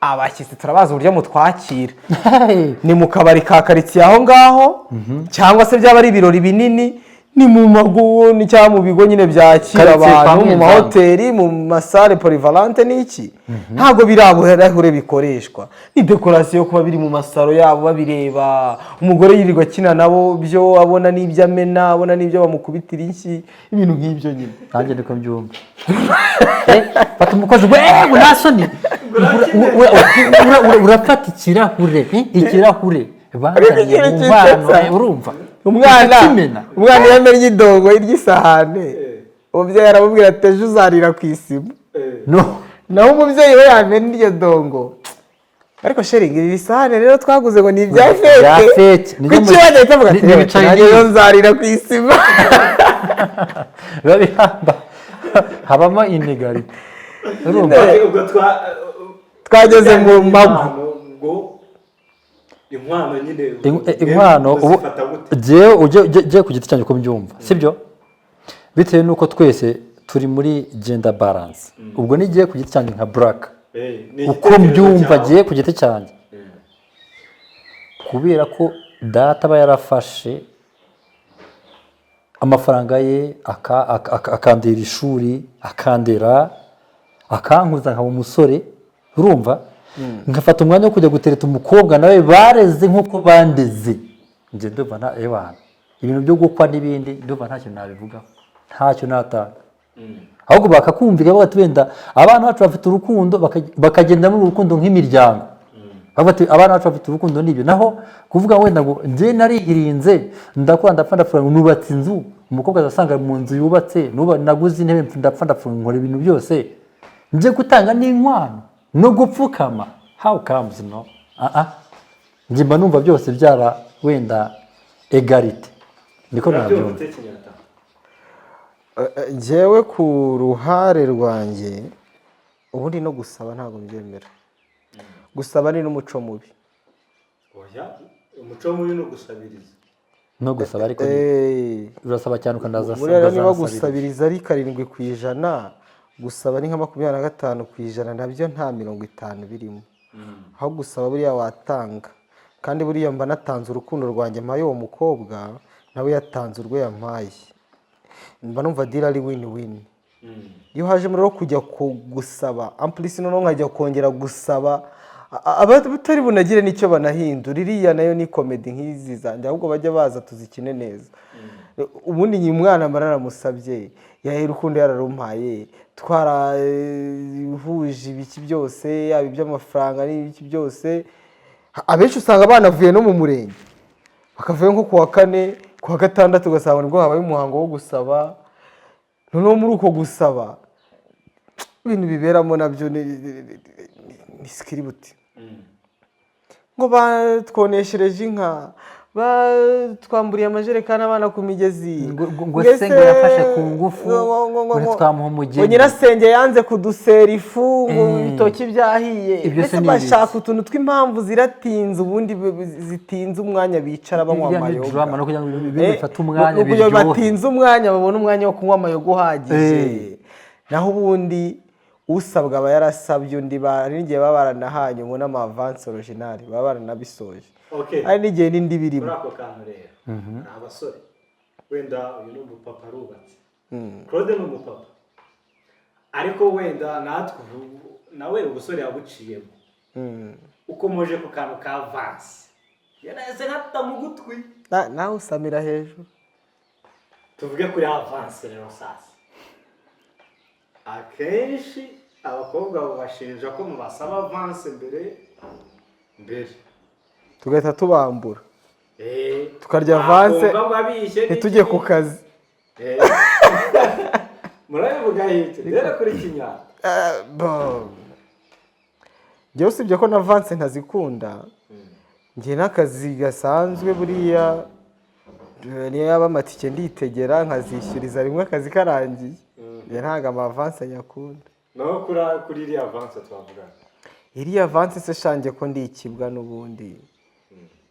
abashyitsi turabazi uburyo mutwakira, ni mu kabari ka karitsiye aho ngaho, cyangwa se byaba ari ibirori binini. Ni mu mago ni cyangwa mu bigo nyine byakira Quartier kwa abantu, mu Mwenzanga. mahoteli, mu ma salles polyvalentes n'iki. Ntabwo biri birahure bikoreshwa, ni décoration yo kuba biri mu masaro yabo babireba. Umugore yirirwa akina nabo byo, abona n'ibyo amena, abona n'ibyo bamukubitira inshyi, ibintu nk'ibyo nyine. Nanjye niko mbyumva. Fata umukozi we ngo nta soni. Urafata ikirahure, ikirahure bazanye mu nkwano, urumva? Umwana Ukakimena. Umwana iyo amennye idongo ry'isahane, umubyeyi aramubwira ati: "Ejo uzarira ku isima." No. Naho umubyeyi we yamena iryo dongo: "Ariko chéri, iri sahane rero twaguze ngo ni ibya Bya fête." fête. Kuki wajya ahita avuga ati: Ni "Reka bicaye nanjye neza." ejo nzarira ku isima. Biba bihamba, habamo inégalité, urumva? Ubwo twa Twageze mu mago. Ngo inkwano nyine. Inkwano ubu uzifata gute? Jyewe ujye ku giti cyanjye uko mbyumva, sibyo? Bitewe n'uko twese turi muri gender balance, ubwo nigiye ku giti cyanjye nka Black, Ni uko igitekerezo mbyumva, cyawe. agiye ku giti cyanjye, kubera ko data aba yarafashe amafaranga ye akandira ishuri, akandera, akankuza nkaba umusore, urumva, ngafata umwanya wo kujya gutereta umukobwa nawe bareze nk'uko bandeze, njye ndumva nta ewana ibintu byo gukwa n'ibindi, ndumva nta kintu nabivugaho, ntacyo natanga. Ahubwo bakakumvira bavuga ati: "Wenda abana bacu bafite urukundo," bakagenda muri uru rukundo nk'imiryango, bavuga ati: "Abana bacu bafite urukundo." N'ibyo naho kuvuga wenda ngo njye narihirinze, ndakora, ndapfa, ndapfa, nubatse inzu, umukobwa azasanga mu nzu yubatse, naguze intebe, ndapfa, ndapfa, nkora ibintu byose, njye gutanga n'inkwano no gupfukama, how comes? No, ah ah, njye mba numva byose byaba wenda égalité, niko Urabyumva nabyumva. ute, Kinyata? Njyewe ku ruhare rwanjye, ubundi no gusaba ntabwo mbyemera. Gusaba ni n'umuco mubi. Oya, umuco mubi ni ugusabiriza. No gusaba ariko urasaba cyane ukanaza. Buriya rero niba ukazanasabiriza. gusabiriza ari 7%, gusaba ni nka 25%, nabyo nta 50 birimo. Aho gusaba buriya watanga, kandi buriya mba natanze urukundo rwanjye mpaye uwo mukobwa, nawe yatanze urwo yampaye, mba numva deal ari win win. Iyo hajemo rero kujya gusaba en plus, noneho nkajya kongera gusaba, abatari bunagire n'icyo banahindura, iriya nayo ni comedy nk'izi zanjye, ahubwo bajya baza tuzikine neza. Ubundi nyuma umwana mba naramusabye, yahera urukundo yararumpaye, twarahuje ibiki byose, yaba iby'amafaranga n'ibiki byose. Abenshi usanga banavuye no mu murenge, bakavuye nko ku wa kane, ku wa gatandatu ugasanga nibwo habaye umuhango wo gusaba. Noneho muri uko gusaba ibintu biberamo nabyo ni script, ngo batwoneshereje inka, batwamburiye amajerekani abana ku migezi. Ngo se ngo yafashe ku ngufu, ngo ntitwamuha umugeni. Ngo nyirasenge yanze kudusera ifu, ngo ibitoki byahiye. Ibyo se Mbese ni bashaka ibiki? utuntu tw'impamvu ziratinze, ubundi zitinze umwanya bicara banywa Iriya ni amayoga. drama, no kugira ngo ibintu bifate umwanya, Ni ukugira ngo biryohe. batinze umwanya, babone umwanya wo kunywa amayoga uhagije. Naho ubundi usabwa aba yarasabye undi, hari n'igihe baba baranahanye ngo n'ama avance original baba baranabisoje. Hari n'igihe n'indi birimo. Muri ako kantu rero hari abasore, wenda uyu ni umupapa, arubatse, Claude ni umupapa, ariko wenda natwe ubu nawe ubusore yabuciyemo. Ukomoje ku kantu ka avance, yanahise nkata mu gutwi. Nawe usamira hejuru. Tuvuge kuri avance rero sasa. Akenshi abakobwa babashinja ko mubasaba avance mbere mbere. Tugahita tubambura, tukarya avance, bakumva ngo abishye ntitujye n'iki. ku kazi. Murabivuga hirya rero kuri Kinyarwanda. Bon. Njyewe usibye ko na avance ntazikunda, njye n'akazi gasanzwe buriya, niyo yaba amatike nditegera nkazishyuriza rimwe akazi karangiye. Njye ntabwo ama avance nyakunda. Naho kuri iriya avance twavugaga? Iriya avance se shange ko ndi ikibwa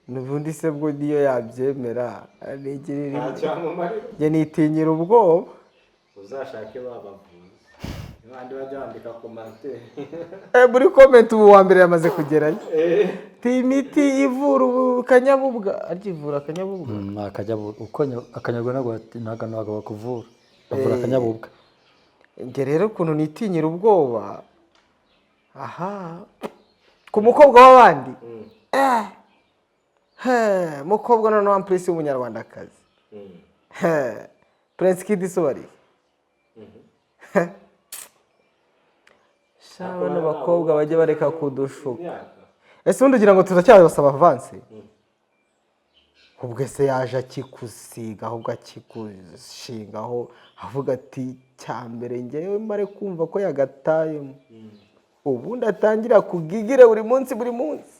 n'ubundi se bwo niyo yabyemera nigirira Nta cyamumarira. Njye nitinyira ubwoba. Uzashake babavuzi. Abandi bajya bandika commentaire. Muri comment ubu wa mbere yamaze kugerayo. Ti imiti ivura ubu kanyabubwa, arya ivura akanyabubwa. Akanyabwa ntabwo bakuvura, bavura akanyabubwa. Njye rero ukuntu nitinyira ubwoba aha ku mukobwa w'abandi, he mukobwa noneho wa prince w'umunyarwandakazi, he Prince Kid sobari. Sha, bano bakobwa bajye bareka kudushuka. Imyaka. Ese ubundi ugira ngo turacyabasaba avance? Ubwo ese yaje akikusiga, ahubwo akikushingaho, avuga ati cyambere ngewe mare kumva ko yagatayemo, ubundi atangira kugigire buri munsi buri munsi,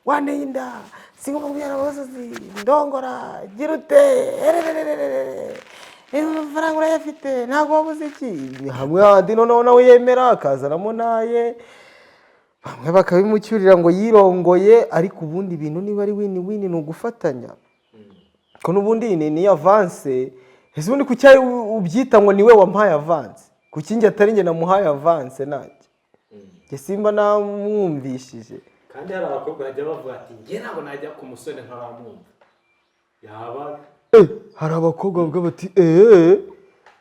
wanteye inda, singomba kubyara abasozi, ndongora, gira ute, ererererere, amafaranga urayafite, ntabwo wabuze iki, hamwe handi noneho nawe yemera akazanamo naye, bamwe bakabimucyurira ngo yirongoye. Ariko ubundi ibintu niba ari win win, ni ugufatanya, ko n'ubundi ni avance. Ese ubundi kuki ubyita ngo niwe wampaye avance? Kuki njye atari njye namuhaye avance? Nanjye njye simba namwumvishije. Kandi hari abakobwa bajya bavuga ati njye ntabwo najya ku musore ntaramwumva yaba. Hari abakobwa bavuga bati eee,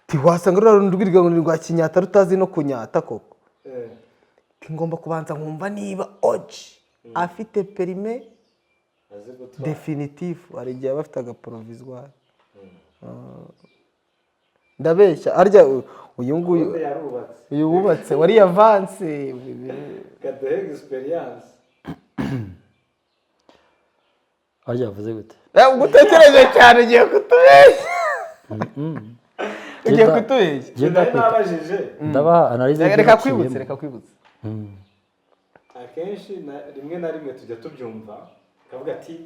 tiwasanga ruriya rundi rwirwa ngo ni rwa kinyata, rutazi no kunyata koko. Ati ngomba kubanza nkumva niba oji afite permis azi gutwara. Définitif. Hari igihe aba afite agaprovisoire. Ndabeshya? Arya uyu nguyu Ubundi yarubatse. Uyu wubatse wariye avance. Kaduhe experience. Arya yavuze gute? Ubwo utekereje cyane, ugiye kutubeshya, ugiye kutubeshya. Genda. Nari nabajije. Ndabaha analyse Reka y'ibyo kwibutse. naciyemo. Reka kwibutse. Akenshi rimwe na rimwe tujya tubyumva, kavuga ati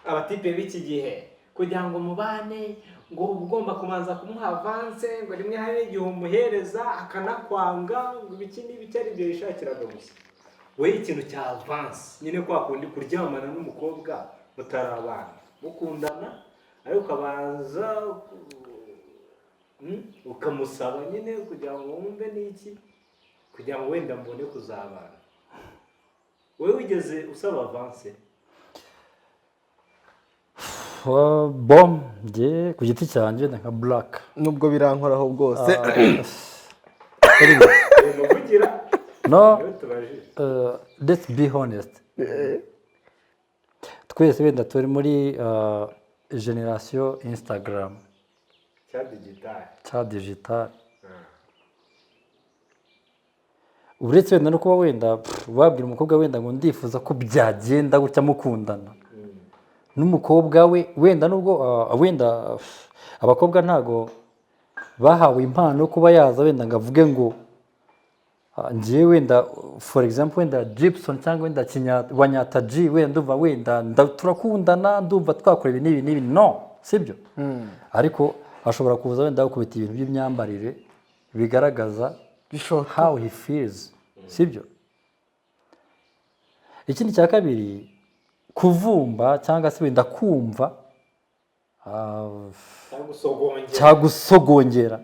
abatipe b'iki gihe kugira ngo mubane ngo uba ugomba kubanza kumuha avance, ngo rimwe hari igihe umuhereza akanakwanga, ngo ibiki n'ibiki, ari ibyo yishakiraga gusa. We ikintu cya avance nyine, kwa kundi kuryamana n'umukobwa mutarabana, mukundana, ariko ukabanza ukamusaba nyine kugira ngo wumve n'iki, kugira ngo wenda mbone kuzabana. Wowe wigeze usaba avance? Bon, njye ku giti cyanjye ni nka black. Nubwo birankoraho bwose. Muvugira. No. Niwe tubajije. Let's be honest, twese wenda turi muri generation Instagram. Cya digital. Cya digital. Uretse wenda no kuba wenda wabwira umukobwa wenda ngo ndifuza ko byagenda gutya, mukundana n'umukobwa we, wenda nubwo wenda abakobwa ntago bahawe impano yo kuba yaza wenda ngo avuge ngo njyewe wenda, for example, wenda Gibson cyangwa wenda Wanyata G, wenda ndumva wenda turakundana, ndumva twakora ibi n'ibi n'ibi. No sibyo, ariko ashobora kuza wenda gukubita ibintu by'imyambarire bigaragaza Bishoto. how he feels, sibyo? Ikindi cya kabiri, kuvumba cyangwa se wenda kumva Cyangwa gusogongera. Cyangwa gusogongera,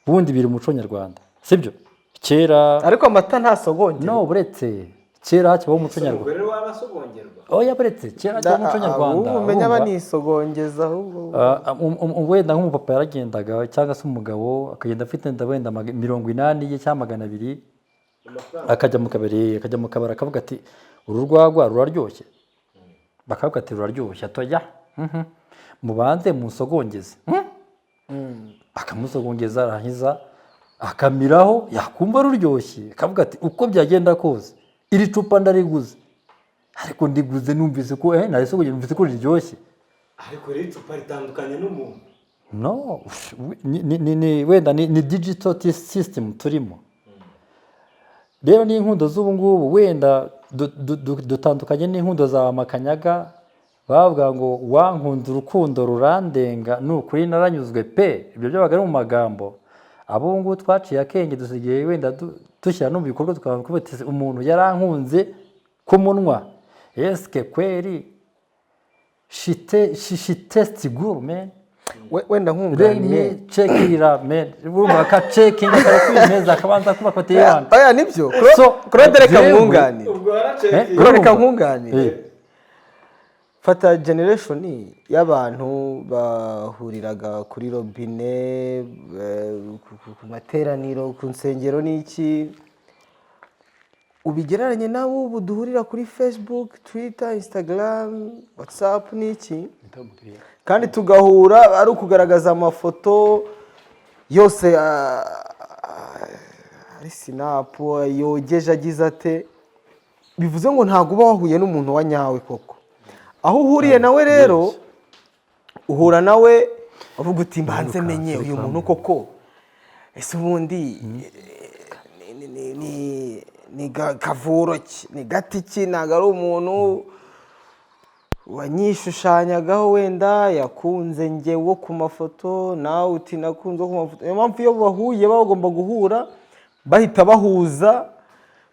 ubundi biri mu muco nyarwanda, sibyo? Kera Ariko amata ntasogongera. No, buretse kera hakibaho umuco nyarwanda. Umugore warasogongerwa. Oya, buretse kera hakibaho umuco nyarwanda. Ubu umenya urumva? Banisogongeza ahubwo. Wenda nk'umupapa yaragendaga cyangwa se umugabo akagenda afite wenda 80 ye cyangwa 200. Amafaranga. Akajya mu kabari akavuga ati uru rwagwa ruraryoshye, bakavuga ati ruraryoshye, atoya mubanze musogongeze. Akamusogongeza, arangiza akamiraho, yakumva ruryoshye akavuga ati uko byagenda kose iri cupa ndariguze, ariko ndiguze numvise ko narisogongeye, numvise ko riryoshye. Ariko rero icupa ritandukanye n'umuntu. No, wenda ni digital system turimo. Rero n'inkundo z'ubu ngubu wenda dutandukanye n'inkundo za Makanyaga bavuga ngo wankunze urukundo rurandenga, ni ukuri naranyuzwe pe. Ibyo byabaga ari mu magambo. Abo ngubu twaciye akenge, dusigaye wenda dushyira no mu bikorwa, tukavuga tuti umuntu yarankunze ku munwa, eske kweri she tastes good, man? Wenda Let nkunganiye. me check it out, man. Urumva ka checking karakwimeza akabanza kuba kwateyana. Oya, nibyo. So, Claude, reka jewe- nkunganire. Ubwo waracekinze. Claude, reka nkunganire. Eh. Fata generation y'abantu bahuriraga kuri robine, ku materaniro, ku nsengero n'iki, ubigereranye n'abo ubu duhurira kuri Facebook, Twitter, Instagram, WhatsApp n'iki, kandi tugahura ari ukugaragaza amafoto yose, ari snap yogeje, agize ate. Bivuze ngo ntabwo uba wahuye n'umuntu wa nyawe koko. Aho uhuriye nawe rero, uhura nawe uvuga uti: "Mbanze menye uyu muntu koko, ese ubundi ni kavuro ki, ni gati ki? Ntabwo ari umuntu wanyishushanyagaho, wenda yakunze njye wo ku mafoto." Nawe uti: "Nakunze wo ku mafoto." Niyo mpamvu iyo bahuye baba bagomba guhura bahita bahuza,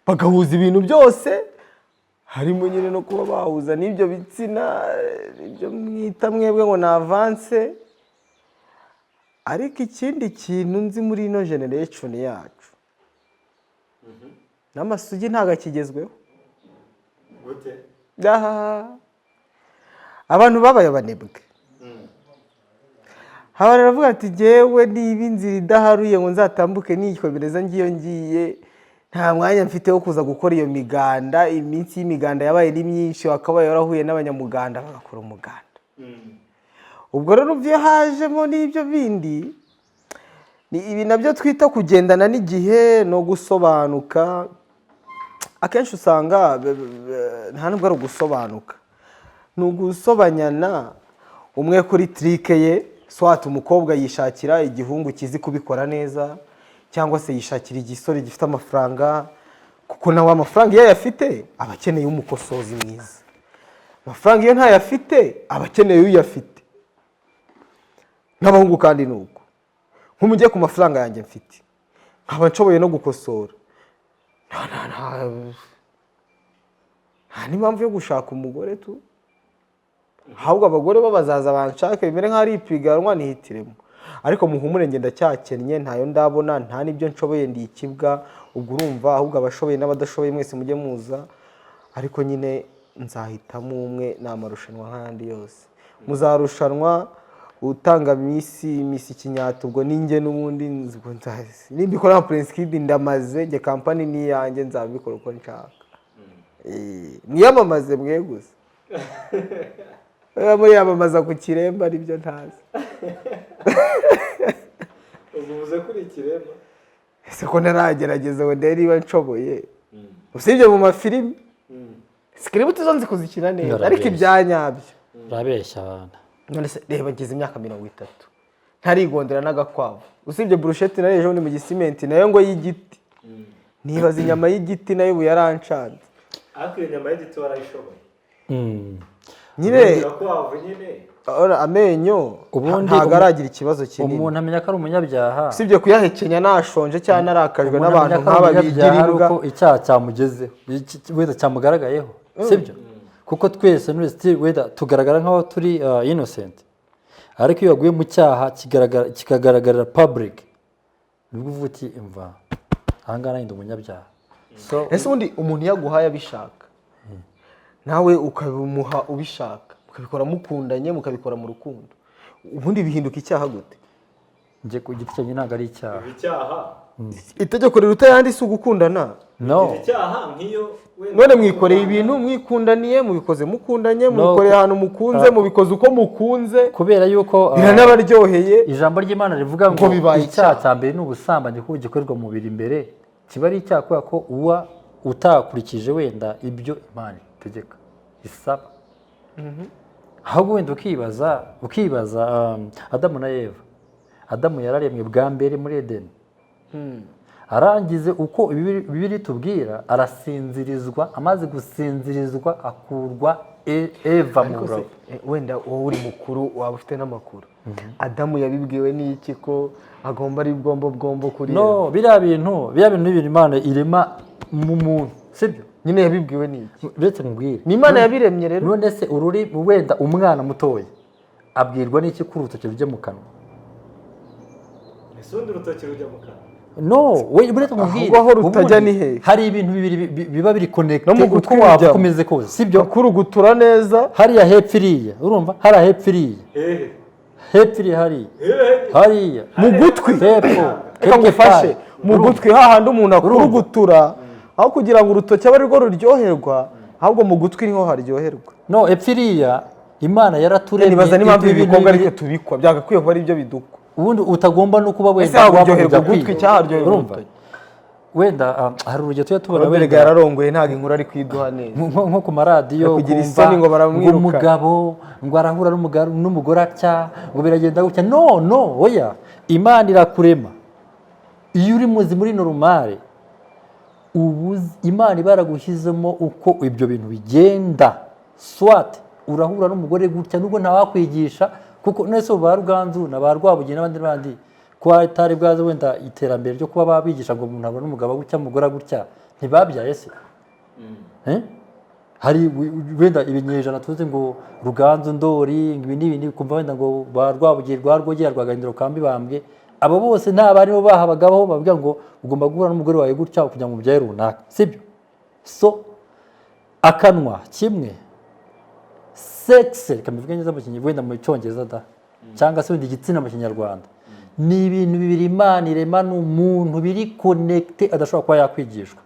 bagahuza ibintu byose, harimo nyine no kuba bahuza n'ibyo bitsina, ibyo mwita mwebwe ngo ni avance. Ariko ikindi kintu nzi muri ino generation yacu, n'amasugi ntabwo akigezweho. Gute? Aha. Abantu babaye abanebwe. Haba baravuga ati: "Jyewe niba inzira idaharuye ngo nzatambuke nikomereza, ngiyo ngiye, nta mwanya mfite wo kuza gukora iyo miganda." Iminsi y'imiganda yabaye ni myinshi, wakabaye warahuye n'abanyamuganda bagakora umuganda. Ubwo rero iyo hajemo n'ibyo bindi, ni ibi nabyo twita kugendana n'igihe no gusobanuka. Akenshi usanga nta nubwo ari ugusobanuka, ni ugusobanyana, umwe kuri trick ye. Soit umukobwa yishakira igihungu kizi kubikora neza, cyangwa se yishakira igisore gifite amafaranga, kuko nawe amafaranga iyo ayafite aba akeneye umukosozi mwiza. Amafaranga iyo ntayafite aba akeneye uyafite. N'abahungu kandi ni uko. Nk'umujye ku mafaranga yanjye mfite, nkaba nshoboye no gukosora, nta n'impamvu yo gushaka umugore tu. Ahubwo abagore bo bazaza banshake, bimere nk'aho ari ipiganwa, nihitiremo. Ariko muhumure, ngenda cyakennye, ntayo ndabona, nta n'ibyo nshoboye, ndi ikibwa. Ubwo urumva, ahubwo abashoboye n'abadashoboye mwese mujye muza, ariko nyine nzahitamo umwe. Ni amarushanwa nk'ayandi yose, muzarushanwa utanga Miss Kinyata. Ubwo ninjye n'ubundi ubwo nimbikora nka Prince Kid, ndamaze njye, company ni iyanjye, nzabikora uko nshaka. Mwiyamamaze mwe gusa. Muriyamamaza ku kiremba, aribyo ntazi. Ubwo uvuze kuri ikirema? Ese ko ntaragerageza ngo ndebe niba nshoboye, usibye mu mafilimi, script zo nzi kuzikina neza, ariko Urabeshya. ibya nyabyo. Urabeshya abantu. None se reba, ngize imyaka 30 ntarigondera n'agakwavu, usibye burusheti nayo ejo bundi mu gisimenti, nayo ngo y'igiti. Nibaza inyama y'igiti nayo ubu yarancanze. Ariko iyo nyama y'igiti warayishoboye? Nyine Agakwavu nyine. Ora, amenyo Ubundi ntabwo aragira ikibazo kinini, umuntu amenya ko ari umunyabyaha, usibye kuyahekenya nashonje cyangwa narakajwe umuntu n'abantu amenya ko ari nk'aba umunyabyaha bigira ari imbwa. uko icyaha cyamugezeho, wenda cyamugaragayeho, sibyo? Kuko twese muri still wenda tugaragara nk'aho turi innocent, ariko iyo waguye mu cyaha kikagaragarira public, nibwo uvuga uti: "Imva aha ngaha nanjye ndi umunyabyaha." So Ese ubundi umuntu iyo aguhaye abishaka, nawe ukabimuha ubishaka, mukabikora mukundanye, mukabikora mu rukundo, ubundi bihinduka icyaha gute? Njye ku giti cyanjye ntabwo ari icyaha. Icyaha. Itegeko riruta ayandi si ugukundana? No. Icyaha nk'iyo wenda None mwikoreye ibintu mwikundaniye, mubikoze mukundanye, mubikoreye ahantu mukunze, mubikoze uko mukunze, Kubera yuko biranabaryoheye. ijambo ry'Imana rivuga ngo Ngo bibaye icyaha cya mbere ni ubusambanyi, kuko gikorerwa mu mubiri imbere kiba ari icyaha, kubera ko uba utakurikije wenda ibyo Imana itegeka, isaba. Ahubwo wenda ukibaza, Adamu na Eva. Adamu yararemwe bwa mbere muri Edeni, arangize uko Bibiliya itubwira, arasinzirizwa. Amaze gusinzirizwa akurwa Eva mu Ariko se, buravu. Wenda wowe uri mukuru, waba ufite n'amakuru, Adamu yabibwiwe n'iki ko agomba ari bwombo bwombo kuri Eva? No, biriya bintu ni ibintu Imana irema mu muntu, sibyo? Nyine yabibwiwe n'iki? Uretse mubwire. Ni Imana yabiremye rero. None se ururi wenda umwana mutoya Abwirwa n'iki ko urutoki rujya mu kanwa? Ese ubundi urutoki rujya mu kanwa? No, we buretse nkubwire. Ahubwo aho rutajya Ubundi ni hehe? Hari ibintu bibiri biba biri connecté, No mu gutwi uko waba bijyamo. ukomeze kose, sibyo? Kurugutura neza. Hariya hepfo iriya, urumva, hariya hepfo iriya, Hehe? hepfo iriya, hariya, Hehe? hariya Mu gutwi. Hepfo. Reka ngufashe. Mu gutwi hahandi umuntu akurugutura, aho kugira ngo urutoki abe arirwo ruryoherwa, ahubwo mu gutwi niho haryoherwa. No, epfo iriya Imana yaraturemye. Nibaza n'impamvu ibi ibintu bikorwa bibiri- ariko tubikwa, byagakwiye kuba ari byo bidukwa. Ubundi utagomba no kuba Ese wenda haba waba uryoherwa ujya ugutwi kwiga. cyangwa haryoherwa Urumva? urutoki? Wenda hari urugero tujya tubona Robert wenda yararongoye, ntabwo inkuru ari kuyiduha neza. Nko ku maradiyo Kugira ukumva isoni ngo baramwiruka. ngo umugabo ngo arahura n'umugore atya, ngo biragenda gutya. No, no, oya, Imana irakurema. Iyo uri muzi muri normal, ubu Imana iba yaragushyizemo uko ibyo bintu bigenda. Soit urahura n'umugore gutya, nubwo ntawakwigisha, kuko nese ubu ba Ruganzu na ba Rwabugiri n'abandi n'abandi, ko hatari bwaze wenda iterambere ryo kuba babigisha ngo umuntu abone umugabo gutya, umugore gutya, ntibabyaye se? Eh? Hari wenda ibinyejana tuzi ngo Ruganzu Ndori, ngo ibi n'ibi n'ibi, kumva wenda ngo ba Rwabugiri, rwa Rwogera, rwa Gahindiro ka Mibambwe, abo bose nta barimo bahabagaho bavuga ngo ugomba guhura n'umugore wawe gutya kugira ngo umubyaye runaka, sibyo? So akanwa kimwe, sexe, reka mbivuge neza mu Kinyarwanda, wenda mu Cyongereza da, cyangwa se wenda igitsina mu Kinyarwanda, ni ibintu bibiri Imana iremana umuntu biri connecté, adashobora kuba yakwigishwa.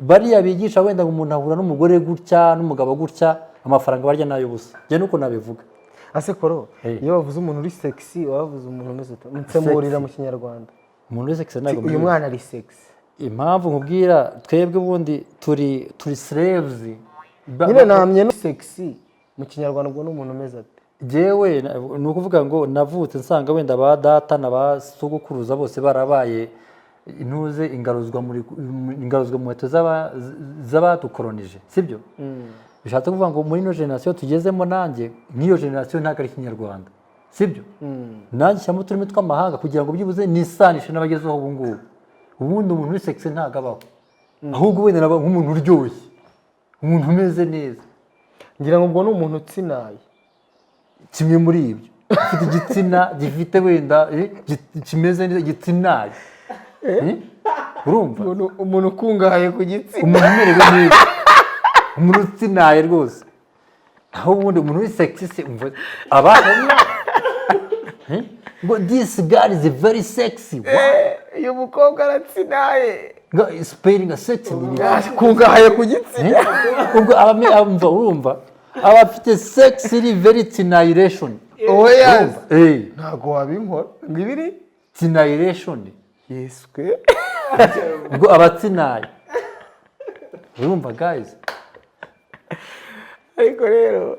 Bariya bigisha wenda ngo umuntu ahura n'umugore gutya n'umugabo gutya, amafaranga barya n'ay'ubusa. Njye nuko nabivuga. Ase koro, Hey. iyo bavuze umuntu uri sexy, baba bavuze umuntu umeze ute? Nsemurira mu Kinyarwanda. Umuntu uri sexy ntabwo Uyu mbizi. mwana ari sexy. Impamvu nkubwira, twebwe ubundi turi slaves. Nyine namye no sexy mu Kinyarwanda, ubwo ni umuntu umeze ate? Jewe ni ukuvuga ngo navutse nsanga wenda ba data na ba sogokuruza bose barabaye intuze ingaruzwa mu nkweto z'abadukoronije, sibyo? Bishatse kuvuga ngo muri ino génération tugezemo, nanjye nk'iyo génération ntabwo ari Ikinyarwanda, sibyo? Nanjye shyiramo uturimi tw'amahanga kugira ngo byibuze nisanishe n'abagezeho ubu ngubu. Ubundi umuntu uri sexy ntabwo abaho, ahubwo wenda naba nk'umuntu uryoshye, umuntu umeze neza. Ngira ngo ubwo ni umuntu utsinaye. Kimwe muri ibyo, ufite igitsina gifite wenda kimeze neza, gitsinaye. Urumva? Umuntu ukungahaye ku gitsina. Umuntu umerewe neza, umuntu utsinaye rwose. Naho ubundi umuntu uri sexy se, umva abana ngo "This girl is very sexy." Wow. Uyu mukobwa aratsinaye. Ngo spelling sexy ni ibiki? Akungahaye ku gitsina. Ubwo abumva, urumva, aba afite sex iri very tsinayireshoni. Oya, ntabwo wabinkora ngo ibiri. Tsinayireshoni. Yeswe. Ubwo abatsinaye, urumva guys? Ariko rero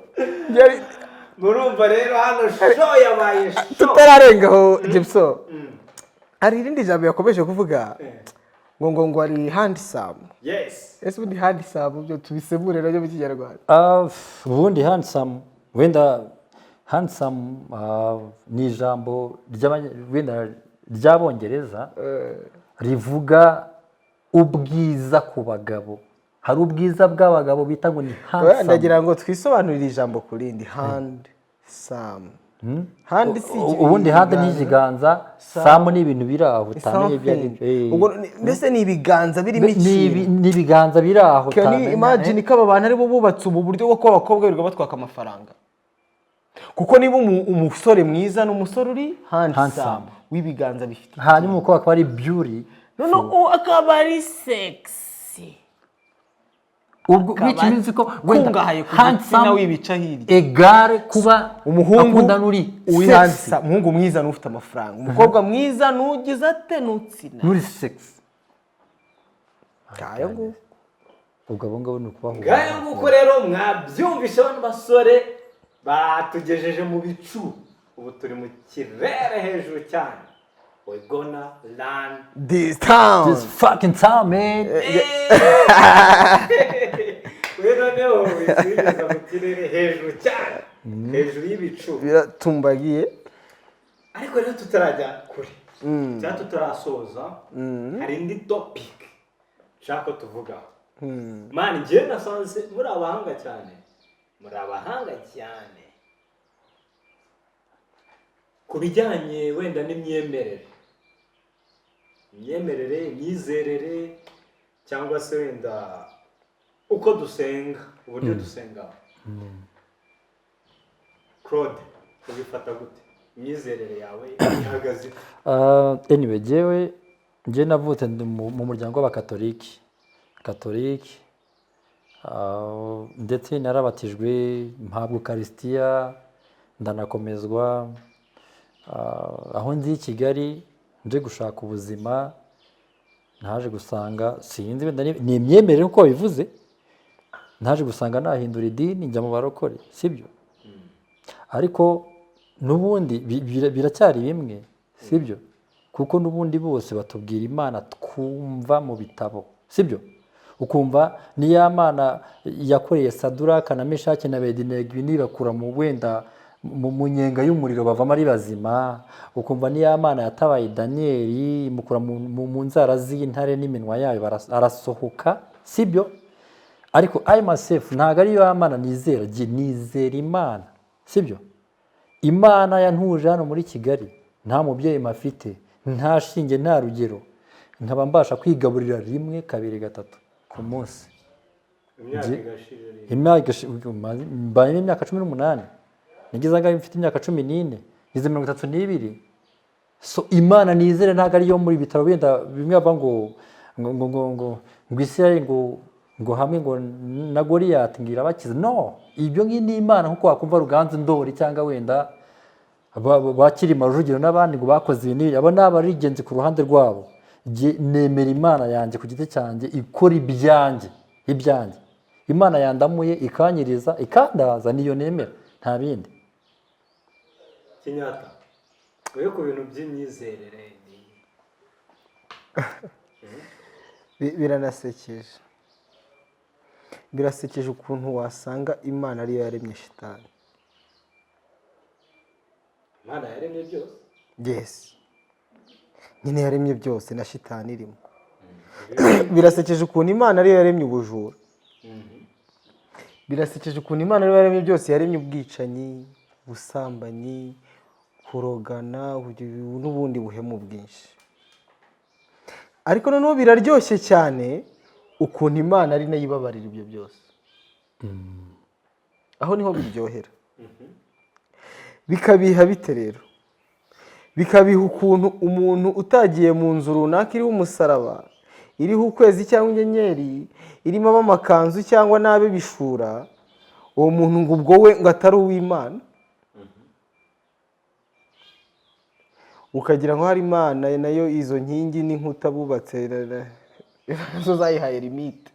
byari Murumva rero, hano show yabaye show. Tutararengaho, Gibson, hari irindi jambo yakomeje kuvuga ngo ari handsome. Yes. Ese ubundi handsome byo tubisemure nabyo mu Kinyarwanda? Ah, ubundi handsome, wenda handsome ni ijambo wenda ry'Abongereza rivuga ubwiza ku bagabo. Hari ubwiza bw'abagabo bita ngo ni Oya, handsome. Ndagira ngo twisobanurire ijambo ku rindi. Handsome, hand si Ubundi hand ni ikiganza, some ni ibintu biri aho utamenya ibyo ari byo. Ubwo mbese ni ibiganza birimo Ni ikintu. Ni ibiganza biri aho Can you utamenya, imagine ko aba bantu aribo bubatse ubu buryo bwo kuba abakobwa birirwa batwaka amafaranga? Kuko niba umusore mwiza ni umusore uri handsome, Handsome. w'ibiganza bifite. Hanyuma umukobwa akaba ari beauty. Noneho uwo akaba ari sexy. Ubwo which means ko wenda Kungahaye ku gitsina, handsome wibica hirya. égale kuba Umuhungu akunda n'uri uri sexy. handsome, umuhungu mwiza ni ufite amafaranga, umukobwa mwiza nugize ate? Nutsina. N'uri sexy. Ngayo nguko. Ubwo abo ngabo ni ukubahura. Ngayo nguko rero, mwabyumvishe, bano basore batugejeje mu bicu, ubu turi mu kirere hejuru cyane. We gonna learn this town. This fucking town, man. We noneho wisubiza mu kirere hejuru cyane, hejuru y'ibicu. Biratumbagiye. Ariko rero tutarajya kure cyangwa tutarasoza, hari indi topic nshaka ko tuvugaho. Man, njyewe nasanze muri abahanga cyane, muri abahanga cyane. Ku bijyanye wenda n'imyemerere, imyemerere, imyizerere, cyangwa se wenda uko dusenga, uburyo dusenga, Claude, ubifata gute? Imyizerere yawe ihagaze ite? Anyway, jyewe njye navutse ndi mu muryango w'abakatoliki, katoliki, ndetse narabatijwe, mpabwa ukarisitiya, ndanakomezwa. Aho nzi i Kigali nje gushaka ubuzima, naje gusanga, sinzi wenda ni imyemerere nk'uko babivuze, naje gusanga nahindura idini njya mu barokore, sibyo? Ariko n'ubundi biracyari bimwe, sibyo? Kuko n'ubundi bose batubwira Imana twumva mu bitabo, sibyo? Ukumva ni ya Mana yakoreye Saduraka na Meshaki na Abedenego nibakura mu wenda mu nyenga y'umuriro bavamo ari bazima. Ukumva ni ya Mana yatabaye Daniyeli imukura mu nzara z'intare n'iminwa yayo arasohoka, sibyo? Ariko I myself ntabwo ariyo ya Mana nizera. Jye nizera Imana, sibyo? Imana yantuje hano muri Kigali nta mubyeyi mafite, nta shinge, nta rugero, nkaba mbasha kwigaburira rimwe, kabiri, gatatu ku munsi. Imyaka igashira rero. Imyaka mbayemo imyaka 18, nigeze angahe? Mfite imyaka 14, ngeze 32. So Imana nizere ntabwo ariyo muri bitaro wenda bimwe bava ngo Isirayeli ngo hamwe ngo na Goliyati ngo irabakiza. No, ibyo ngibi ni Imana nkuko wakumva Ruganzu Ndori cyangwa wenda ba Cyilima Rujugiro n'abandi ngo bakoze ibi n'ibi. Abo ni abarigenzi ku ruhande rwabo. Jye nemera Imana yanjye ku giti cyanjye, ikora ibyanjye. Imana yandamuye, ikanyiriza, ikandaza, niyo nemera, nta bindi. Kenyatta, wowe ku bintu by'imyizerere ni Biranasekeje, birasekeje ukuntu wasanga Imana ariyo yaremye shitani. Imana yaremye byose. Yes, nyine yaremye byose na shitani irimo. Birasekeje ukuntu Imana ariyo yaremye ubujura. Birasekeje ukuntu Imana ariyo yaremye byose, yaremye ubwicanyi, ubusambanyi, kurogana n'ubundi buhemu bwinshi. Ariko noneho biraryoshye cyane ukuntu Imana ari nayo ibabarira ibyo byose. Aho niho biryohera. Bikabiha bite rero? Bikabiha ukuntu umuntu utagiye mu nzu runaka iriho umusaraba, iriho ukwezi cyangwa inyenyeri, irimo ab'amakanzu cyangwa n'ab'ibishura, uwo muntu ngo ubwo we ngo atari uw'Imana. Ukagira ngo hari Imana nayo izo nkingi n'inkuta bubatse nazo zayihaye limite,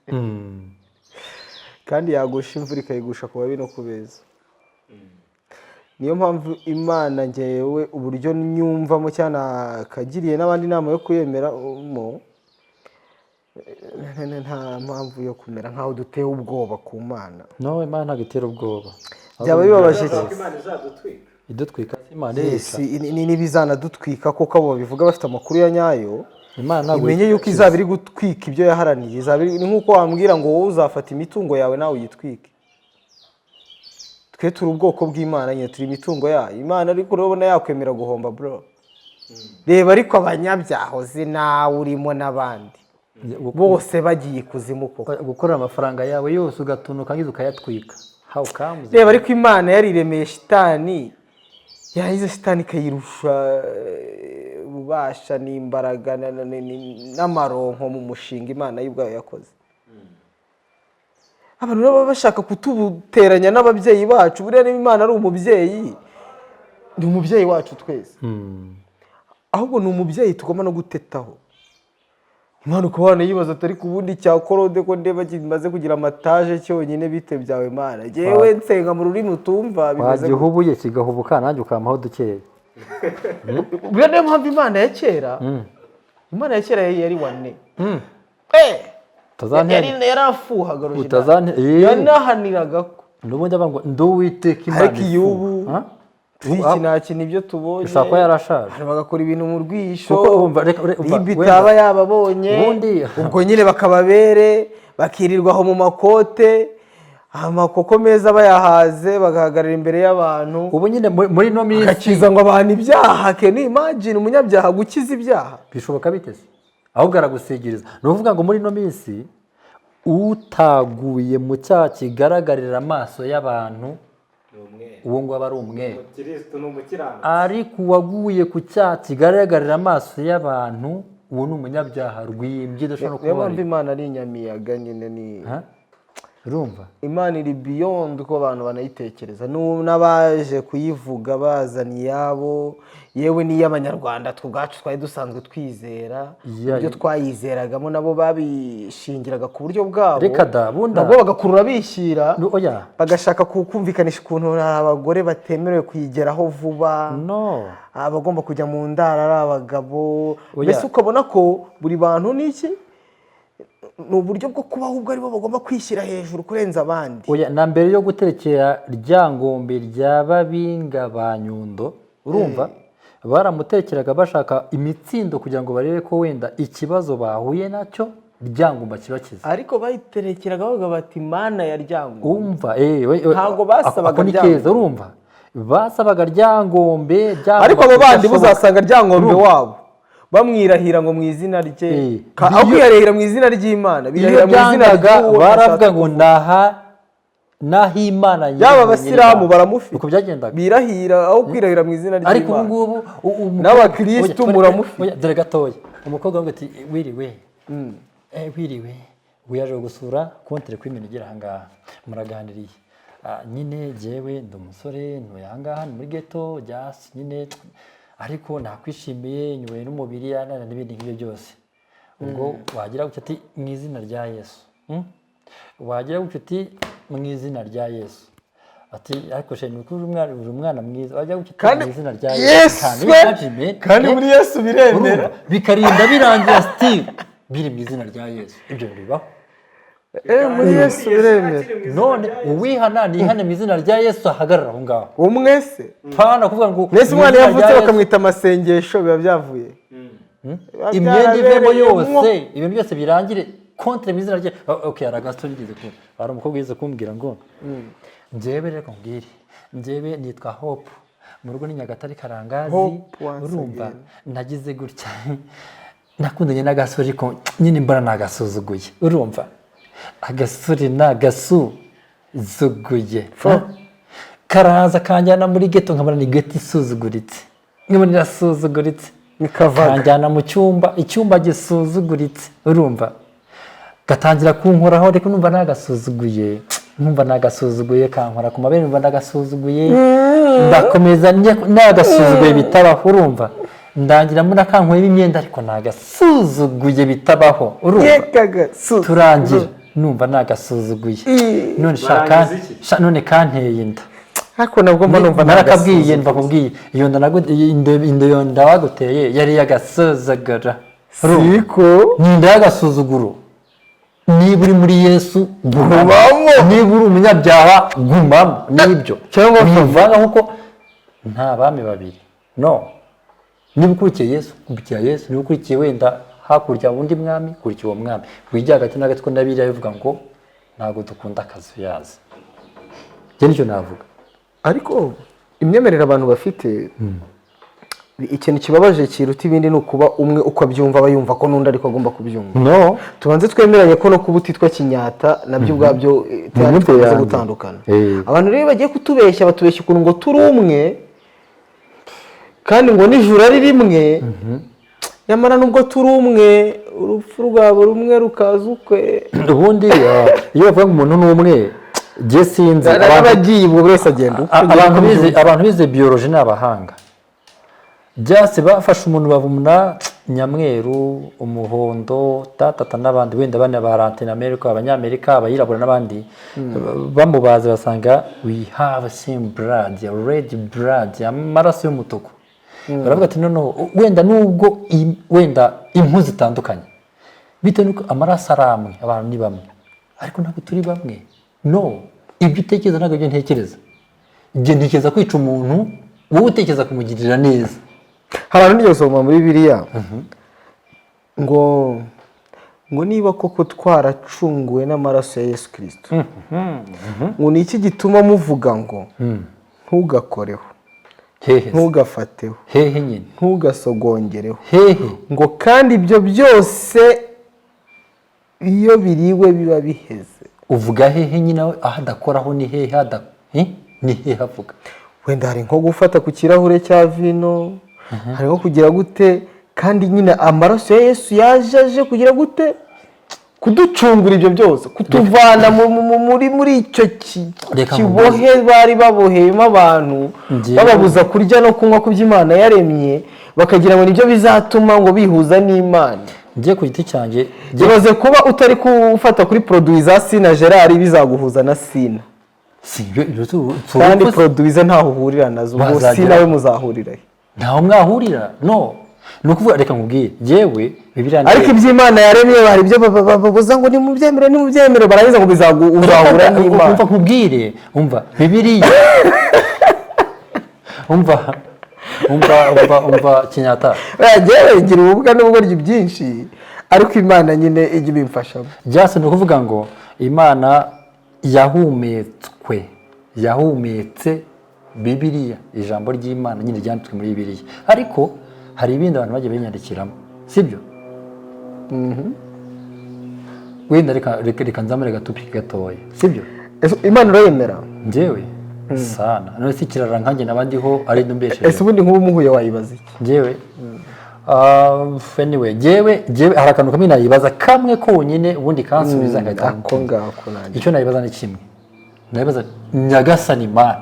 kandi yagusha imvura ikayigusha ku babi no ku beza. Niyo mpamvu Imana ngewe uburyo nyumvamo cyane nakagiriye n'abandi inama yo kuyemeramo, nta mpamvu yo kumera nkaho dutewe ubwoba ku Mana. No, Imana ntabwo itera ubwoba. Byaba bibabaje Bivuga ko cyane. Imana izadutwika. Idutwika si Imana Yes, irica. N'ibizanadutwika kuko abo babivuga bafite amakuru ya nyayo. Imana ntabwo Imenye yuko izaba iri gutwika ibyo yaharaniye. Ni nk'uko wambwira ngo wowe uzafata imitungo yawe nawe uyitwike. Twe turi ubwoko bw'Imana nyine, turi imitungo yayo Imana, ariko urabona yakwemera guhomba bro? Reba ariko abanyabyaha uzi nawe urimo n'abandi bose bagiye ikuzimu koko. Gukorera amafaranga yawe yose ugatunuka ngize ukayatwika, how comes? Reba ariko Imana yariremeye shitani, yarangiza shitani ikayirusha ububasha n'imbaraga n'amaronko mu mushinga Imana yo ubwayo yakoze. Abantu rero baba bashaka kutubuteranya n'ababyeyi bacu. Buriya niba Imana ari umubyeyi, ni umubyeyi wacu twese. Ahubwo ni umubyeyi tugomba no gutetaho. Imana ukaba wanayibaza ati: "Ariko ubundi cya Claude ko ndeba kimaze kugira amataje cyonyine, bite byawe Mana? Jyewe nsenga mu rurimi utumva, bimeze gute?" Wagihubuye kigahubuka, nanjye ukampaho dukeya. Buriya niyo mpamvu Imana ya kera yari wane. Utazantera. Yarafuhaga original. Yanahaniraga ko N'ubundi avuga ngo ndi Uwiteka Imana Ariko iyo ifuha. ubu Ha? iki nta kintu ibyo tubonye, Bishobora kuba yarashaje. abantu bagakora ibintu mu rwisho, Kuko urumva, reka, umva, RIB itaba yababonye, Ubundi ubwo nyine bakababere bakirirwa aho mu makote. Amakoko meza bayahaze, bagahagarara imbere y'abantu, Ubu nyine muri ino minsi bagakiza ngo abantu ibyaha. Can you imagine umunyabyaha gukiza ibyaha? Bishoboka bite se? Ahubwo aragusigiriza. Ni ukuvuga ngo muri ino minsi utaguye mu cyaha kigaragarira amaso y'abantu, Ni umwere. uwo ngo aba ari umwere. Umukirisitu ni umukiranutsi. Ariko uwaguye ku cyaha kigaragarira amaso y'abantu, uwo ni umunyabyaha rwimbye udashobora no Niyo mpamvu kubabarira. Imana ari inyamiyaga nyine, ni Ha? Urumva? Imana iri beyond uko abantu banayitekereza. N'abaje kuyivuga bazana iyabo, yewe n'iy'Abanyarwanda twe ubwacu twari dusanzwe twizera, ibyo twayizeragamo nabo babishingiraga ku buryo bwabo. Reka da, bunda. Nabwo bagakurura bishyira, No, oya. bagashaka kumvikanisha ukuntu hari abagore batemerewe kuyigeraho vuba, No. abagomba kujya mu ndara ari abagabo. Oya. Mbese ukabona ko buri bantu ni iki, ni uburyo bwo kubaho, ubwo aribo bagomba kwishyira hejuru kurenza abandi. Oya, na mbere yo guterekera Ryangombe rya Babinga ba Nyundo, urumva, baramutekeraga bashaka imitsindo kugira ngo barebe ko wenda ikibazo bahuye nacyo Ryangombe kibakiza. Ariko bayiterekeraga bavuga bati: "Mana ya Ryangombe." Umva, Ntabwo basabaga ako ni Ryangombe. keza. Urumva, basabaga Ryangombe, Ryangombe Ariko abo bandi kudashoboka. buzasanga Ryangombe wabo bamwirahira ngo mu izina rye, aho kwirahira mu izina ry'Imana, Iyo birahira mu izina byangaga, ry'uwo baravuga bashatse. ngo naha naho Imana Yaba nyiri Abasilamu nyiri baramufite. Uko byagendaga. Birahira aho kwirahira mu izina Ariko ubu ry'Imana. ngubu N'abakristu Oya, muramufite. oya, dore gatoya, umukobwa avuga ati: "Wiriwe, wiriwe." Yaje gusura kontere kw'imena igera ahangaha, muraganiriye. Ah, nyine jyewe ndi umusore, ntuye ahangaha, ni muri ghetto just nyine, ariko nakwishimiye, nyoboye n'umubiri n'ibindi nk'ibyo byose. Ubwo wagira gutya ati: "Mu izina rya Yesu." Wagira gutya uti: "Mu izina rya Yesu." Ati: "Ariko sheni, uri umwana mwiza." Wagira gutya uti: Kandi "Mu izina rya Yesu Kandi we! imagine, Kandi muri Yesu biremera. Urumva, bikarinda birangira still biri mu izina rya Yesu. Ibyo bintu bibaho. Muri Yesu biremera. None uwihana nihane mu izina rya Yesu, ahagarara aho ngaho. Umwe se? Pana kuvuga ngo Mbese mu umwana izina yavutse rya Yesu. bakamwita amasengesho, biba byavuye? Biba Imyenda ivemo byarabereyemo. yose, ibintu byose birangire contre mu izina rye. Oh, okay, hari agasito nigeze kumva, hari umukobwa wigeze kumbwira ngo: "Njyewe reka nkubwire, njyewe nitwa Hope, mu rugo ni Nyagatare Karangazi." Hope once Urumva, again. nagize gutya nakundanye n'agasore, ariko nyine mbona nagasuzuguye. Urumva, agasore nagasuzuguye, karaza kanjyana muri ghetto, nkabona ni ghetto isuzuguritse, nkabona irasuzuguritse. Bikavaga. Kanjyana mu cyumba, icyumba gisuzuguritse. Urumva, gatangira kunkoraho, ariko numva nagasuzuguye, numva nagasuzuguye, kankora ku mabere, numva nagasuzuguye, ndakomeza nagasuzuguye bitabaho. Urumva, ndangira mbona kankweba imyenda, ariko nagasuzuguye bitabaho. Urumva, Yekaga turangira numva nagasuzuguye. None sha Barangiza iki? Sha, none kanteye inda. Ariko nabwo mba numva Narakabwiye, nagasuzuguye. mva kubwiye iyo nda inda, iyo nda baguteye yari iy'agasuzuguro. Siko. Ni inda y'agasuzuguro. Niba uri muri Yesu, gumamo. Gumamo. Niba uri umunyabyaha, gumamo. Nibyo. Cyangwa wivanga, kuko nta bami babiri. No, niba ukurikiye Yesu, kurikira Yesu. Niba ukurikiye wenda hakurya undi mwami, kurikira uwo mwami. Wijya hagati na hagati, ko na biriya bivuga ngo ntabwo dukunda akazuyazi. Njye nicyo navuga. Ariko imyemerere abantu bafite, ikintu kibabaje kiruta ibindi ni ukuba umwe uko abyumva aba yumva ko n'undi ariko agomba kubyumva. No. Tubanze twemeranye ko no kuba utitwa Kinyata nabyo ubwabyo Ni inyito tumaze yanjye. gutandukana. Eh. Abantu rero bagiye kutubeshya, batubeshya ukuntu ngo turi umwe kandi ngo nijoro ari rimwe, nyamara nubwo turi umwe, urupfu rwabo rumwe rukaza ukwe. Ubundi iyo bavuga ngo umuntu ni umwe, jye sinzi N'abagiye ubwo buri wese agenda ukwe. Abantu bize biology ni abahanga. Byase bafashe umuntu babona nyamweru, umuhondo, tatata n'abandi wenda bane ba Latin America, Abanyamerika, abayirabura n'abandi, bamubaze basanga we have same blood, red blood, amaraso y'umutuku. Baravuga ati noneho wenda nubwo wenda impu zitandukanye, bitewe n'uko amaraso ari amwe, abantu ni bamwe, ariko ntabwo turi bamwe. No, ibyo utekereza ntabwo ibyo ntekereza. Ibyo ntekereza kwica umuntu, wowe utekereza kumugirira neza. Hari abantu nigeze gusoma muri Bibiliya ngo Ngo niba koko twaracunguwe n'amaraso ya Yesu Kirisito, ngo ni iki gituma muvuga ngo ntugakoreho, Hehe se? ntugafateho, Hehe nyine? ntugasogongereho? Hehe? Ngo kandi ibyo byose iyo biriwe biba biheze. Uvuga hehe nyine? Aho adakoraho ni hehe? Ni hehe avuga? Wenda hari nko gufata ku kirahure cya vino, hari nko kugira gute, kandi nyine amaraso ya Yesu yaje aje kugira gute? Kuducungura ibyo byose, kutuvana muri icyo Reka kibohe bari baboheyemo abantu, bababuza kurya no kunywa ku byo Imana yaremye, bakagira ngo nibyo bizatuma ngo bihuza n'Imana. Njye ku giti cyanjye Ibaze kuba utari gufata kuri produit za Sina Gerard bizaguhuza na Sina, Si ibyo kandi produit ze ntaho uhurira nazo. Ubwo Sina we muzahurira he? Ntaho mwahurira. No ni ukuvuga, reka nkubwire, yewe Bibiliya Ariko iby'Imana yaremye hari ibyo babuza ngo nimubyemere, nimubyemere, barangiza ngo uzahura n'Imana. Umva nkubwire, umva Bibiliya, umva, umva, umva, umva Kinyata. Njyewe ngira ububwa n'ubugoryi byinshi, ariko Imana nyine ijya ibimfashamo. Byase ni ukuvuga ngo Imana yahumetswe, yahumetse Bibiliya, ijambo ry'Imana nyine ryanditswe muri Bibiliya, ariko hari ibindi abantu bagiye binyandikiramo, sibyo? Wenda reka nzamure gatopic gatoya, sibyo? Ese Imana urayemera? Njyewe sana, none se ikirara nkanjye nabandiho ari ndumbesheje? Ese ubundi nk'ubu muhuye wayibaza iki? Njyewe, anyway, njyewe hari akantu kamwe nayibaza, kamwe konyine, ubundi kansubiza ngahita Ako ngako nanjye. Icyo nayibaza ni kimwe, nayibaza: Nyagasani Mana,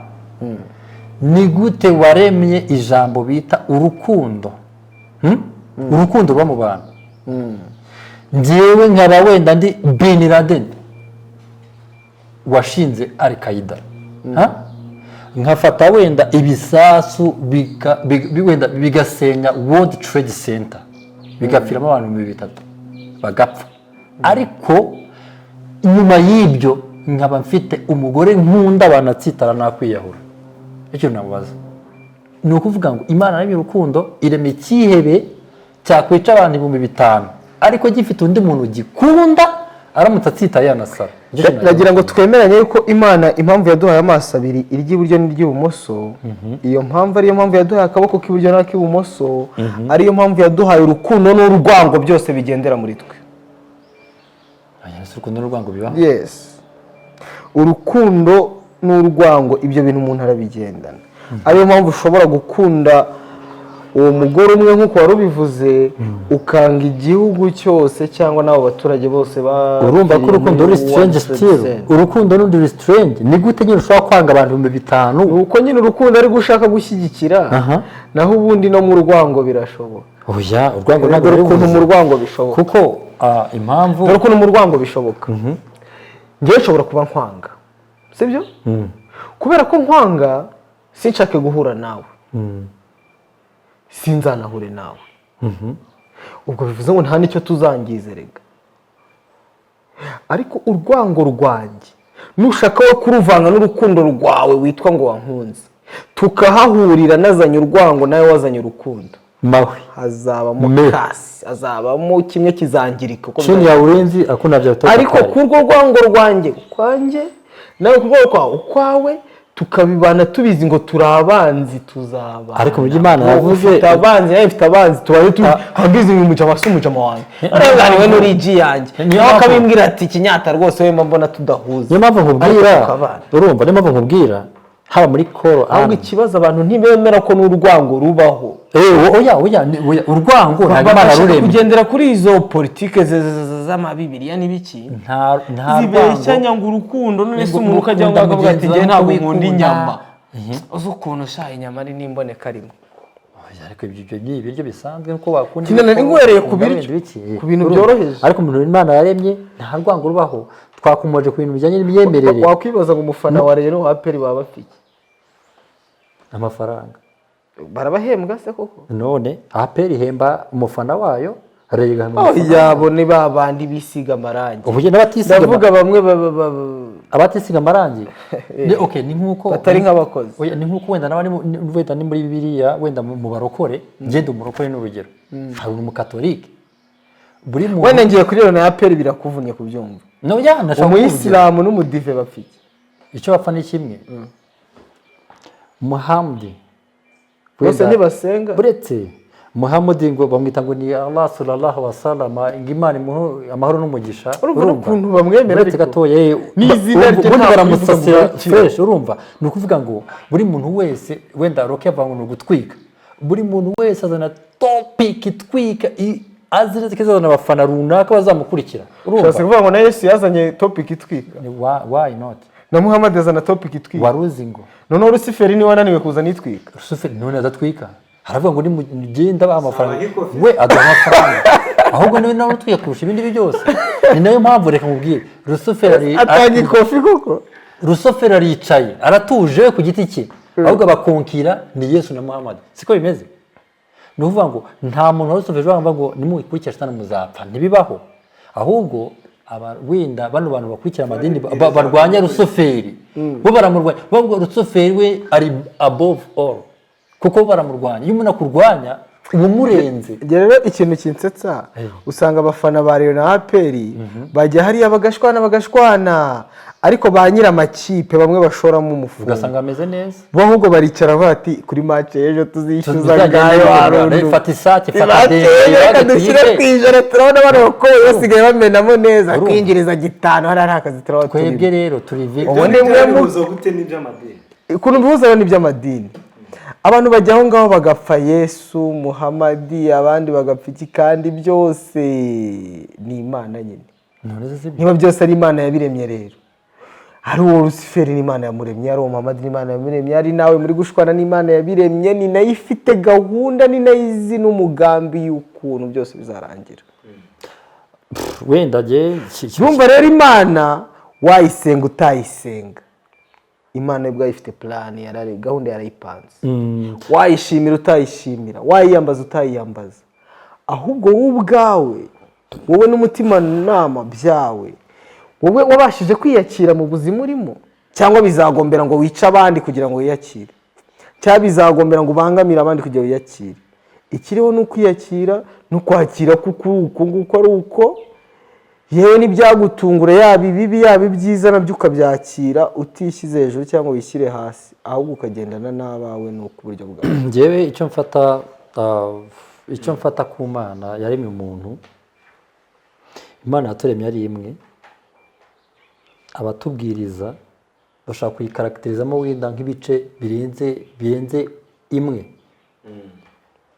ni gute waremye ijambo bita urukundo? Urukundo ruba mu bantu, njyewe nkaba wenda ndi Bin Laden washinze Al Qaida, Ha? Nkafata wenda ibisasu wenda bigasenya World Trade Center, bigapfiramo abantu 3000 bagapfa, ariko nyuma y'ibyo nkaba mfite umugore nkunda banatsitara nakwiyahura. Icyo namubaza ni ukuvuga ngo Imana yaremye urukundo, irema icyihebe cyakwica abantu 5000, ariko gifite undi muntu gikunda, aramutse atsitaye yanasara. Nicyo kintu. Nagira ngo twemeranye yuko Imana impamvu yaduhaye amaso abiri, iry'iburyo n'iry'ibumoso, iyo mpamvu ariyo mpamvu yaduhaye akaboko k'iburyo n'ak'ibumoso, ariyo mpamvu yaduhaye urukundo n'urwango, byose bigendera muri twe. Aya, ese urukundo n'urwango bibaho? Yes, urukundo n'urwango, ibyo bintu umuntu arabigendana. Ariyo mpamvu ushobora gukunda uwo mugore umwe nk'uko wari ubivuze, ukanga igihugu cyose cyangwa n'abo baturage bose. Urumva ko urukundo ruri strange still, urukundo n'undi ruri strange. Ni gute nyine ushobora kwanga abantu 5000? Ni uko nyine urukundo ari gushaka gushyigikira, naho ubundi no mu rwango birashoboka. Oya, urwango ntabwo Dore ukuntu rubuze. mu rwango bishoboka. Kuko impamvu Dore ukuntu mu rwango bishoboka. Njyewe nshobora kuba nkwanga, sibyo? Kubera ko nkwanga sinshake guhura nawe, sinzanahure nawe. Ubwo bivuze ngo nta n'icyo tuzangiza rega. Ariko urwango rwanjye nushaka we kuruvanga n'urukundo rwawe witwa ngo wankunze, tukahahurira nazanye urwango nawe wazanye urukundo, Mawe. hazabamo Me. kasi, hazabamo kimwe kizangirika uko Chini ya ulinzi hakuna vya kutoka ariko pale. kurwo rwango rwanjye ukwanjye, nawe kurwo kwawe ukwawe, tukabibana tubizi ngo turi abanzi, tuzabana. Ariko mu byo Imana Wowe ufite abanzi, nawe mfite abanzi, tubaye turi hambizi uyu mujama si umujama wanjye, noneho niwe nuri yanjye, Niyo nawe mpamvu- akabimbwira ati Kinyata rwose we mba mbona tudahuza. Niyo mpamvu nkubwira. Ariko tukabana. Urumva, niyo mpamvu nkubwira haba muri koro. Ahubwo ikibazo, abantu ntibemera ko n'urwango rubaho. Oya, oya, oya, urwango ntabwo Imana Bagashaka ruremye. kugendera kuri izo politike z'amabibiriya n'ibiki Nta zibeshyanya rwango. ngo urukundo. None se Ngo umuntu ukajya ngo ukunda akavuga ati mugenzi njye wawe ntabwo nk'uko nkunda wikunda. inyama, uzi ukuntu sha inyama ari n'imboneka rimwe. Oya, ariko ibyo ni ibiryo bisanzwe nkuko wakunda Kina nari ibikoma, nguhereye ku ukunda biryo, wenda ibiki. ku bintu Urumva? byoroheje. Ariko umuntu Imana yaremye nta rwango rubaho. Twakomoje ku bintu bijyanye n'imyemerere. Wakwibaza ngo umufana wa Rayon wa APR baba bafite Amafaranga. Barabahembwa se koko? None APR ihemba umufana wayo, Rayon igahemba umufana. Yabo ni ba bandi bisiga amarangi. Ubu n'abatisiga Ndavuga bamwe abatisiga amarangi ni okay, ni nkuko batari nk'abakozi. Oya, ni nkuko wenda n'abari wenda ni muri Bibiliya, wenda mu barokore, ngende umurokore ni urugero, hari umukatolike. Buri muntu Wenda ngiye kuri Rayon na APR, birakuvunnye kubyumva. No, ya, ndashaka kukubwira. Umuyisilamu n'umudive bapfa iki? Icyo bapfa ni kimwe. Muhamdi Bose wenda- ntibasenga. Buretse Muhamadi, ngo bamwita ngo ni Allah sallallahu wasalama, ngo Imana imuhe amahoro n'umugisha. Urumva n'ukuntu bamwemera Uretse ariko. gatoya, N'izina rye ubundi ntabwo baramusasira rivuga ngo rukira. fresh. Urumva, ni ukuvuga ngo buri muntu wese, wenda Rocky avuga ngo ni ugutwika, buri muntu wese azana topic itwika, azi neza ko izazana abafana runaka bazamukurikira. Ushatse Urumva? kuvuga ngo na Yesu yazanye topic itwika? Ni why not? Na Muhammad azana topic itwika? Wari uzi ngo Noneho Rusiferi niwe wananiwe kuzana itwika. Rusuferi none adatwika, haravuga ngo nimugenda baha amafaranga. Saba ikofi. We aduha amafaranga, ahubwo niwe nawe utwiye kurusha ibindi byose. Ni nayo mpamvu, reka nkubwire, Rusuferi Atanga ikofi koko. Rusuferi aricaye, aratuje we ku giti cye, ahubwo abakonkira ni Yesu na Muhammad. Siko bimeze? Ni ukuvuga ngo nta muntu wa Rusuferi ushobora kuvuga ngo nimukurikira Shitani muzapfa, ntibibaho. Ahubwo wenda bano bantu bakurikira amadini barwanya Rusuferi, bo baramurwanya, bavuga Rusuferi we ari above all, kuko baramurwanya. Iyo umuntu akurwanya uba umurenze. Njye rero ikintu kinsetsa, usanga abafana ba Rayon na APR bajya hariya bagashwana bagashwana, ariko ba nyir'amakipe bamwe bashoramo umufungo Ugasanga ameze neza. Bo ahubwo baricara bavuga ati: "Kuri match y'ejo tuzishyuza Tuzagenda ngayo neza, Harundu. fata isake, fata Match dende, y'ejo reka reka dushyire tuyige." ku 100, turabona bano bakobwa basigaye bamenamo neza." Urumva? Kwinjiriza 5 hariya nta kazi turaba Twebwe turimo. rero turi victim. Ubundi mwe Bihuza gute n'iby'amadini? Ukuntu bihuza rero n'iby'amadini, abantu bajya aho ngaho bagapfa Yesu, Muhamadi, abandi bagapfa iki, kandi byose ni Imana nyine. None se sibyo? Niba byose ari Imana yabiremye rero, ari uwo Rusiferi n'Imana yamuremye, ari uwo Muhamadi n'Imana yamuremye, ari nawe muri gushwana n'Imana yabiremye, ni nayo ifite gahunda, ni nayo izi n'umugambi y'ukuntu byose bizarangira. Wenda jye Urumva rero, Imana wayisenga utayisenga, Imana ubwayo ifite plan, yarare gahunda yarayipanze. Wayishimira utayishimira, wayiyambaza utayiyambaza, ahubwo wowe ubwawe, wowe n'umutimanama byawe, wowe wabashije kwiyakira mu buzima urimo, cyangwa bizagombera ngo wice abandi kugira ngo wiyakire, cyangwa bizagombera ngo ubangamire abandi kugira ngo wiyakire? Ikiriho ni ukwiyakira no kwakira kuko uku nguku ari uko. Yewe, n'ibyagutungura, yaba ibibi yaba ibyiza, nabyo ukabyakira utishyize hejuru cyangwa wishyire hasi, ahubwo ukagendana n'abawe, ni uko uburyo bwawe. Njyewe icyo mfata ku Mana yaremye umuntu, Imana yaturemye ari imwe. Abatubwiriza bashaka kuyikaracterizamo wenda nk'ibice birenze imwe.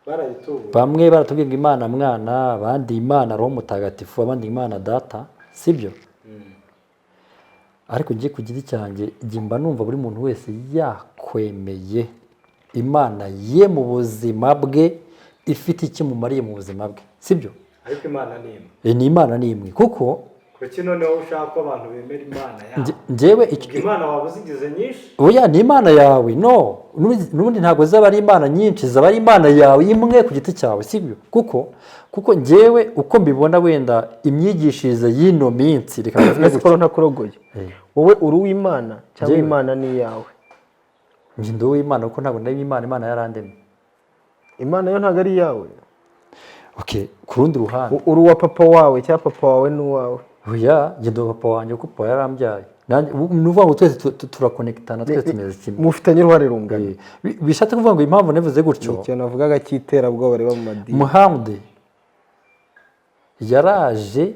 Barayitubuye. Bamwe baratubwira ngo Imana Mwana, abandi Imana Roho Mutagatifu, abandi Imana Data, sibyo? Ariko ngiye ku giti cyanjye, njye mba numva buri muntu wese yakwemeye Imana ye mu buzima bwe, ifite icyo imumariye mu buzima bwe, sibyo? Ariko Imana ni imwe. Ni Imana ni imwe kuko Kuki noneho ushaka ko abantu bemera Imana yabo? Njyewe Ubwo Imana waba uzigize nyinshi. Oya, ni Imana yawe. No, n'ubundi ntabwo zaba ari imana nyinshi, zaba ari Imana yawe imwe ku giti cyawe, sibyo? Kuko njyewe uko mbibona, wenda imyigishirize y'ino minsi, reka mbivuge Ese gutya. ko ntakurogoye, wowe uri uw'Imana cyangwa Njyewe? Imana ni iyawe? Njye ndi uw'Imana kuko ntabwo ndeba Imana, Imana yarandemye. Imana yo ntabwo ari iyawe? Okay, ku rundi ruhande Uri uwa papa wawe cyangwa papa wawe ni uwawe? Oya, njye ndi uwa papa wanjye kuko papa yarambyaye. Nanjye ni ukuvuga ngo twese turakonekitana, twese tumeze kimwe. Mufitanye uruhare rungana. Bishatse kuvuga ngo impamvu navuze gutyo, Ikintu navugaga cy'iterabwoba riba mu madini. Muhamdi yaraje,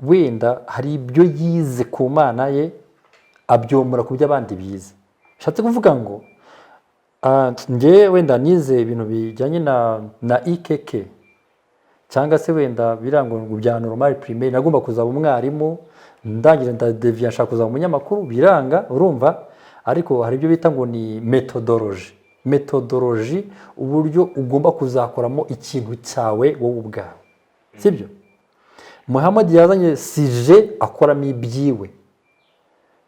wenda hari ibyo yize ku Mana ye, abyomora ku byo abandi bize. Bishatse kuvuga ngo njye wenda nize ibintu bijyanye na IKK, cyangwa se wenda birangwa ngo bya normal primaire, nagomba kuzaba umwarimu, ndangira ndadeviya nshaka kuzaba umunyamakuru, biranga. Urumva, ariko hari ibyo bita ngo ni methodology, uburyo ugomba kuzakoramo ikintu cyawe wowe ubwawe, sibyo? Muhammad yazanye sujet akoramo ibyiwe,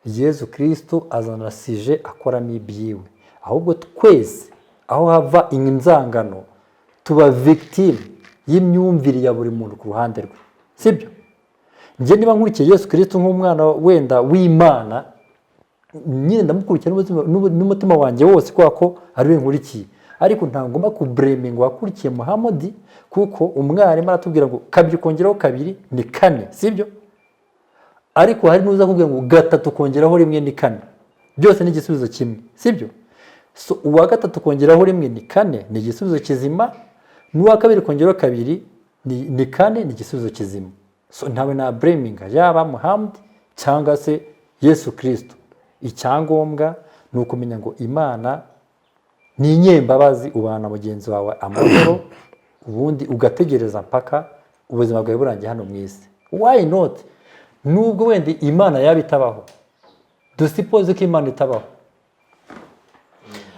Yezu Kristo azana sujet akoramo ibyiwe. Ahubwo twese aho hava inzangano, tuba victime y'imyumvire ya buri muntu ku ruhande rwe, sibyo? Njye niba nkurikiye Yesu Kristo nk'umwana wenda w'Imana, nyine ndamukurikira n'umutima wanjye wose kubera ko ari we nkurikiye. Ariko ntagomba kublaminga uwakurikiye Muhamadi, kuko umwarimu aratubwira ngo kabiri ukongeraho kabiri ni kane, sibyo? Ariko hari n'uza kubwira ngo gatatu ukongeraho rimwe ni kane, byose ni igisubizo kimwe, sibyo? So uwa gatatu kongeraho rimwe ni kane, ni igisubizo kizima, n'uwa kabiri kongeraho kabiri ni kane, ni igisubizo kizima. So ntawe na blaminga, yaba Muhammad cyangwa se Yesu Kirisito. Icyangombwa ni ukumenya ngo Imana ni inyembabazi, ubana mugenzi wawe amahoro, ubundi ugategereza mpaka ubuzima bwawe burangiye hano mu isi. Why not? Nubwo wenda Imana yaba itabaho, dusuppose ko Imana itabaho,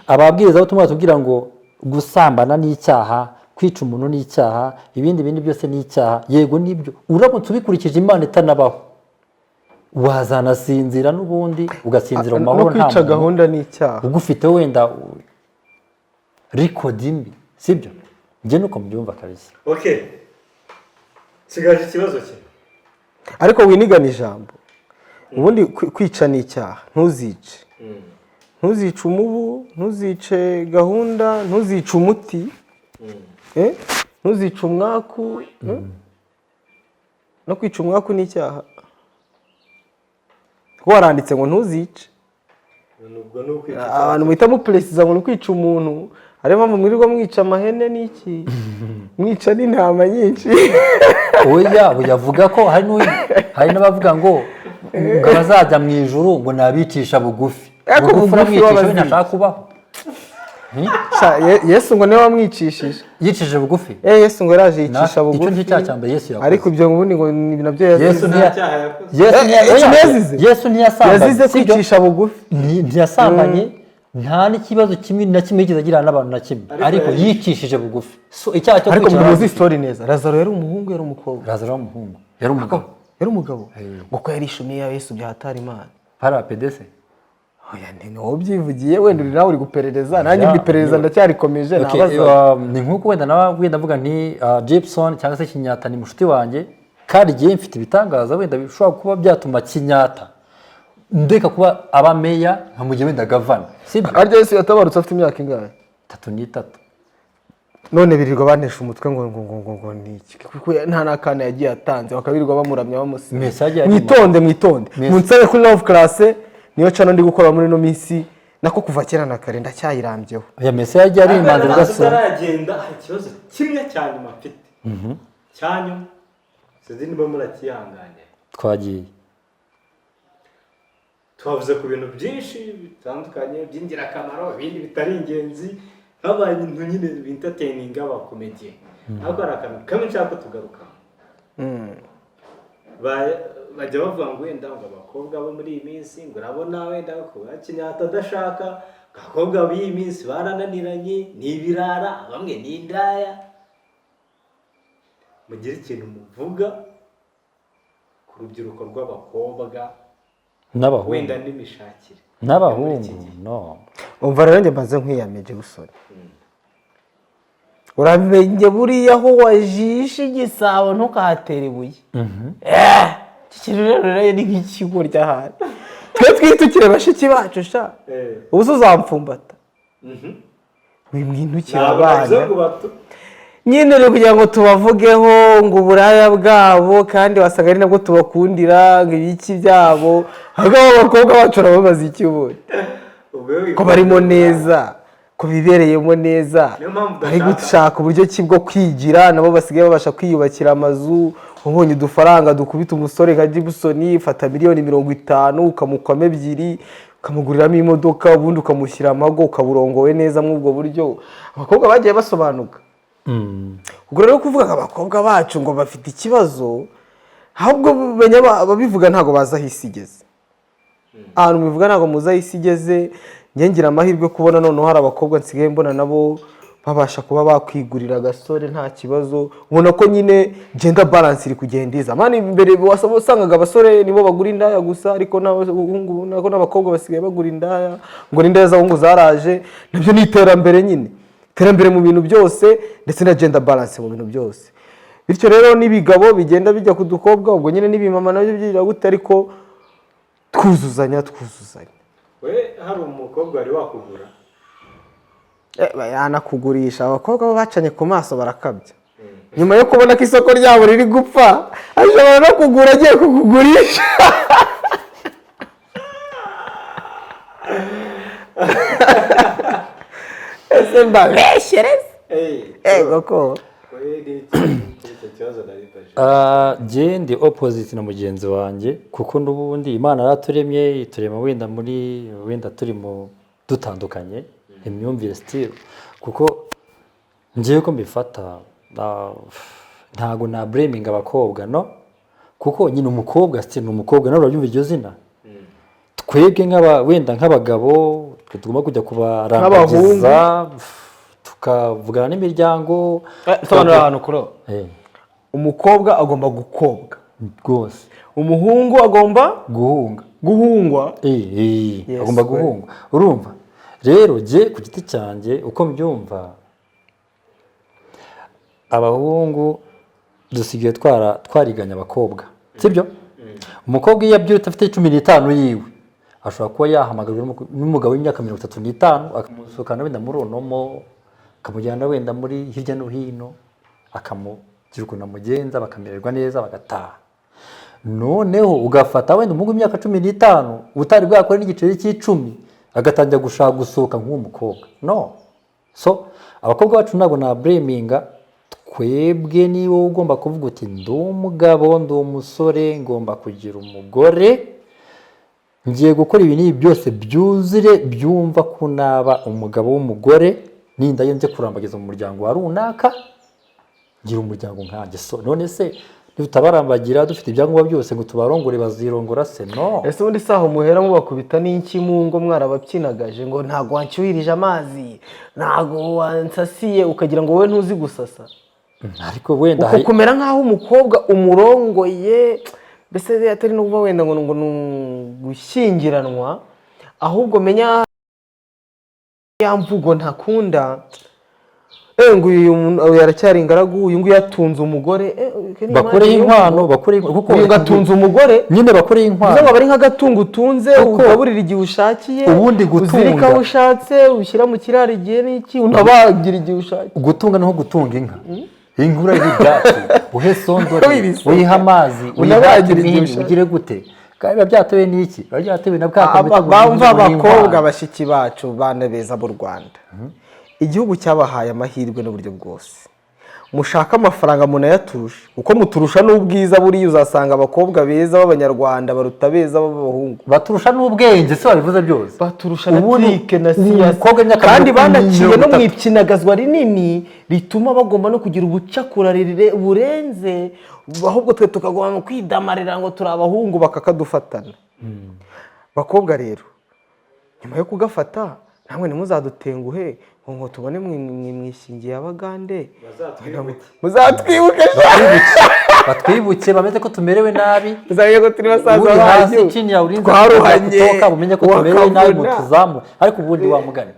ababwirizabutumwa batubwira ngo gusambana ni icyaha, kwica umuntu ni icyaha, ibindi bindi byose ni icyaha. Yego nibyo, uramutse ubikurikije, Imana itanabaho, wazanasinzira n'ubundi ugasinzira mu No mahoro, nta kwica muntu gahunda ni icyaha. ugufite wenda record mbi, sibyo? Njye nuko mbyumva kabisa. Okay, nsigaje ikibazo kimwe. Ariko winigana ijambo. Ubundi kwica ni icyaha. Ntuzice, ntuzice umubu, ntuzice gahunda, ntuzice umuti, ntuzice umwaku, eh? No kwica umwaku ni icyaha, kuko waranditse ngo ntuzice. Ubwo ni ukwica. Abantu muhita muprécisa ngo ni ukwica umuntu, ariyo mpamvu mwirirwa mwica amahene n'iki, mwica n'intama nyinshi. Oya, yavuga ko hari n'abavuga ngo abazajya mu ijuru ngo ni abicisha bugufi. Ariko Bugufi bugufi uramwicisha we w'abazizi. ntashaka kubaho. Sha, Yesu ngo niwe wamwicishije. Yicishije bugufi. Yesu ngo yaraje yicisha Icyo bugufi. nicyo cyaha cya mbere Yesu yakoze. Ariko ibyo ubundi ngo ni nabyo yazize. Yesu Nta cyaha yakoze. Yesu Icyo oya, yazize? Yesu ntiyasambanye, Yazize sibyo? kwicisha bugufi. Ntiyasambanye, nta n'ikibazo kimwe na kimwe yigeze agirana n'abantu na kimwe, Ariko ariko yicishije bugufi. So icyaha cyo Ariko kwica muzi story neza, Lazaro yari umuhungu, yari umukobwa? Lazaro w'umuhungu, yari umugabo. Yari umugabo, ngo ko yari ishumi ya Yesu bya hatari Imana. Hari apedese. Oya, ni wowe ubyivugiye, wenda uri nawe uri guperereza, nanjye Ya, ubwo iperereza ndacyarikomeje. Okay, nabaza. ni nk'uko wenda nawe wenda mvuga nti Gibson cyangwa se Kinyata ni mushuti wanjye, kandi igihe mfite ibitangaza wenda bishobora kuba byatuma Kinyata ndeka kuba aba meya nkamugira wenda governor, sibyo? Arya Yesu yatabarutse afite imyaka ingahe? 33. None birirwa bantesha umutwe ngo ni iki, kuko nta n'akana yagiye atanze, bakabirirwa bamuramya bamusiga. Message yagiye. Mwitonde, mwitonde. Message. Munsabe kuri Love Class, niyo channel ndi gukora muri ino minsi, nako kuva kera na kare ndacyayirambyeho. Oya, message yagiye ari imanzi rudasoma. Tutaragenda, hari ikibazo kimwe cya nyuma mfite, cyanyu, sinzi niba murakihanganira. Twagiye. Twavuze ku bintu byinshi bitandukanye by'ingirakamaro, ibindi bitari ingenzi, nk'abantu nyine bentertaininga, abacomédien, ariko hari akantu kamwe nshaka ko tugarukaho. Bajya bavuga ngo wenda ngo abakobwa bo muri iyi minsi, ngo urabona wenda kuba Kinyata adashaka, abakobwa b'iyi minsi barananiranye, ni ibirara, bamwe ni indaya. Mugire ikintu muvuga ku rubyiruko rw'abakobwa N'abahungu. wenda n'imishakire N'abahungu, no. Umva rero, njye mbanze nkwiyame, Jackson. Uramenye buriya aho wajishe igisabo ntukahatere ibuye. Iki kintu rero ni nk'ikigo ry'ahantu twe twitukire bashiki bacu sha. Ubu se uzampfumbata, wimwintukira Ntabwo navuze abana ngo batu nyine rero kugira ngo tubavugeho ngo uburaya bwabo, kandi wasanga ari nabwo tubakundira, ngo ibiki byabo. Ahubwo abo bakobwa bacu urababaza iki ubundi? Ubwo rero Ko barimo neza, ko bibereyemo neza, Niyo mpamvu bari udashaka. gushaka uburyo ki bwo kwigira, nabo basigaye babasha kwiyubakira amazu. Ubonye udufaranga dukubita umusore nka Gibson, fata miliyoni 50 ukamukwamo ebyiri, ukamuguriramo imodoka, ubundi ukamushyira amago, ukaburongowe neza. Muri ubwo buryo abakobwa bagiye basobanuka. Ubwo rero kuvuga ngo abakobwa bacu ngo bafite ikibazo, ahubwo bamenya ababivuga ntabwo bazi aho isi igeze. Ahantu mubivuga ntabwo muzi aho isi igeze. Njye ngira amahirwe kubona noneho hari abakobwa nsigaye mbona nabo babasha kuba bakwigurira agasore nta kibazo. Ubona ko nyine gender balance iri kugenda iza. Mani mbere wasangaga abasore nibo bagura indaya gusa, ariko n'abahungu nako n'abakobwa basigaye bagura indaya, ngo n'indaya z'abahungu zaraje. Nabyo ni iterambere nyine, iterambere mu bintu byose, ndetse na gender balance mu bintu byose. Bityo rero n'ibigabo bigenda bijya ku dukobwa, ubwo nyine n'ibimama nabyo bigira gute, ariko twuzuzanya, twuzuzanya. We hari umukobwa wari wakugura? Yanakugurisha. Abakobwa bo bacanye ku maso barakabya, nyuma yo kubona ko isoko ryabo riri gupfa, ashobora no kugura agiye kukugurisha. Ese mbabeshereze ego ko? Jye ndi opposite na mugenzi wanjye, kuko n'ubundi Imana yaraturemye, iturema wenda muri wenda turi mu dutandukanye imyumvire still, kuko ngewe ko mbifata, ntago na blaminga abakobwa, no kuko nyine umukobwa still ni umukobwa, nawe urabyumva iryo zina. Twebwe nk'aba wenda nk'abagabo, twe tugomba kujya kubarambagiza, tukavugana n'imiryango. Sobanura ahantu kuro. Umukobwa agomba gukobwa. Rwose. Umuhungu agomba guhunga. Guhungwa. Eh, agomba guhungwa. Urumva rero, jye ku giti cyanjye uko mbyumva, abahungu dusigaye twariganye abakobwa, sibyo? Umukobwa iyo abyutse afite 15 yiwe, ashobora kuba yahamagarwa n'umugabo w'imyaka 35, akamusohokana wenda muri onomo, akamujyana wenda muri hirya no hino, akamugira ukuntu amugenza, bakamererwa neza, bagataha. Noneho ugafata wenda umuhungu w'imyaka 15 utari bwakore n'igiceri cy'icumi, agatangira gushaka gusohoka nk'uwo mukobwa. No so abakobwa bacu ntabwo na blaminga. Twebwe niba wowe ugomba kuvuga uti: "Ndi umugabo, ndi umusore, ngomba kugira umugore, ngiye gukora ibi n'ibi byose byuzure byumva ko naba umugabo w'umugore, ninda nze kurambagiza mu muryango wa runaka, ngira umuryango nkanjye." So none se nitutabarambagira dufite ibyangombwa byose ngo tubarongore, bazirongora se? No. Ese ubundi saho muhera mubakubita n'inki mu ngo, mwarababyinagaje ngo ntabwo wanshyuhirije amazi, ntabwo wansasiye, ukagira ngo wowe ntuzi gusasa? Ariko wenda Uko hari kumera nk'aho umukobwa umurongoye, mbese atari no kuba wenda ngo ni ugushyingiranwa, ahubwo menya ya mvugo ntakunda, ngo uyu uyu aracyari ingaragu, uyu nguyu yatunze umugore, ni Bakureho impande inkwano, bakureho kuko uyu ngo atunze umugore. Nyine bakureho Bivuze ngo inkwano. aba ari nk'agatungo utunze, Kuko ugaburira igihe ushakiye, ubundi gutunga- uzirika aho ushatse, ushyira mu kiraro igihe n'iki, unabagira igihe ushakiye. Gutunga ni nko gutunga inka. Inka urayiha ibyatsi, uhe sondore, Wibisuka. uyiha amazi, uyiha Unabagira igihe imihini, ushakiye. ugire gute? Kandi biba byatewe n'iki? Biba byatewe na bwa komite ngo Bamva ni abakobwa inkwano. bashiki bacu, bana beza b'u Rwanda, igihugu cyabahaye amahirwe n'uburyo bwose. Mushake amafaranga munayaturushe, kuko muturusha n'ubwiza. Buriya uzasanga abakobwa beza b'Abanyarwanda baruta beza b'abahungu. Baturusha n'ubwenge, si wabivuze byose? Baturusha na Ubundi trick na ubu siyasa. Umukobwa w'imyaka Kandi banaciye no mu 30. ipyinagazwa rinini rituma bagomba no kugira ubucakura burenze, ahubwo twe tukagomba kwidamarira ngo turi abahungu, bakakadufatana. Bakobwa rero, nyuma yo kugafata, namwe ntimuzadutenguhe ngo tubone mwishingiye Abagande. Muzatwibuke sha. Batwibuke bameze ko tumerewe nabi. Muzamenye ko turi basaza Uri hasi banyu, chini ya ulinzi twaruhanye. Kutoka umenye ko tumerewe nabi, wakavuna. mutuzamu. Ariko ubundi wa mugani,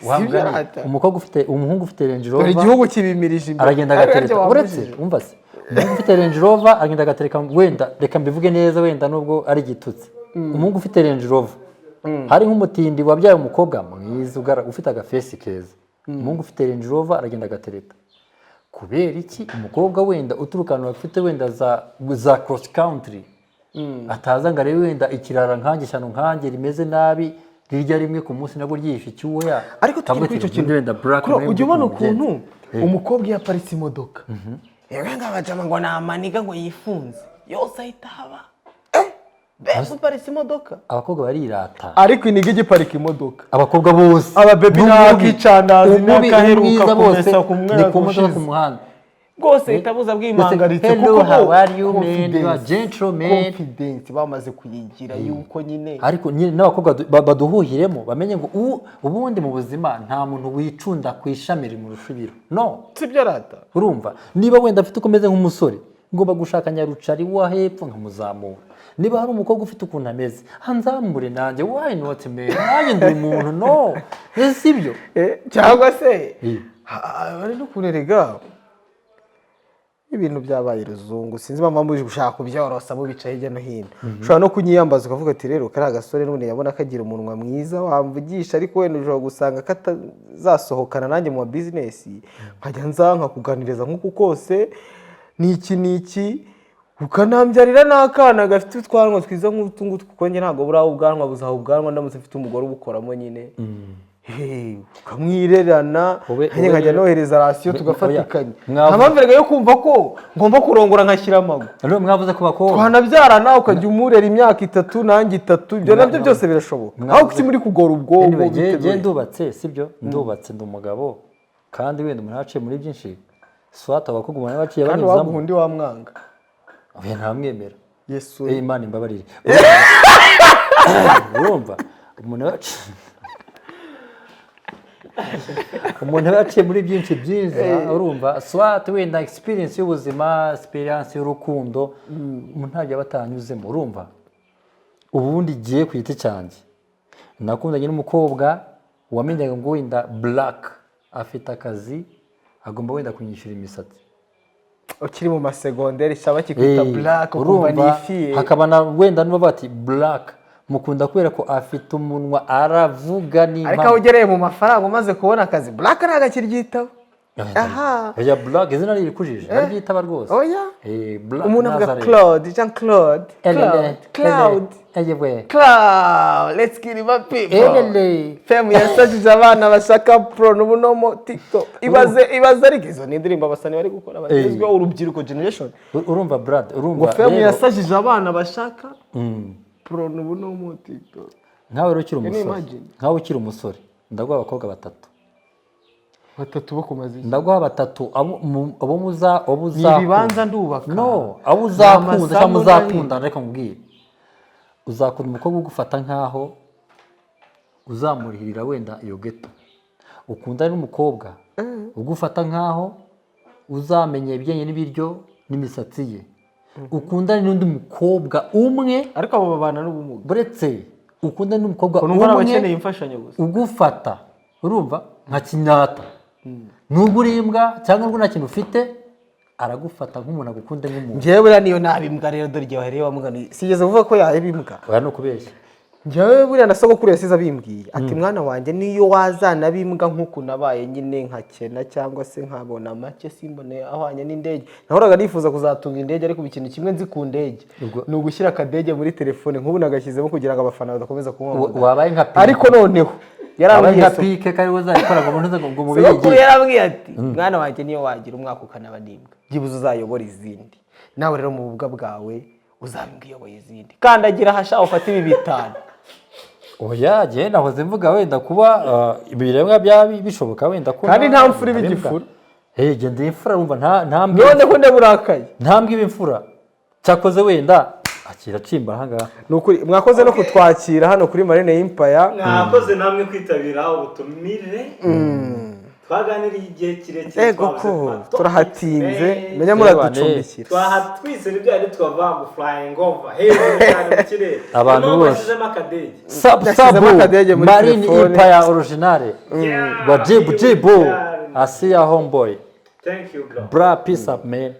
wa mugani, Rata. umukobwa ufite, umuhungu ufite Range Dore Rover igihugu kibimirije imbere. aragenda Ariko agatereta. aricyo Uretse wambujije. umva se, umuhungu ufite Range Rover aragenda agatereka, wenda reka mbivuge neza, wenda nubwo ari igitutsi, umuhungu ufite Range Rover, hari nk'umutindi wabyaye umukobwa mwiza ufite agafesi keza, umuhungu ufite Range Rover aragenda agatereta. Kubera iki umukobwa wenda uturuka ahantu bafite wenda za cross country ataza ngo arebe wenda ikirara nkanjye, ishyano nkanjye rimeze nabi, rirya rimwe ku munsi nabwo ryihishe icyuya? Ariko tukiri kuri icyo kintu, wenda black Kuro, nayo ujya ubona mugenzi. ukuntu umukobwa iyo aparitse imodoka, yewe ngo abajama ngo ni amaniga, ngo yifunze yose ahita haba, mbese uparitse imodoka. Abakobwa barirata. Ariko iniga igiparika imodoka, Abakobwa bose Ababebi n'umubi, n'akicanazi umubi, n'akaheruka umwiza bose kumesa ku ni mwaka ku modoka ushize. ku muhanda. Rwose ihita buza bwimangaritse. Hello, Kuko how bo are you, man? You are confidence- gentleman. confidence bamaze kuyigira yuko nyine. Ariko nyine n'abakobwa baduhuhiremo, bamenye ngo ubundi mu buzima nta muntu wicunda ku ishami rimurusha ibiro, no. Sibyo rata? Urumva, niba wenda afite uko umeze nk'umusore, ngomba gushaka nyarucari wa hepfo nkamuzamura. Niba hari umukobwa ufite ukuntu ameze, anzamure nanjye. Why not, man? Nanjye ndi umuntu, no? Ese sibyo? Cyangwa se Eh. bari no kurerega. Ibintu byabaye ruzungu, sinzi impamvu muri gushaka kubyorosa mubica hirya no hino. Ushobora no kunyiyambaza ukavuga ati: "Rero kariya gasore n'ubundi yabona kagira umunwa mwiza wamvugisha, ariko wenda ushobora gusanga katazasohokana nanjye mu ma business, nkajya nza nkakuganiriza nk'uku kose, ni iki n'iki, ukanambyarira n'akana gafite utwanwa twiza nk'utu ngutu, kuko njye ntabwo buriya ubwanwa buzaha ubwanwa ndamutse mfite umugore ubukoramo nyine." Hey, ukamwirerana, nanjye nkajya nohereza ration, tugafatikanya. Nta mpamvu erega yo kumva ko ngomba kurongora nkashyira amagu. Rero mwavuze ku bakobwa. Twanabyarana, ukajya umurera imyaka 3 nanjye 3, ibyo nabyo byose birashoboka. Aho kuki muri kugora ubwonko? Anyway, jye biteguye. Ndubatse, sibyo? Ndubatse, ndi umugabo, kandi wenda umuntu yaciye muri byinshi, swata abakobwa umuntu yaciye Kandi banyuzamo. waguha undi wamwanga. Oya, ntamwemera. Yesu! Eh, Imana imbabarire. Urumva, umuntu aba yaciye muri byinshi byiza, urumva, swat wenda experience y'ubuzima, experience y'urukundo, umuntu ntabyo aba atanyuzemo. Urumva, ubundi igiye ku giti cyanjye nakundanye n'umukobwa wamenyaga ngo wenda Black afite akazi, agomba wenda kunyishyura imisatsi. Ukiri mu masegonderi cyaba kikwita Black, ukumva Urumva, ni ifiye. Hakaba na wenda n'uba bati: "Black mukunda kubera ko afite umunwa, aravuga." Ariko aho N'impamvu ugereye mu mafaranga, umaze kubona akazi, Black ntabwo akiryitaba. Aha. Oya, Black izina ririkujije baryitaba rwose. Oya. Black Umuntu avuga Nazareth. Claude, Jean Claude. Elele. Claude, Claude. Elele. Claude, let's get him up, people. Elele. Femu yasajije abana bashaka pro n'ubunomo TikTok. Ibaze, ibaze, ariko izo ni indirimbo abasani bari gukora bagezweho, urubyiruko, generation. Urumva Brad, urumva Ngo femu rero, yasajije abana bashaka pro n'ubunomo TikTok. Nkawe rero ukiri Can you umusore, imagine? nkawe ukiri umusore, ndaguha abakobwa batatu. Batatu bo kumaza iki? Ndaguha batatu, abo muza, abo Ni uzakunda. ibibanza ndubaka. No, abo uzakunda Ni cyangwa amasambu. muzakundana. Reka nkubwire, uzakunda umukobwa ugufata nkaho uzamurihirira wenda iyo geto, ukundane n'umukobwa ugufata nkaho uzamenya ibijyanye n'ibiryo n'imisatsi ye, ukundane n'undi mukobwa umwe. Ariko abo babana n'ubumuga. Buretse, ukundane n'umukobwa Numva ari umwe abakeneye imfashanyo gusa. ugufata, urumva, nka kinyata, nubwo uri imbwa cyangwa nubwo nta kintu ufite, aragufata nk'umuntu, agukunde nk'umuntu. Njyewe buriya niyo naba imbwa rero, dore igihe wahereye wamugana, sigeze kuvuga ko yaba imbwa. Oya, ni ukubeshya. Njyewe buriya na sogokuru yasize abimbwiye, ati: "Mwana wanjye, niyo wazana b'imbwa nk'uku nabaye nyine, nkakena cyangwa se nkabona make, simbone ahwanye n'indege." Nahoraga nifuza kuzatunga indege, ariko ubu ikintu kimwe nzi ku ndege ni ugushyira akadege muri telefone. Nk'ubu nagashyizemo kugira ngo abafana badakomeza kumpamagara. Wabaye nka Pike. Ariko noneho Wabaye yarambwiye nka Pike, ko ariwe uzayikora ngo umuntu ngo sogokuru mubirigi. yarambwiye ati: "Mwana wanjye, niyo wagira umwaka ukanaba n'imbwa, byibuze uzayobora izindi. Nawe rero mu bubwa bwawe uzaba imbwa iyoboye izindi. Kandagira ahasha ufate ibi bitanu." Oya, njyewe nahoze mvuga wenda kuba ibiremwa byaba bishoboka wenda ko Kandi nta mfura iba nta mbwa. igifura. Eh, genda imfura, urumva, nta mbwa. Noneho ndaburakaye. Nta mbwa iba imfura. Cyakoze wenda akira cimba ahangaha. Ni ukuri mwakoze no kutwakira hano kuri Marine Empire. Mwakoze namwe kwitabira ubutumire, twaganiriye igihe kirekire. Ego twavuze ko ku ma topics turahatinze. menshi. Menya muraducumbikira. Twahatwise n'ibyo yari twava ngo flying over hejuru cyane mu kirere. Abantu Niyo bose. bashyizemo akadege. Sabu Yashyizemo sabu akadege muri Marine telefone. Empire originale wa jibu jibu Yeah. asiya homeboy. Thank you, bro. Bra, peace up, man.